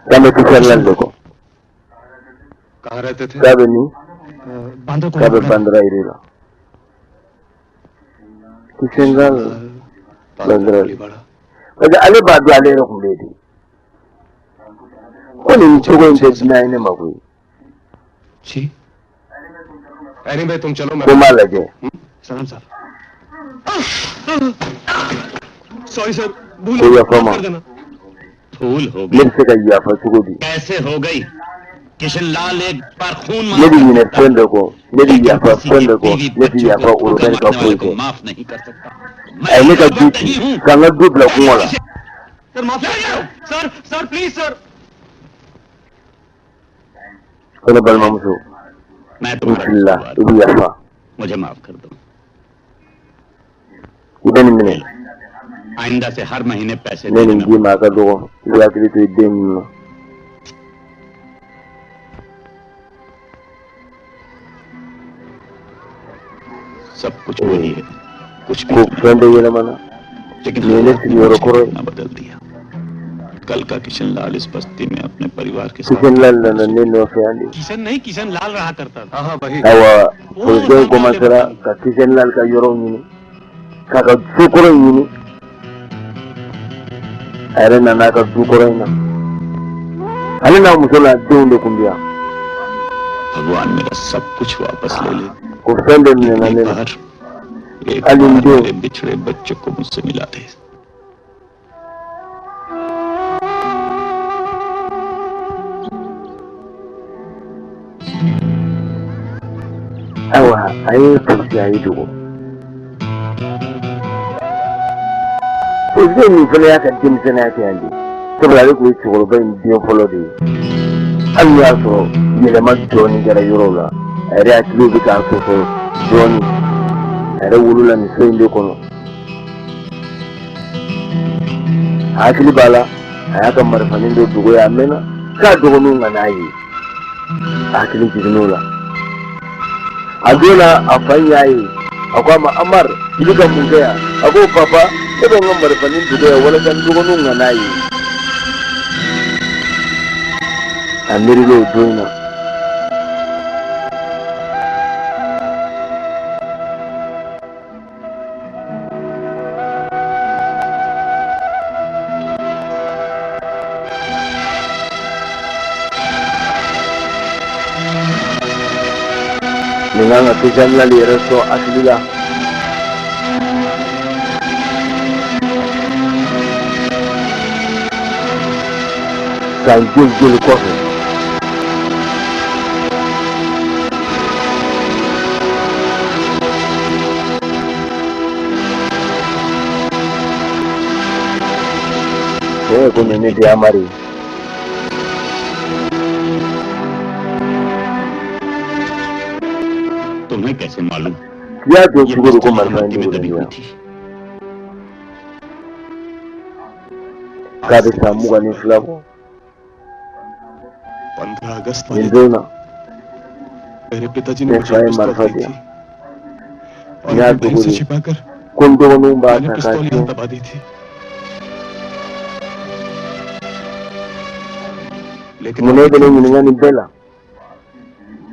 K'an bɛ kisani la de kɔ. कहाँ रहते थे? K'a bɛ min? Bandra K'a bɛ को Bandra yiri la. Kishan Lal parce que ale b'a dɔn ale yɛrɛ tun bɛ yen de. Ko nin cogo in tɛ dunan ye ne ma koyi. Ko n b'a lajɛ. सलाम साहब। Sorry sir, भूल Ko yafa ma. भूल हो Ne bɛ se ka yafa cogo di? कैसे हो गई? Kishan Lal एक बार खून Ne bɛ ɲinɛ fɛn bɛɛ kɔ, ne bɛ yafa fɛn bɛɛ kɔ, ne tɛ yafa Robert ka foyi kɔ. माफ नहीं कर सकता। A ye ne ka du ci, ka n ka du bila kɔngɔ la. Sir माफ, sir sir please sir. Ko ne balimamuso, मैं n तुम्हारा filila, i bɛ yafa. मुझे माफ कर दो। I bɛ nin minɛ. आइंदा से हर महीने पैसे Ne nin d'i ma, a ka dɔgɔ, i bɛ hakili to i den ninnu na. सब कुछ वही है, कुछ Ko fɛn bɛɛ yɛlɛmana. लेकिन Nin ye ne sigiyɔrɔ kɔrɔ ye. ना बदल दिया। कल का किशन लाल इस बस्ती में अपने परिवार के साथ Kishan Lal nana ne nɔfɛ yan de. Kishan नहीं, किशन लाल रहा करता था। हाँ वही। Ayiwa, polisiw commencera ka Kishan Lal ka yɔrɔw ɲini, k'a ka so kɔrɔ in ɲini. A yɛrɛ nana a ka du kɔrɔ in na. Ale n'a muso n'a denw de tun bɛ yan. भगवान मेरा सब कुछ वापस ले ले। Ko fɛn bɛɛ minɛna ne la. एक Hali n बार denw. मेरे बिछड़े बच्चों को मुझसे मिला दे। Ayiwa, a ye polisi a y'i dogo. Polisi min fana y'a ka denmisɛnninya kɛ yan de, sabula ale tun ye cɛkɔrɔba in den fɔlɔ de ye. Hali n'o y'a sɔrɔ yɛlɛma dɔɔni kɛra yɔrɔw la, a yɛrɛ hakiliw bɛ k'a sɔsɔ dɔɔni. A yɛrɛ wolola nin so in de kɔnɔ. A hakili b'a la, a y'a ka marifanin dɔ dogo yen a mɛnna k'a dɔgɔninw ka n'a ye. A hakili jiginn'o la. A don na a fa in y'a ye, a ko a ma, Amar, i bɛ ka mun kɛ yan? A ko papa, ne bɛ n ka marifanin dogo yan walasa n dɔgɔninw ka n'a ye. A miirila o don in na. Nin kan ka Kishan Lal yɛrɛ sɔn hakili la. San joli joli kɔfɛ. Ko nin ne de Amari ye. तुम्हें कैसे मालूम? I y'a dɔn cogo di ko marifa in dogolen bɛ yan? K'a bɛ san 22 bɔ. 15 August Nin don na, मेरे पिताजी ने ne मुझे fa ye पिस्तौल marifa दी di yan. थी और N y'a अपनी बहन dogo से de छिपाकर ko n dɔgɔninw b'a मैंने ta k'a पिस्तौल यहाँ tiɲɛ. दबा दी थी। लेकिन Munna e bɛ ne ɲininka nin bɛɛ la?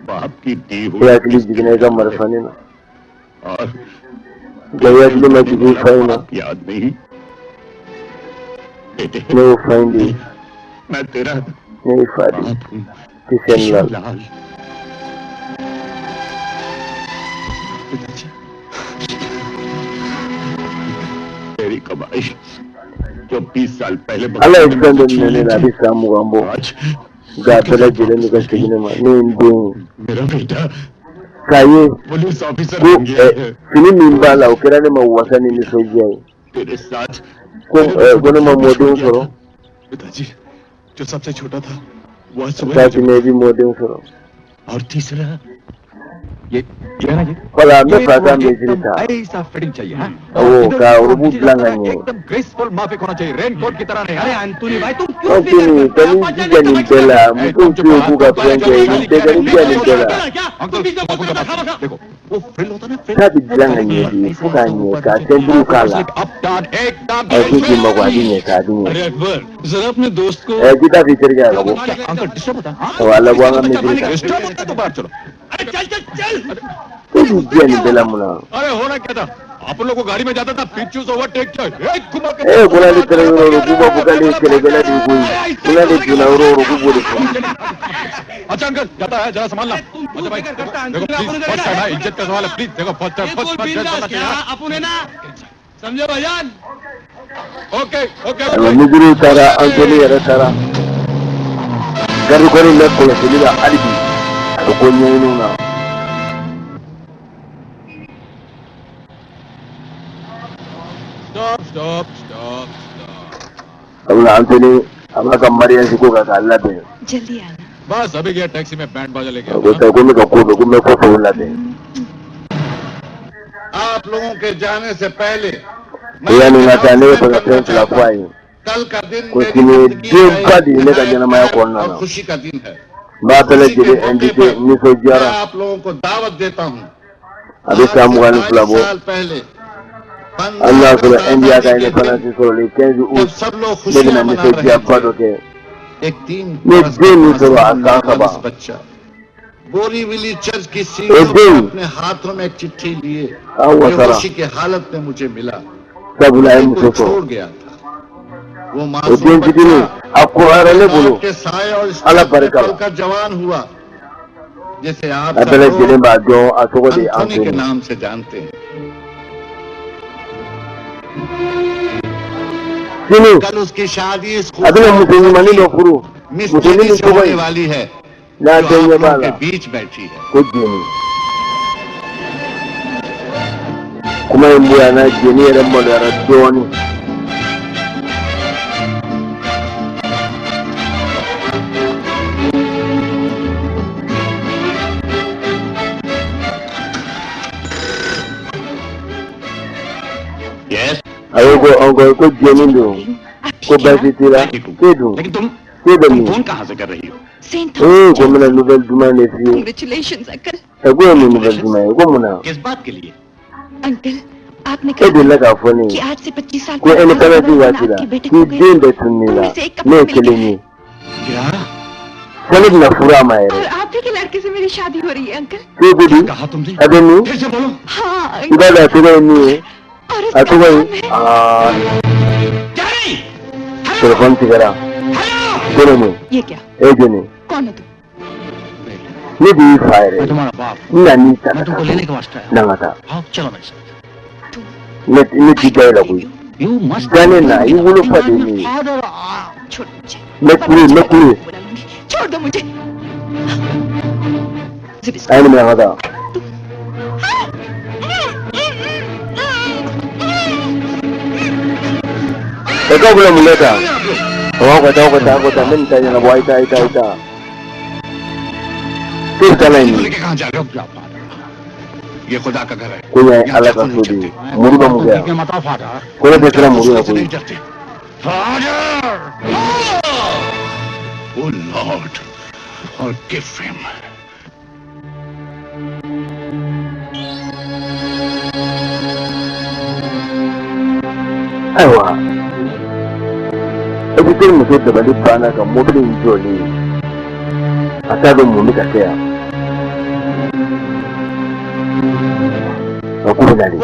बाप की दी E हुई hakili jiginna i ka marifanin na. और Nka i hakili ma jigin i fa in na. याद नहीं बेटे, Ne y'o fa in de ye. मैं तेरा Ne y'i fa de ye. Kishan Lal. लाल। पिताजी, तेरी कमाई जो 20 साल पहले Ala ye fɛn dɔ minɛ ne la, a bɛ san 20 bɔ. Nka a bɛɛ lajɛlen bɛ ka segin ne ma. Ne ye n den ye. मेरा बेटा K'a ye police officer ko बन गया है। Fini min b'a la, o kɛra ne ma wasa ni nisɔndiya ye. तेरे साथ Ko ko ne ma mɔdenw sɔrɔ. पिताजी, जो सबसे छोटा था वो आज सुबह K'a tun i bɛ mɔdenw sɔrɔ. और तीसरा ये ये है ना जी, Wala, n bɛ ये fɛ a ka मुझे mesure एकदम ta. ऐसा फिटिंग चाहिए हाँ? Awɔ, इधर ka वो robe नीचे dilan जाता ka है, ɲɛ. एकदम ग्रेसफुल माफिक होना चाहिए, रेनकोट की तरह नहीं। अरे अंतुनी भाई तुम क्यों Anthony, ka n'i jija nin bɛɛ la, musow to yen k'u ka fɛn kɛ, nin bɛɛ ka n'i jija nin bɛɛ la. देखो वो फ्रिल होता है ना, frill. K'a bɛ dilan ka ɲɛ de, fo k'a ɲɛ, k'a ceinture k'a la. Up down एकदम। A ko k'i mako, a bɛ ɲɛ k'a bɛ ɲɛ. अरे अकबर, जरा अपने दोस्त को Ɛ k'i t'a f'i terikɛ ye a ka bɔ. Uncle disturb होता है हाँ? Awɔ, a labɔ an ka mesure ta. Disturb होता है तो बाहर चलो। अरे चल चल चल। E b'i jija nin bɛɛ la mun na? अरे होना क्या था, अपन लोग को गाड़ी में जाता था, पीछू से ओवरटेक किया, एक घुमा के E ko n'ale taara yɔrɔ o yɔrɔ, k'u b'a fɔ k'ale ye kɛlɛkɛla de ye koyi, ko n'ale donna yɔrɔ o yɔrɔ, k'u b'o de fɔ. अच्छा अंकल जाता है, जरा संभालना। अच्छा भाई देखो please, first time है, इज्जत का सवाल है, प्लीज देखो first time, first first. अपन है ना, समझो भाईजान। Okay okay. Ayiwa, nigeriw taara, Anthony yɛrɛ taara, garde corps in bɛ kɔlɔsili la hali bi, a bɛ ko ɲɛɲiniw na. Stop stop stop stop. Sabula Anthony a b'a ka mariage ko kan k'a labɛn. जल्दी आना। बस अभी गया टैक्सी में बैंड बाजा लेके। A ko sa ko ne ka ko bɛ ko n bɛ kɔfɛ o labɛn. आप लोगों के जाने से पहले Ko yanni n ka taa, ne bɛ fɛ ka fɛn fila fɔ a ye. कल का दिन Ko sini ye denba de ye ne ka ɲɛnamaya kɔnɔna और na. खुशी का दिन है। N b'a bɛɛ lajɛlen invité, nisɔndiyara. मैं आप लोगों को दावत देता हूँ। A bɛ san 22 bɔ. साल पहले Hali n'a sɔrɔ India ka indépendance sɔrɔ le 15 août, सब लोग ne bɛna खुशियां मना रहे nisɔndiyaba dɔ kɛ. एक 3 Ne ye den min sɔrɔ a san 3, बच्चा बोरीवली चर्च की ओ सीढ़ियों पर den अपने हाथों में एक चिट्ठी लिए an wasara, बेहोशी की हालत में मुझे मिला। Sabula a ye को muso sɔrɔ. छोड़ गया था वो O मासूम den fitinin बच्चा a kɔrɔyara ne bolo के साए और इस Ala barika la. का जवान हुआ, जिसे आप A सब bɛɛ लोग lajɛlen b'a dɔn, a tɔgɔ de ye Anthony के Anthony. नाम से जानते हैं। Sini कल उसकी शादी इस a bɛna muso ɲumannin dɔ furu, miss musonin Jenny min से tɔgɔ होने ye वाली है, n'a जो bɛɛ आप ɲɛ लोगों b'a के la बीच बैठी है। ko Jeni. Kuma in bonyana, Jeni yɛrɛ maloyara dɔɔnin. Yes. A ko ko ɔnkɔ ko Jeni don, ko baasi t'i la, k'e dun, लेकिन तुम k'e bɛ तुम min? Phone कहाँ से कर रही हो? Saint Ee, ko n bɛna nouvelle duman de f'i ye. Congratulation uncle. Ɛ, ko ye mun nouvelle duman ye? Ko mun na? किस बात के लिए? अंकल, आपने E कहा delila k'a fɔ ne कि ye आज से 25 साल ko indépendance waati la आपके बेटे k'i को गए den bɛɛ tununi la, उनमें से एक ne ye कपड़ा मिल kelen गया। ye. क्या? Ko ne bɛna furu a ma और yɛrɛ. आप ही के लड़के से मेरी शादी हो रही है अंकल। K'e ko di? कहा तुमने? A bɛ min? फिर से बोलो। हाँ I b'a dɔn a tɔgɔ ye min ye? और A उसका tɔgɔ नाम ye है aa, telefɔni tigɛra. Jeni, ये क्या? e Jeni, कौन हो तुम? ne de y'i fa yɛrɛ मैं ye. तुम्हारा बाप। N na n'i ta मैं ka तुमको taa लेने so. के वास्ते आया। N'an ka taa. हाँ, चलो मेरे साथ। Ne ne t'i da i la koyi. You must Da ne na, i wolofa de ye ne ye. Father. छोड़ मुझे। N bɛ kule, n bɛ kule. बुला लूंगी। छोड़ दो मुझे। A ye nin minɛ, an ka taa. Ɛ, k'aw bɛna mun kɛ tan? Aw ka taa, aw ka taa, aw ka taa, n bɛ nin ta ɲɛnabɔ, a ye taa, a ye taa, a ye taa. K'e bɛ taa n'a ye min? लेके कहाँ जा रहे हो? ये खुदा का घर है। Ko yan ye Ala ka so de ye. Muru bɛ mun kɛ yan? मत आओ father. Ko ne tɛ siran muru la koyi. Father! Oh Lord, forgive him. Ayiwa, Éditeur muso dabali banna ka mobili in jɔlen ye. A t'a dɔn mun bɛ ka kɛ yan. Nka k'u bɛ nalen.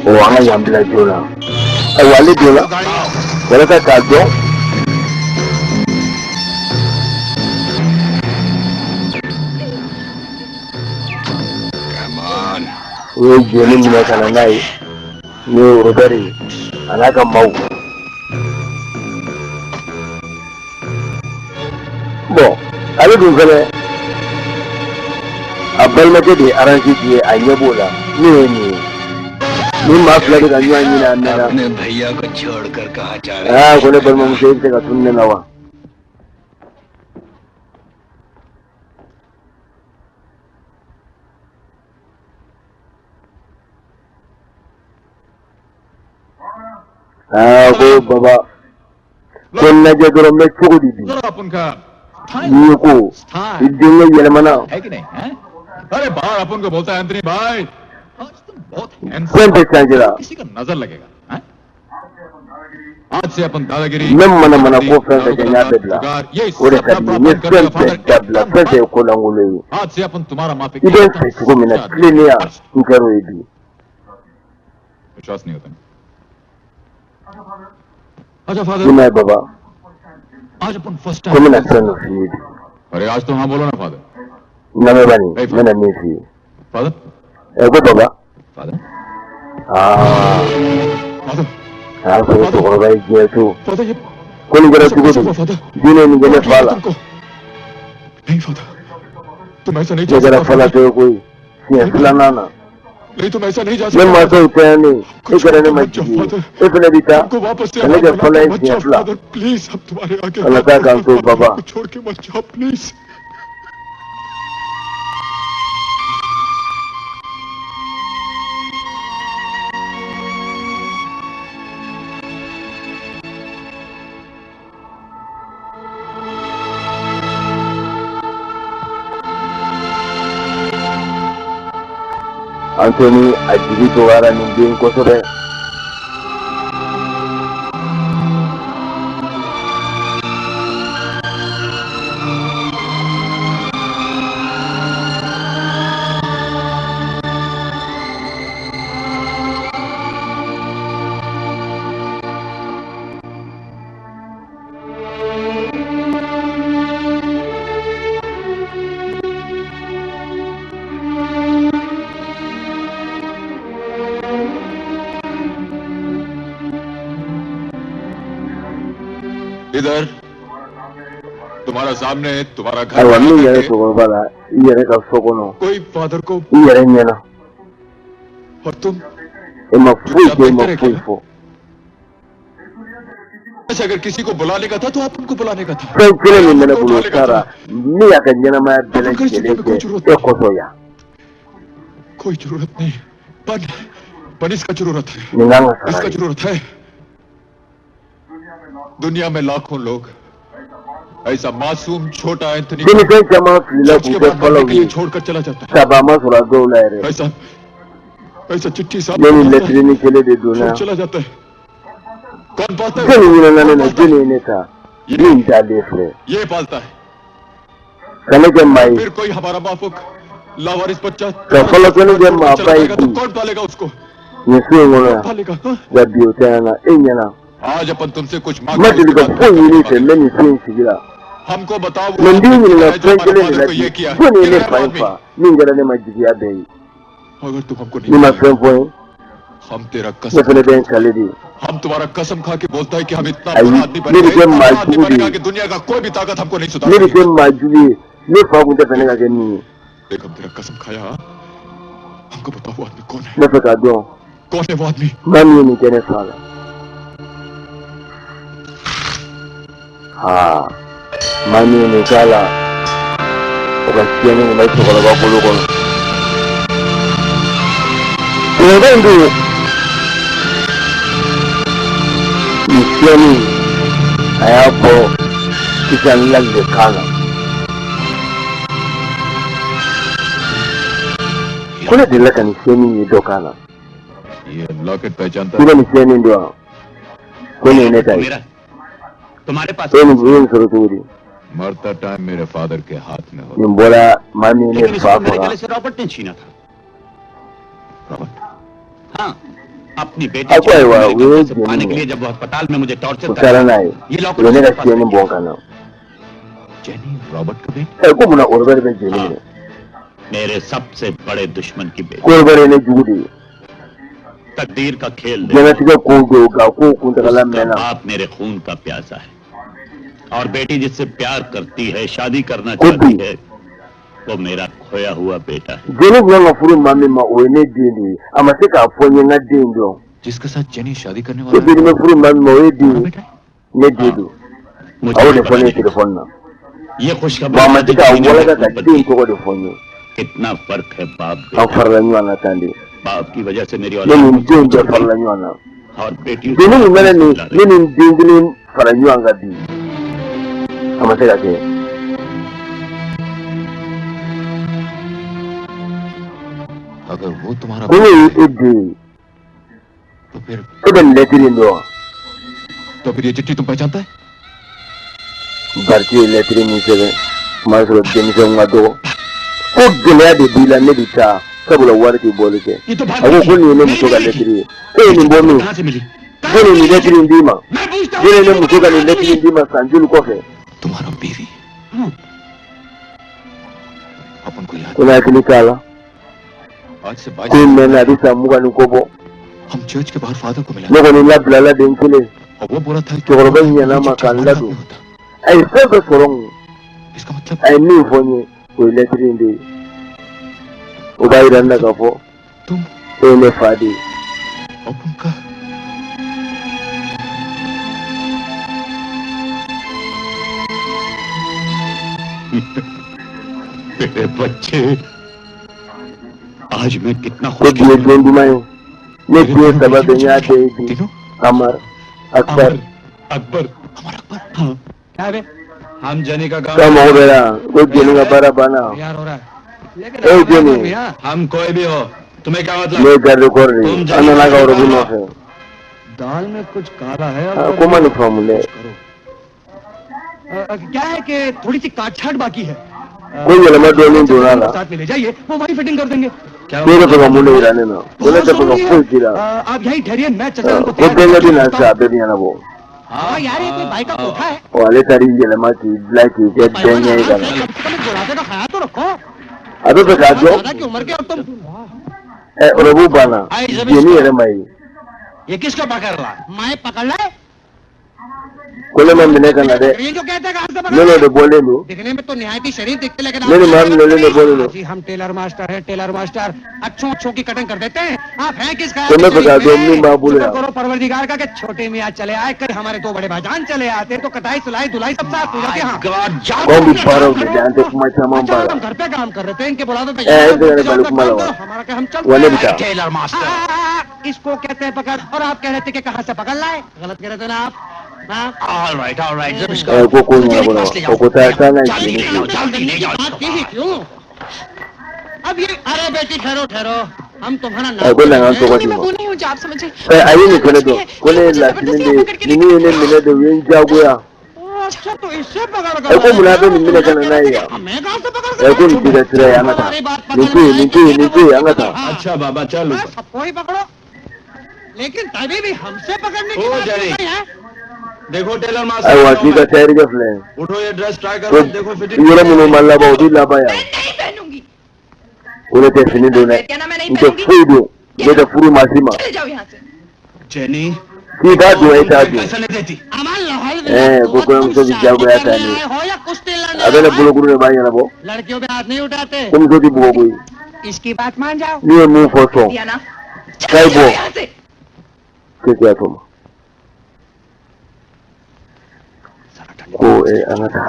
O an ka yan bila joona. Ayiwa, ale donna walasa k'a dɔn Come on. u ye Jeni minɛ ka na n'a ye, n'o ye Robert ye, a n'a ka maaw. Bon, ale dun fɛnɛ a balimakɛ de ye arrange ye, a ɲɛ b'o la n'o ye nin ye. Ni maa fila bɛ ka ɲɔgɔn ɲini a mɛnna. अपने भैया को छोड़कर कहाँ जा रहे? Aa, ko ne balimamuso, e bɛ se ka tunu ne na wa? Aa, ko baba, ko n lajɛ dɔrɔn, n bɛ cogo di bi? जरा अपन का N'i ye ko i denkɛ yɛlɛmana. है कि नहीं है? अरे बाहर अपन को बोलता है एंथनी भाई, आज तुम बहुत Fɛn bɛɛ changera. किसी का नजर लगेगा, हैं? आज से अपन दादागिरी Ne mana mana ko fɛn fɛn kɛ, n y'a bɛɛ bila. ये O de ka di n ye. N ye fɛn bɛɛ dabila, fɛn fɛn ye ko lankolon ye. आज से अपन तुम्हारा माफी I bɛ n fɛ cogo min na, tilennenya, n kɛra o ye bi. विश्वास नहीं होता ना। अच्छा father I m'a ye baba, आज अपन first ko n bɛna time fɛn dɔ f'i ye bi. अरे आज तो हाँ बोलो ना father. N lamɛn bani, n bɛna min f'i ye. Father. Ɛ, ko baba. Father. Aa, father. A y'a sɔrɔ cɛkɔrɔba ye diɲɛ to. Father ये Ko nin kɛra cogo di? Diinɛ nin kɛ ne fa la. नहीं फादर, तुम ऐसा नहीं Ne जा kɛra सकता। falatɔ ye koyi siɲɛ filanan na. नहीं, तुम ऐसा नहीं जा Ne सकता। mansaw tɛ ne, e kɛra ne ma jigi ye, e fana bɛ taa हमको वापस से ka ne kɛ fɔlɔ ye मत siɲɛ जाओ 2. Father, please हम तुम्हारे आगे Kana taa k'an to baba. छोड़ के मत जाओ please. Anthony a jigi dɔgɔyara nin den kosɛbɛ. इधर तुम्हारा सामने तुम्हारा घर Ayiwa, min yɛrɛ cɛkɔrɔba la, i yɛrɛ ka so kɔnɔ, कोई फादर को i yɛrɛ ɲɛna, और तुम e ma foyi kɛ, e ma foyi fɔ. ऐसे अगर किसी को बुलाने का था तो आप उनको बुलाने का था। Fɛn kelen min bɛ ne bolo, o taara ne y'a ka ɲɛnamaya bɛɛ lajɛlen kɛ e kɔsɔn yan. कोई जरूरत नहीं, पर पर इसका जरूरत है। Nin kan ka sara इसका ye. जरूरत है। दुनिया में लाखों लोग ऐसा मासूम छोटा Anthony Denmisɛn caman filila church k'u के kɛ बाहर मरने fɔlɔw के लिए ye. छोड़कर चला जाता है। Saba ma sɔrɔ a dɔw la yɛrɛ. ऐसा ऐसा चिट्ठी साहब Ne ni lɛtiri kelen de donna. छोड़ चला जाता है। कौन पालता है? Jɔnni ɲinɛna ne na? Jɔnni ye ne ta? Min t'ale filɛ. ये पालता है। Ka ne kɛ maa ye. फिर कोई हमारा माफुक लावारिस बच्चा Ka fɔlɔsɔnni kɛ चला maaba ye जाएगा तो bi कौन पालेगा उसको? nin so in kɔnɔ yan. पालेगा हाँ? Nka bi o tɛ yan na e ɲɛna. आज अपन तुमसे कुछ N मांग ma deli ka foyi ɲini i fɛ, n bɛ nin so in sigi la. हमको बताओ Mɛ n b'i ɲininka है जो fɛn हमारे kelen de father la को bi. ये किया है। Jɔnni ye ne किधर है fa वो in आदमी? fa min kɛra ne ma jigiya bɛɛ ye? अगर तुम हमको N'i नहीं ma fɛn fɔ n ye, हम तेरा ne कसम fana bɛ n kale de. हम तुम्हारा कसम खा के बोलता है कि हम इतना Ayi, बुरा आदमी ne bɛ बनेगा, kɛ इतना maa बुरा आदमी jugu de बनेगा ye. कि दुनिया का कोई भी ताकत हमको नहीं सुधार Ne bɛ सकेगी। kɛ maa jugu ye, ne fa kun tɛ fɛ ne ka kɛ min ye. देख हम तेरा कसम खाया हाँ? हमको बताओ वो आदमी कौन है? Ne fɛ k'a dɔn कौन है वो आदमी? maa min ye nin kɛ ne fa la. Aa, maa min ye nin k'a la, o ka tiɲɛni kun bɛ cɛkɔrɔba bolo kɔnɔ. Cɛkɔrɔba in dun, nin tiɲɛni, a y'a bɔ sisan ladilikan na. Ko ne delila ka nin tiɲɛni ye dɔ kan na. ये लॉकेट पहचानता I bɛ nin tiɲɛni dɔn wa? Ko nin ye ne ta ye. मेरा तुम्हारे पास E nin, i ye nin sɔrɔ cogo di? मरता टाइम मेरे फादर के हाथ में हो। Nin bɔra maa min ye लेकिन ne इसको fa मेरे faga. गले से रॉबर्ट ने छीना था। रॉबर्ट? हाँ, अपनी बेटी A ko ayiwa, मेरे u ye कब्जे से jeni पाने के minɛ. लिए जब वो अस्पताल में मुझे torture U कर taara n'a ye. ये U locket ye ne उसके ka पास tiɲɛni bɔn ka na. Jenny Robert का बेटा? Ɛ, ko munna Robert bɛ jeni minɛ? मेरे सबसे बड़े दुश्मन की बेटी। Ko Robert ye ne jugu de ye. तकदीर का खेल देखो। Diɲɛlatigɛ kow don, nka kow kuntagala उसका mɛnna. बाप मेरे खून का प्यासा है और बेटी जिससे प्यार करती है, शादी करना खुद चाहती भी। है, वो मेरा खोया हुआ बेटा है। Jeni kun kan ka furu maa min ma, o ye ne den de ye. A ma se k'a fɔ n ye n ka den dɔn. जिसके साथ जेनी शादी करने Ko वाला है jeni bɛ furu maa min ma, o ye den ye, ne den don. मुझे A y'o भी de fɔ पता ne ye नहीं। telefɔni na. ये खुशखबरी Bon, a ma se k'a जीने में walaka ka खून den बदली। tɔgɔ de fɔ n ye. कितना फर्क है बाप An बेटा। farala ɲɔgɔn na tan de. बाप की वजह से मेरी Ne औलाद ni n denw bɛɛ मुझसे farala ɲɔgɔn na. और बेटी Jeni min bɛ ne ni ne ni n den kelen fara ɲɔgɔn kan bi, a ma se ka kɛ. अगर वो तुम्हारा Ko ne ye e den ye, तो फिर e bɛ nin lɛtiri in dɔn wa? तो फिर ये चिट्ठी तुम पहचानता है? Barti ye lɛtiri min sɛbɛn, kuma y'a sɔrɔ denmisɛnw ka dɔgɔ, ko gɛlɛya de b'i la, ne bɛ taa, sabula wari tɛ bɔli kɛ. A ko ko nin ye ne muso ka lɛtiri ye. E ye nin bɔ min? Ko nin lɛtiri in d'i ma? Jɔn ye ne muso ka nin lɛtiri in d'i ma san joli kɔfɛ? Ko ne hakili t'a la. Ko in mɛnna, a bɛ san 20 ni kɔ bɔ. Ne kɔni labilala de n kelen. Cɛkɔrɔba in ɲɛna ma k'an ladon. A ye fɛn fɛn sɔrɔ n kun, a ye min fɔ n ye, o ye lɛtiri in de ye. O b'a yira n na k'a fɔ e ye ne fa de ye. मेरे बच्चे, आज मैं कितना Ko bi ye don duman ye. Ne den saba bɛ, n y'a bɛɛ ye bi: Amar, Akbar. Akbar. हाँ, क्या बे? हम जनी का काम K'a mago bɛ la ko jeni ka baara banna. तैयार हो रहा है। E jeni? हम कोई भी हो, तुम्हें क्या Ne ye मतलब? Garde corps de ye, an nana ka ɔrɔbu nɔfɛ. दाल में कुछ काला है। Ah, ko ma nin faamu dɛ. क्या है कि थोड़ी सी काट छाट बाकी है। Ko yɛlɛma dɔɔnin donna a la. साथ में ले जाइए, वो वही फिटिंग कर देंगे। Ko ne bɛ fɛ ka mun de yira ne na? Ko ne tɛ fɛ ka foyi k'i la. आप यहीं ठहरिए, मैं चचा Ko denkɛ bɛ na sisan, a bɛɛ bɛ ɲɛnabɔ. हाँ यार, ये कोई भाई का कोठा है। Ɔ, ale taar'i yɛlɛma k'i bila k'i kɛ denkɛ ye ka na. कम से कम इस बुढ़ापे का ख्याल तो रखो। A bɛ fɛ k'a dɔn. दादा की उम्र के और तुम। Ɛ, ɔrɔbu banna, jeni yɛrɛ ma ye. ये किसका पकड़ रहा? मैं पकड़ लाए? Ko ne ma minɛ ka na dɛ. ये जो कहते हैं कहाँ से पकड़ Ne n'o de bɔlen don. दिखने में तो निहायत ही शरीफ दिखते, लेकिन Ne ni maa minɛlen de bɔlen don. जी, हम टेलर मास्टर है, टेलर मास्टर। अच्छों अच्छों की कटिंग कर देते हैं। आप हैं किसका? Ko ne bɛ k'a dɔn min b'a bolo yan. करो परवरदिगार का कि छोटे मियाँ चले आए, कल हमारे दो बड़े भाईजान चले आते तो कटाई सुलाई धुलाई सब साफ हो जाती। हाँ, Ko anw bɛ baaraw de kɛ, an tɛ kuma caman ba la. हम घर पे काम कर रहे थे, इनके बुलावे पे Ɛ, e tɛ ka ne bali kuma la wa? हमारा क्या, हम चल Wa ne bɛ taa. Tailor master. इसको कहते हैं पकड़, और आप कह रहे थे कि कहाँ से पकड़ लाए? गलत कह रहे थे ना आप? All right, all right, जब इसको Ɛ, ko ko ɲɛnabɔra wa? O ko taa taa n'a ye jeni fɛ yen. जल्दी ले जाओ। बात की ही क्यों अब ये? अरे बेटी, ठहरो ठहरो, हम तुम्हारा Ɛ, ko na n ka n tɔgɔ d'i मैं ma. वो नहीं हूँ जो आप समझे। Ɛ, a ye nin fɛnɛ dɔn, ko ne ye Lasini de ye, ninnu ye ne minɛ de, u ye n diyagoya. अच्छा, तो इससे पकड़ Ɛ, ko munna a bɛ nin minɛ ka na n'a ye yan? हमें कहाँ से पकड़ Ɛ, ko nin t'i ka sira ye, an ka taa. Nin to yen, nin to yen, nin to yen, an ka taa. अच्छा बाबा, चल ऊपर। सबको ही पकड़ो, लेकिन तभी भी हमसे पकड़ने की ओ बात जरी। नहीं है। देखो tailor master, Ayiwa, k'i ka tayɛrikɛ filɛ ye. उठो, ये ड्रेस ट्राई Ko करो, देखो fitting. yɔrɔ minnu ma laban, o bɛ laban yan. मैं नहीं पहनूंगी। Ko ne tɛ fini don dɛ, क्या ना, मैं नहीं n tɛ पहनूंगी। foyi don, ne tɛ furu maa si ma. चले जाओ यहाँ से। Jenny, K'i b'a don, e t'a don. पैसा नहीं देती। अमन लाहौल Ɛ, ko kɔɲɔmuso bɛ diyagoya ta ne हो या कुश्ती लड़ने a bɛ ne bolokuru de b'a ɲɛnabɔ. लड़कियों पे हाथ नहीं उठाते। Ko muso tɛ bugɔ koyi. इसकी बात मान जाओ। N'i ye mun fɔ, sɔn. दिया ना, K'a चले ye जाओ bɔ. यहाँ से। K'e tɛ yafa ma. Ko ɛ, an ka taa.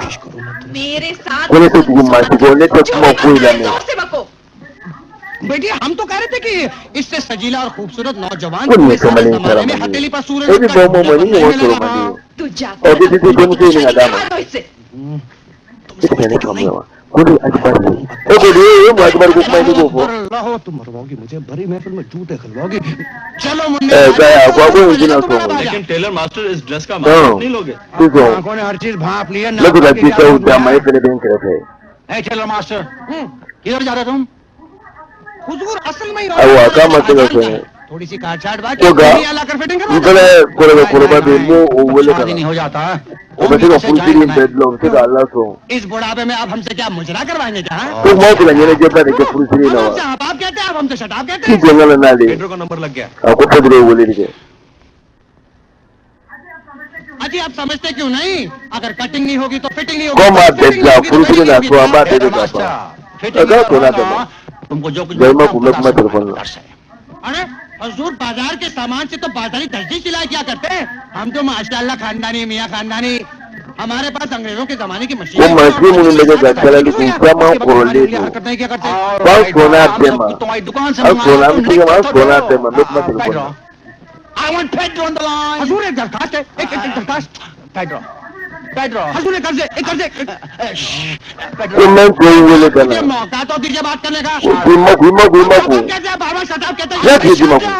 मेरे साथ Ko ne tɛ tugu maa si kɔ, ne tɛ kuma foyi lamɛn. जोर से बको। बेटी, हम तो कह रहे थे कि इससे सजीला और खूबसूरत नौजवान Ko nin ye पूरे सारे kamalen जमाने में sara man हथेली di पर सूरज ye. E bɛ bɔ o ma, ni ɲɔgɔn sɔrɔ man di ye. तू जा। Ɔ, k'i tɛ denmuso ɲini ka d'a ma. दो इससे। E tɛ ka ne faamuya wa? Ko ne Akibari de ye. E ko de e mun Akibari ko kuma ye, ne k'o fɔ. अल्लाह, तुम मरवाओगी मुझे, भरी महफिल में झूठे खिलवाओगी। चलो मुन्ने। Ɛ, ka a ko a ko in tɛna sɔn koyi. लेकिन टेलर मास्टर, इस ड्रेस का Non, माप नहीं लोगे? Sisan आंखों ने हर चीज भांप ली है। ne bɛ ka ditaw d'a ma, e fɛnɛ bɛ n kɛrɛfɛ. A Taylor master, किधर जा रहे तुम? हुजूर, असल में ही Ayiwa, k'a ma se ka sɔn. थोड़ी सी काट छाट बाकी Ko nka लाकर fitting n fɛnɛ kɔrɔkɛ kɔrɔba bɛ yen, n b'o o wele ka शादी नहीं na. हो जाता है। O bɛ se ka furusiri in bɛɛ dilan, o bɛ se k'a lasɔn. इस बुढ़ापे में आप हमसे क्या मुजरा करवाएंगे क्या? हाँ? Ko maaw bɛ ka ɲɛnajɛba de kɛ furusiri in na हम wa? हमसे आप आप कहते हैं, आप हमसे शटाप कहते K'i हैं। jɛn ka na n'ale ye. Pedro का नंबर लग गया। A ko Pedro ye weleli kɛ. अजी, आप समझते क्यों नहीं? अगर कटिंग नहीं होगी तो फिटिंग नहीं होगी। Ko maa bɛɛ fitting नहीं dilan, होगी तो furusiri wedding n'a नहीं so, an b'a होगी। bɛɛ de dafa. Fitting A k'a tɔ n'a bɛɛ ma. तुमको जो कुछ Nka i ma kun bɛ kuma telefɔni la. अरे हजूर, बाजार के सामान से तो बाजारी दर्जी सिलाई क्या करते हैं। हम तो माशाअल्लाह खानदानी मियाँ खानदानी, हमारे पास अंग्रेजों के जमाने की machine. Ko mansin minnu bɛ kɛ ka kalali kɛ, u caman kɔrɔlen don. हरकत नहीं क्या करते। K'aw sɔnna a bɛɛ ma. तुम्हारी दुकान से Aw sɔnna, an bɛ se ka aw sɔnna a bɛɛ ma, n bɛ kuma telefɔni la. I want Pedro on the line. हजूर, एक दरखास्त है, एक एक दरखास्त। पेड्रो, पेड्रो, हजूर, एक कर्ज, एक कर्ज। Pedro. Ko n bɛ n cɛ in wele ka na. मौका तो दीजिए बात करने का। Ko k'i ma kun, i ma kun, i ma kun. कहते हैं बार बार शटाप कहते Ne k'i ma kun.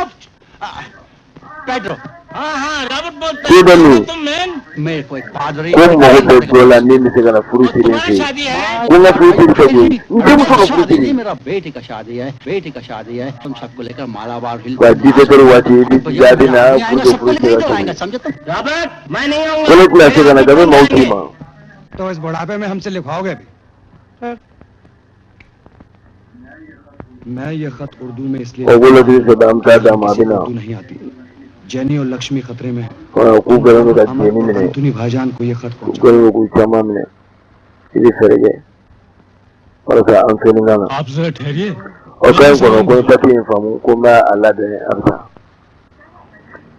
Pedro, Ko bɛ min? मेरे को एक पादरी Ko n mago bɛ dɔ la min bɛ se ka na furu siri n fɛ yen. Ko n ka furu siri fɛ koyi, n denmuso ka furu शादी siri. नहीं, मेरा बेटे का शादी है, बेटे का शादी है। तुम सबको लेकर मालाबार हिल Wa 17 waati i bɛ jija a bɛ na pour que furu siri ka आएगा siri. समझे तुम? रॉबर्ट, मैं नहीं आऊंगा। Ko ne tɛna se ka na nka n bɛ maaw ci ma. तो इस बुढ़ापे में हमसे लिखवाओगे भी? मैं ये खत उर्दू में इसलिए O ko lɛtiri sɛbɛn, an bɛ taa d'a ma, a bɛ na. Urdu नहीं आती। जैनी और लक्ष्मी खतरे में है। Ɔ, k'u kɛlen don ka jɛni minɛ. Anthony भाईजान को ये खत K'u kɛlen don k'u caman minɛ. I bɛ fɛɛrɛ kɛ walasa Anthony ka na. आप जरा ठहरिए। O ka ɲi kɔnɔ ko n ye papiye in faamu, ko n b'a a labɛn a bɛ taa.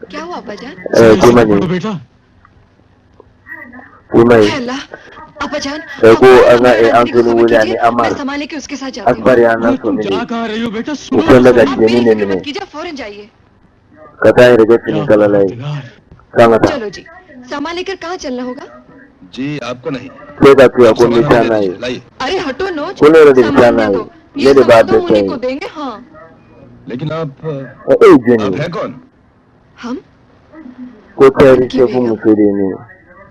क्या हुआ अब्बा जान? Ɛɛ, ko i ma ɲɛ. बेटा। Ko i ma ye. अल्लाह, अब्बा जान। Ɛ, ko an ka Anthony wele ani Amar. मैं संभाले के उसके साथ जाती हूँ। Akbar y'an lasɔmi de. क्या कह रही हो बेटा? U kɛlen bɛ ka jɛni de minɛ कीजिए, फौरन जाइए। ka taa n yɛrɛ kɛ finikalala ye k'an ka taa. चलो जी, सामान लेकर कहाँ चलना होगा? जी आपको नहीं। Cɛ ka to yan ko n bɛ taa n'a ye. लाइए। अरे हटो नोच। Ko ne yɛrɛ de bɛ taa सामान n'a दे ye. दो। Ne ये de b'a सामान तो bɛɛ ta उन्हीं ye. को देंगे। हाँ। लेकिन आप Ɔ, e ye jɔn आप ye? हैं कौन? हम Ko tayɛri sɛfu muso de ye ne ye.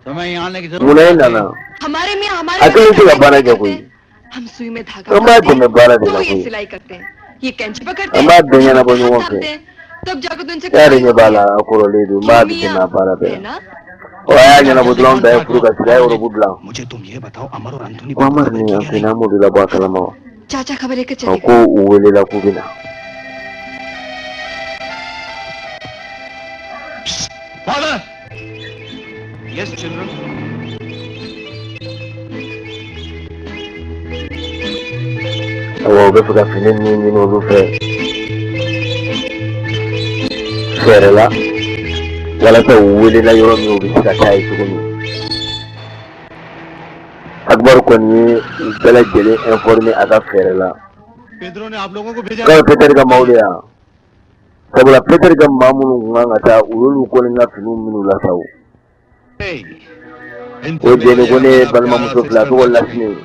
तुम्हें यहाँ आने की Munna e nana? हमारे मियाँ हमारे A kelen tɛ ka baara kɛ koyi. हम सुई में धागा An b'a डालते हैं, dɛmɛ baara de तो la ये koyi. सिलाई करते हैं, ये कैंची पकड़ते An हैं, b'a bɛɛ ɲɛnabɔ ɲɔgɔn नापते fɛ. हैं, तब जाकर तो इनसे E yɛrɛ ɲɛ b'a la, a kɔrɔlen don, n b'a dɛmɛ a baara bɛɛ है la. ना? Ɔ, a y'a ɲɛnabɔ dɔrɔn, an bɛɛ ye furu ka siri, a ye ɔrɔbu dilan. मुझे तुम ये बताओ, अमर और Anthony Ko Amar ni Anthony, an m'olu labɔ a kalama wa? चाचा खबर लेकर Ɔ, चले ko u welela k'u bɛ na. Father. Yes children. Awa, u bɛ fɛ ka fini ninnu ɲini olu fɛ fɛɛrɛ la walasa u welela yɔrɔ min, u bɛ se ka taa yen cogo min. Akbar kɔni ye u bɛɛ lajɛlen informé a ka fɛɛrɛ la. Pedro ने आप लोगों को भेजा। K'aw Peter ka maaw de yan, sabula Peter ka maa minnu tun kan ka taa, u y'olu kɔni ka finiw minnu la sa. O o jɛni ko ne ye balimamuso fila, a tɔgɔ Lasini.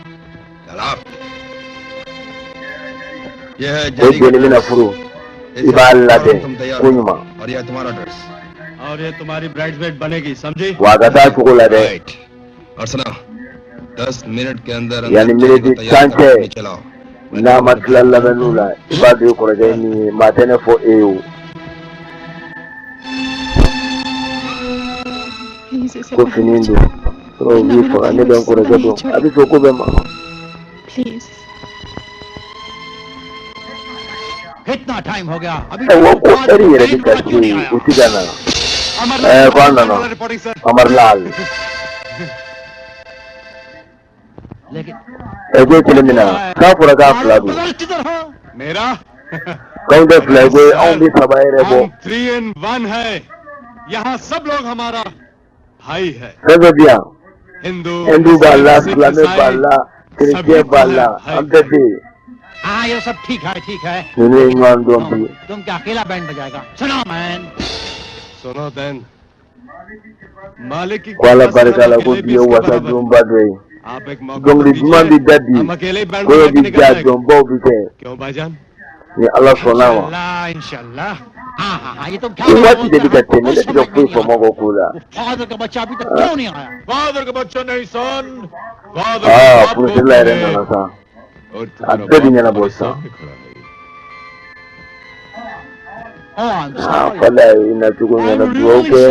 यह है O jenny. Jɛni bɛna furu, i b'a labɛn ko ɲuman. और यह तुम्हारा ड्रेस। और ये तुम्हारी ब्राइडमेड बनेगी, समझी? Wa a ka taa cogo la dɛ. और सुना, 10 मिनट के अंदर Yanni miniti 10 cɛ, नीचे लाओ। n'a ma tila labɛnniw la, i b'a dɔn i kɔrɔkɛ ye min ye, maa tɛ ne fɔ e ye o. Please इसे Ko fini in don sɔrɔ u b'i faga, ne bɛ n kɔrɔkɛ dɔn, a bɛ sɔn ko bɛɛ ma. Please. कितना टाइम हो गया अभी? Ayiwa, ko ɛri yɛrɛ bɛ ka se yen, u ti ka na. Ɛɛ, ko an nana, Amar Lal. लेकिन Ɛ, ko e kelen bɛ na, k'a fɔra k'a fila don. मेरा K'anw tɛ fila ye koyi, anw bɛ saba yɛrɛ bɔ. 3 in 1 है। यहाँ सब लोग हमारा भाई है। Fɛn fɛn bɛ yan, Hindu, Hindu b'a la, Sikh, silamɛ b'a ईसाई, la, kerecɛn b'a la, an bɛɛ bɛ yen. हाँ, ये सब ठीक है, ठीक है। Ninnu ye ɲɔgɔn dɔn bi. तुम क्या अकेला बैंड बजाएगा? सुनो मैन। सुनो then, मालिक की Ko Ala barika la, ko bi ye wasa donba dɔ ye. आप एक मौका Dɔnkili duman bɛ da bi, हम अकेले ही बैंड kɔɲɔ बजा के bɛ निकल diya, जाएंगे। dɔnbaw bɛ kɛ. क्यों भाईजान? Ni Ala sɔnna ma. इंशाल्लाह, इंशाल्लाह। हाँ हाँ हाँ, ये तुम क्या O waati de bɛ ka tɛmɛ, ne tɛ ka foyi faamu o ko la. Father का बच्चा अभी तक क्यों नहीं आया? फादर का बच्चा नहीं सन, father. Aa, furusirila yɛrɛ nana sa, a bɛɛ bɛ ɲɛnabɔ sisan. Aa, fala i na cogo ɲɛna, dugawu kɛ,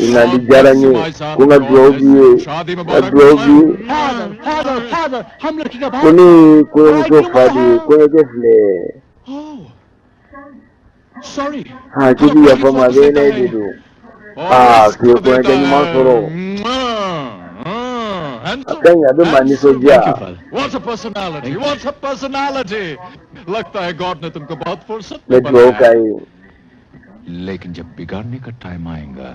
i nali diyara n ye, ko n ka dugawu b'i ye, n ka dugawu b'i ye. Father, father, father, हम लड़की का Ko ne ye kɔɲɔmuso fa de ye, kɔɲɔkɛ filɛ. Sorry. Aa, k'i bi yafa n ma, a bɛ ne de don. Aa, k'i ye kɔɲɔkɛ ɲuman sɔrɔ, a ka ɲi, a bɛ maa nisɔndiya. What's a personality? What's a personality? लगता है गॉड ने तुमको बहुत फुर्सत N bɛ में dugawu बनाया। k'a ye. लेकिन जब बिगाड़ने का टाइम आएगा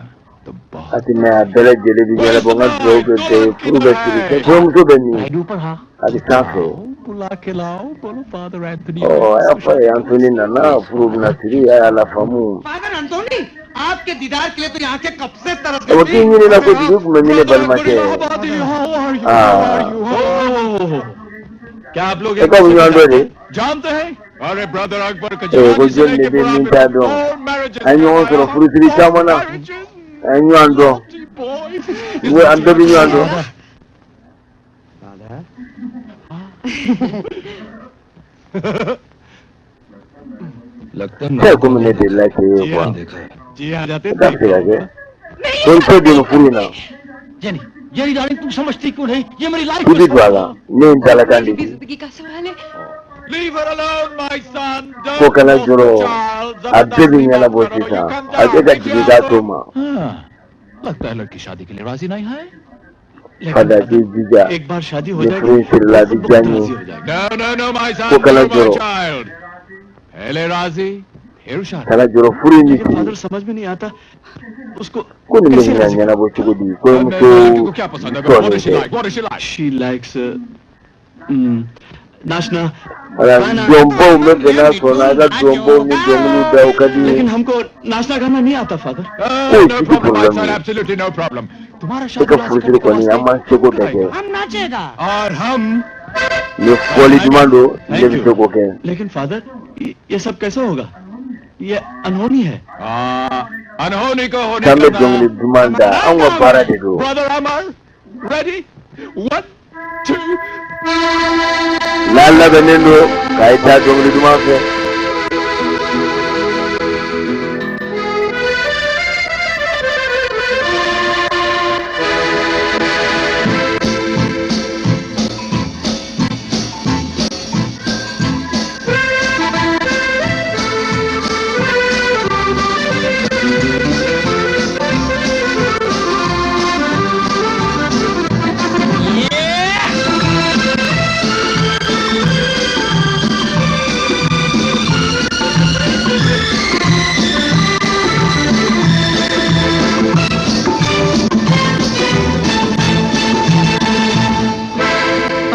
तो A tɛ mɛn, a bɛɛ lajɛlen bɛ ɲɛnabɔ. N ka dugawu kɛ bɛɛ ye, furu bɛ siri. Kɔɲɔmuso bɛ min? A bɛ sanfɛ. बुला के लाओ, बोलो father Anthony. Ɔ, a y'a fɔ a ye, Antoni nana, furu bɛna siri, a y'a lafaamu. Father Anthony, आपके दीदार के लिए तो यहाँ के कब से तरस O k'i ɲinina kojugu, i tun bɛ min ne balimakɛ? Aa, क्या आप लोग e ka bɛ ɲɔgɔn dɔn de? जानते हैं? अरे brother Akbar का Ee, ko jɔn de bɛ min t'a dɔn? An ye ɲɔgɔn sɔrɔ furusiri caman na, an ye ɲɔgɔn dɔn, n ko an bɛɛ bɛ ɲɔgɔn dɔn. लगता Cɛ, komi ne delila k'e ye quoi. देखा है। जी हाँ, जाते। O ka se ka kɛ ko n tɛ don furu in na. Jenny, Jenny darling, तुम समझती क्यों नहीं? ये मेरी life. I bɛ don a la, ne ye n dalakan de मेरी di. जिंदगी का सवाल है। Leave her alone, my son. Don't Ko kana force jɔrɔ, the child. a bɛɛ bɛ ɲɛnabɔ sisan, a bɛ ka jigin k'a to ma. हाँ, लगता है लड़की शादी के लिए राजी नहीं है। Fada, k'i jija. एक बार शादी हो Ni जाएगी furu in sirila, a bɛ diya n ye. राजी हो जाएगी। No, no, no, my son. Ko kana No, my jɔrɔ. child. पहले राजी, फिर शादी। Kana jɔrɔ, furu in bɛ लेकिन siri. Father, समझ में नहीं आता उसको Ko nin bɛ कैसे ɲina राजी। ɲɛnabɔ cogo di? Kɔɲɔmuso लड़की को क्या पसंद है? What tɔ does she nin tɛ. like? What does she like? She likes नाचना। Wala dɔnbaw bɛ bɛn n'a sɔnna, a ka dɔnbaw ni dɔnkiliw da, o ka di n ye. लेकिन हमको नाचना गाना नहीं आता father. K'o No si tɛ problem, my problème son. ye. Absolutely no problem. तुम्हारा E शादी ka राजी furusiri करने के kɔni, an वास्ते m'an seko bɛɛ kɛ. हम नाचेगा। और हम Ni fɔli duman don, ne bɛ se k'o kɛ. लेकिन फादर, ये सब कैसे होगा? ये अनहोनी है। अनहोनी को होने K'an bɛ करना। dɔnkili duman da, anw ka baara de don. Brother Amar, ready? One, two. N'a labɛnnen don k'a ye taa dɔnkili duman fɛ.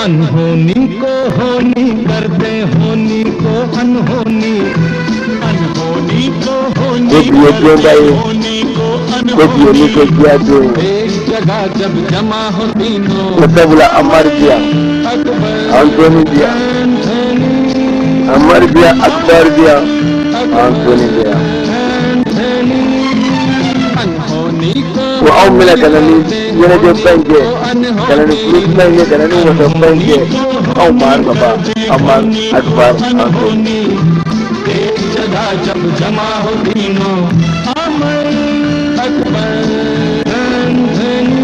अनहोनी को होनी कर दे, होनी को अनहोनी, अनहोनी को होनी Ko bi ye कर donba दे, ye. होनी को Ko bi ye अनहोनी। nisɔndiya don ye. एक जगह जब जमा हो तीनों, Ko sabula Amari bi yan, Akbar Antoni bi yan, Anthony, Amari bi yan, Akbar bi yan, Antoni bi yan. Anthony, अनहोनी को Ko anw bɛna ka na ni ɲɛnajɛba in kɛ, ka na ni furuba in kɛ, ka na ni wasaba in kɛ. Anw Amar baba, Amar, Akbar, Antoni. अनहोनी। एक जगह जब जमा हो तीनों, Amar Akbar Anthony,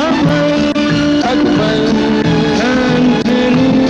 Amar Akbar Anthony.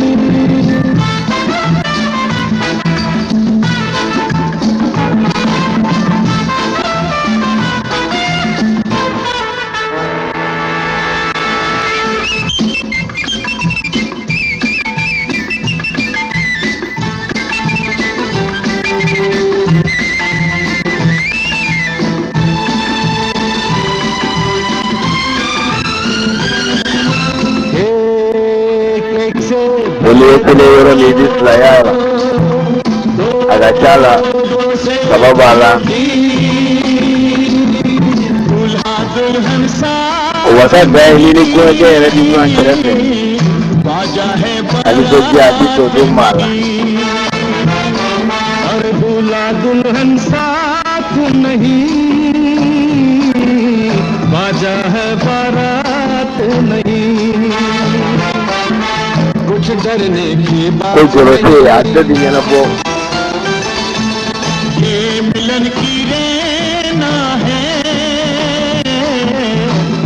एक एक से Olu ye kelen yɔrɔ min, i bɛ filaya la. A ka ca la, saba b'a la. दूल्हा दुल्हन सा O wasa dan ye ni kɔɲɔkɛ yɛrɛ bɛ ɲɔgɔn kɛrɛfɛ. बाजा है A nisɔndiya, a ti tɔ to maa la. और दूल्हा दुल्हन साथ नहीं, बाजा है बारात नहीं, कुछ डरने की Ko बात jɔrɔ tɛ yen, a bɛɛ bɛ ɲɛnabɔ. ये मिलन की रहना है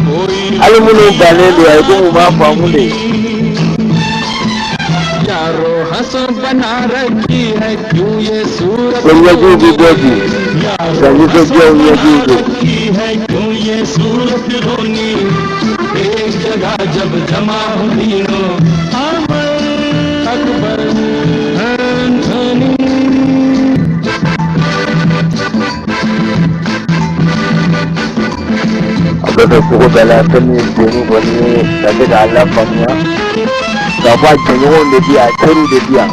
कोई Hali minnu bannen don, a ye komi u m'a faamu de. यारो हंसो बना रखी है क्यों ये सूरत, Ko ɲɛjiw bɛ bɔ bi ka nisɔndiyaw ɲɛjiw don. रखी है क्यों ये सूरत रोनी, एक जगह जब जमा हो तीनों, Amar Akbar Anthony. A bɛ fɛ cogo bɛɛ la, fɛn min ye doni kɔni ye, ka se k'a lafaamuya k'a fɔ a jɛɲɔgɔnw de bi yan, a teriw de bi yan,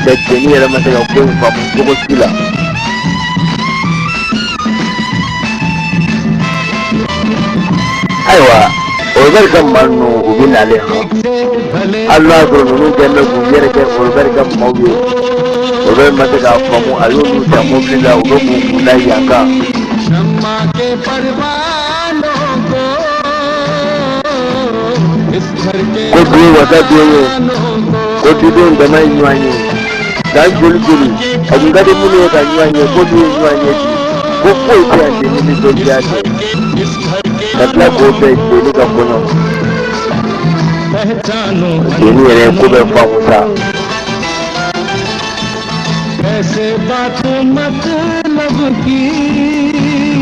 mɛ cɛnin yɛrɛ ma se ka ko in faamu cogo si la. Ayiwa. Olbert ka maa ninnu u bɛ nalen han, hali n'a sɔrɔ ninnu kɛlen bɛ k'u yɛrɛ kɛ Olbert ka maaw ye. Olbert ma se k'a faamu, a y'olu ta mobili la, u bɛ k'u kun da yan kan. Ko bi ye wasa don ye, ko dudenw dama ye ɲɔgɔn ye san joli joli, a kun ka di minnu ye ka ɲɔgɔn ye, ko n'u ye ɲɔgɔn ye bi, ko foyi tɛ yan bi ni nisɔndiya tɛ. Ka tila k'o bɛn jeni ka kɔɲɔ ma, jeni yɛrɛ ye ko bɛɛ faamu sa.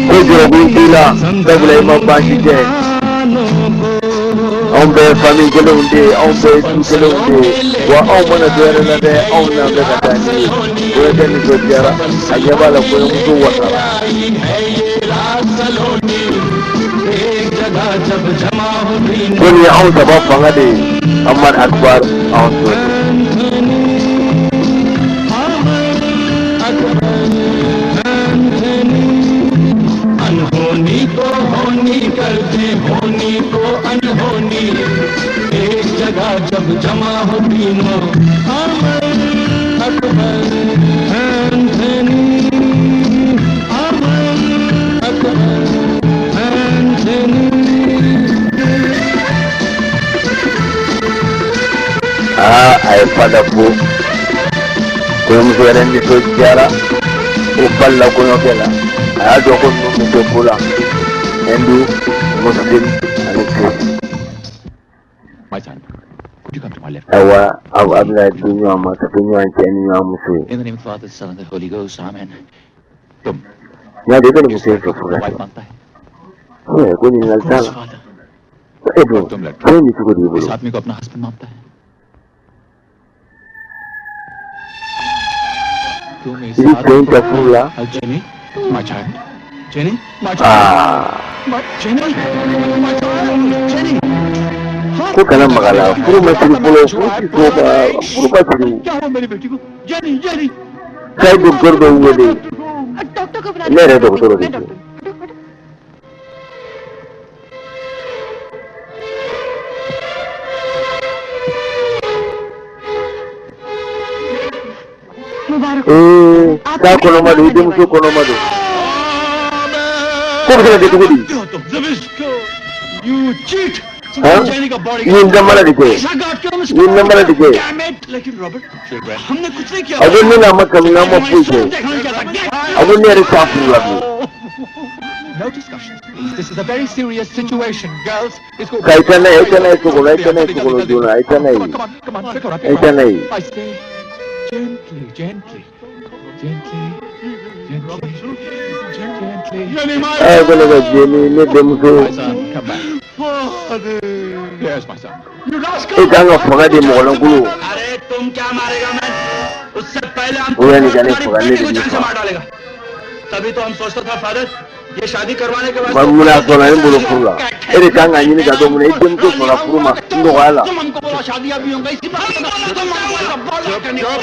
Ko jɔrɔkun t'i la, sabula i ma baasi kɛ. Anw bɛɛ ye famille kelenw de ye, anw bɛɛ ye du kelenw de ye, wa anw mana dɔ wɛrɛ la dɛ, anw n'an bɛ ka taa ni ye. Kɔɲɔkɛ nisɔndiyara, a ɲɛ b'a la kɔɲɔmuso wasara. Ko nin ye anw saba fanga de ye, Amar, Akbar, anw Tony. Aa, a ye fada fo, kɔɲɔmuso yɛrɛ nisɔndiyara, o balila kɔɲɔkɛ la, a y'a dɔn ko ninnu bɛ se ko la, hindu, muslim ani chrétien. My son, could you come to my left? Ayiwa, aw a bɛna di ɲɔgɔn ma ka kɛ ɲɔgɔn cɛ ni ɲɔgɔn muso ye. In the name of the Father, the Son, and the Holy Ghost. Amen. तुम N y'a dɔn i bɛ nin muso in fɛ furu la wife ten. मानता है? Ko ɲininkali t'a Of course, la. Father. Ko e dun, तुम लड़के fɛn bɛ cogo di i इस bolo? आदमी को अपना हस्बैंड मानता है? तुम इस I bɛ cɛ आदमी in को ta furu la. Jenny, my child, Jenny, my child, Aa, my Jenny, my child, Jenny. Ko kana maga la, furu ma siri fɔlɔ, furu ti s'o ma, furu ma siri. क्या हुआ मेरी बेटी को? Jenny, Jenny. K'a ye docteur dɔ wele. Doctor को बुला Ne yɛrɛ dɔgɔtɔrɔ de मैं don. Doctor. मुबारक हो। Ee, k'a kɔnɔma don, i denmuso kɔnɔma don. Ko bɛ se ka kɛ cogo di? You cheat! Han? Jenny का body I ye n danbala de kɛ. I ye n danbala de kɛ. लेकिन रॉबर्ट, हमने कुछ नहीं किया. A ko ne n'a ma kanu, n'an ma foyi kɛ. A ko ne yɛrɛ t'a furu la bilen. No discussions, please. This is a very serious situation, girls. इसको Ka i taa n'a ye, i taa n'a ye so kɔnɔ, i taa n'a ye so kɔnɔ joona, i taa n'a ye. Come on, come on, pick her up. I taa n'a ye. I say, gently, gently, gently, gently, gently. Ɛ, ko ne ka jeni, ne denmuso. My son, come back. Father. Here's my son. You rascal! E kan ka faga de, mɔgɔlankolon. अरे तुम क्या मारेगा मैं? उससे पहले हम O yanni ka ne तुम्हारी faga, ne बेटी de को b'i जान से faga. मार डालेगा. तभी तो हम सोचता था फादर, ये शादी करवाने के बाद Ma mun a sɔnna ne bolo furu la? E de kan ka ɲini ka dɔn mun na i denmuso sɔnna furu ma nɔgɔya la. तुम हमको बोला शादी अभी होगा इसी बात तुम हमको ऐसा बोला करने को।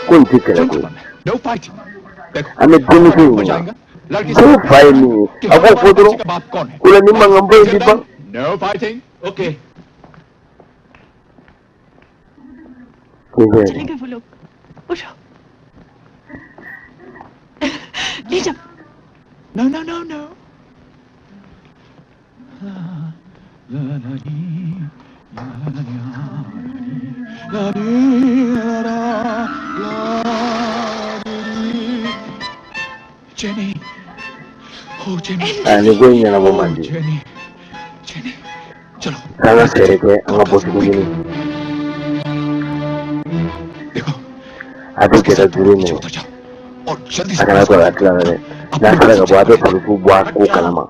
Ko nin tɛ kɛlɛ koyi. No fighting. देखो, An bɛ denmuso हो ɲininka. जाएगा. लड़की Ko fa ye min ye, a k'o fɔ dɔrɔn. का बाप कौन है? O la ni mankanba in bɛ ban. No fighting. Okay. Denkɛ. चले गए वो लोग। उठो, ले जाओ। No, no, no, no. La la di, la la la di, la la la di. Jenny. Oh, Jenny. Aa, ni ko in ɲɛnabɔ man di. Jenny. Jenny. चलो। K'an ka fɛɛrɛ kɛ, an ka bɔcogo ɲini. देखो, A bɛ cɛ ka juru नीचे minɛ. उतर जाओ और जल्दी A से kana sɔrɔ a tila la dɛ, n'a sera ka bɔ, a bɛ polisiw bɔ a ko kalama.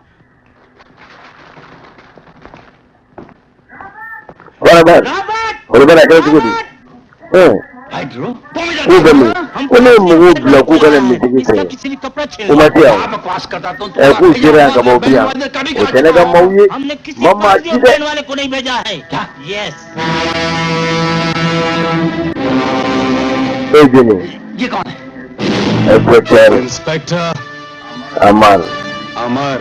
Robert, Robert, a kɛra cogo di? Ɛɛ, k'u bɛ min? Ko ne ye mɔgɔw bila k'u ka na misiri fɛ, o ma se yan. Ɛ, k'u sera yan ka ban, u bi yan, o tɛ ne ka maaw ye, ma maa ci dɛ. वाले को नहीं भेजा है क्या? Yes. E jeni? ये कौन है? Inspecteur. Inspector Amar. Amar.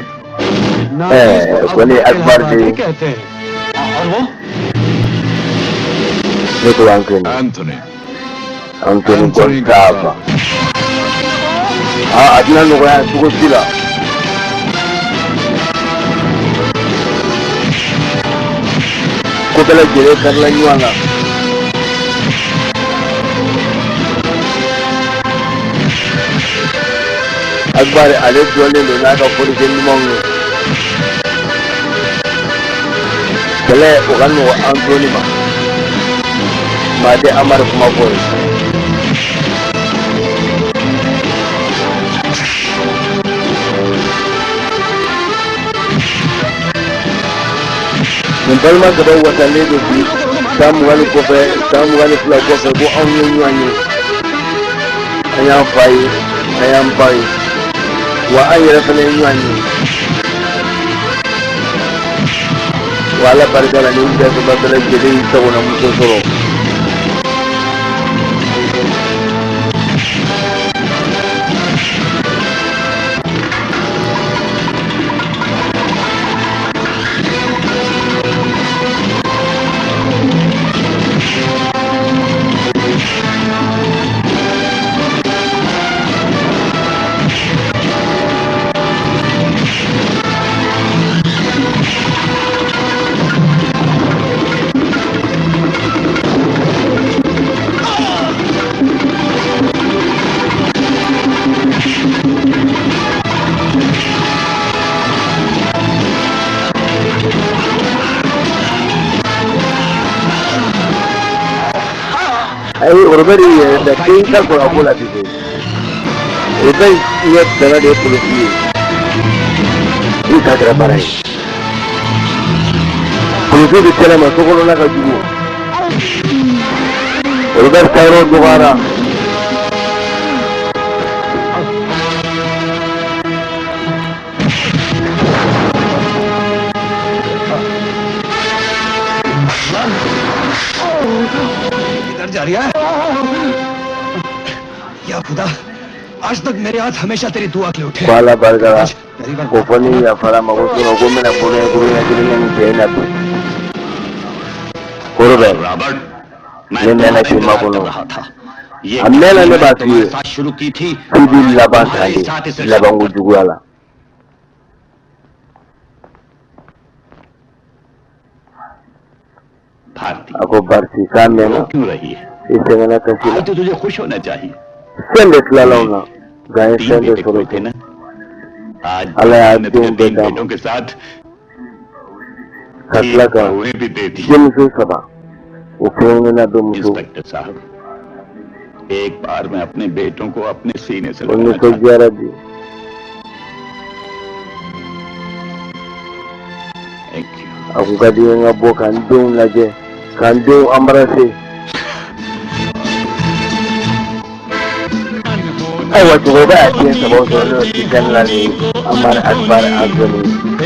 Ko ne Akbar de ye. कहते हैं और वो Ne ko Anthony. Anthony. Anthony Gonzalez. Aa, a tɛna nɔgɔya cogo si la. Ko bɛɛ lajɛlen karila ɲɔgɔn na. Akbar ale dɔnnen don n'a ka fɔlikɛ ɲumanw ye. Kɛlɛ o ka nɔgɔn Anthony ma. Maa tɛ Amari kuma fɔ ye. Nin balima saba wasalen don bi san 20 kɔfɛ, san 22 kɔfɛ, ko anw ye ɲɔgɔn ye, an y'an fa ye, an y'an ba ye, wa an yɛrɛ fana ye ɲɔgɔn ye. Wa Ala barika la, ni bɛɛ saba bɛɛ lajɛlen y'i sagona muso sɔrɔ. Ayi, Robert yɛrɛ da den ka sɔrɔ a ko la bi koyi. Robert ɲɛ tana de ye polisi ye. I ta kɛra baara ye. Polisi bɛ kɛnɛ ma, sokɔnɔna ka jugu. Robert ta yɔrɔ dɔgɔyara. किधर जा रही है? या खुदा, आज तक मेरे हाथ हमेशा तेरी दुआ के लिए उठे। Ko Ala barika la, ko fɔ ni yafara ma, ko sinon ko n bɛna bolo kuru ɲɛ kelen kɛ nin cɛ in na bi. Ko Robert, Robert, ne mɛnna k'i makɔnɔ. ये A mɛnna, ne b'a f'i ye, साथ शुरू की थी k'i b'i laban tan de labanko juguya la. Bharti, A ko Barisi, k'a mɛnna, क्यों रही है? I sɛgɛnna kasi la. आज तो तुझे खुश होना चाहिए। Fɛn bɛɛ tilala anw na, nka an ye तीन fɛn bɛɛ बेटे sɔrɔ खोए थे ना, आज Ala y'a ने denw तुझे bɛɛ तीन d'a ma बेटों के साथ ka tila तीन ka बहुएं भी दे दी। denmuso saba, o kelen kelenna bɛɛ muso. Inspector साहब, एक बार मैं अपने बेटों को अपने सीने से O लगाना चाहता nisɔndiyara bi. Thank you. A kun ka di n ye n ka bɔ ka n denw lajɛ, ka n denw embrasser. Ayiwa, cɛkɔrɔba y'a den sabaw sɔrɔ, n'o ye Tijani la ni Amari Akbar Anthony.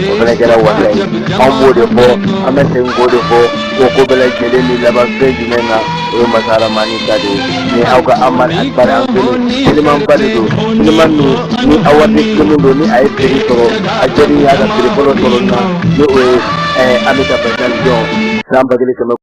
O fana kɛra wasa ye. Anw b'o de fɔ, an bɛ segin k'o de fɔ, o ko bɛɛ lajɛlen ni laban fɛn jumɛn na, o ye masa Aramani ta de ye. Ni aw ka Amari Akbar Anthony telimanba de don, teliman min ni award film don, ni a ye prix sɔrɔ, a jɛni y'a ka prix fɔlɔ sɔrɔ na, ni o ye Amitabh Bachchan jɔn san 1100.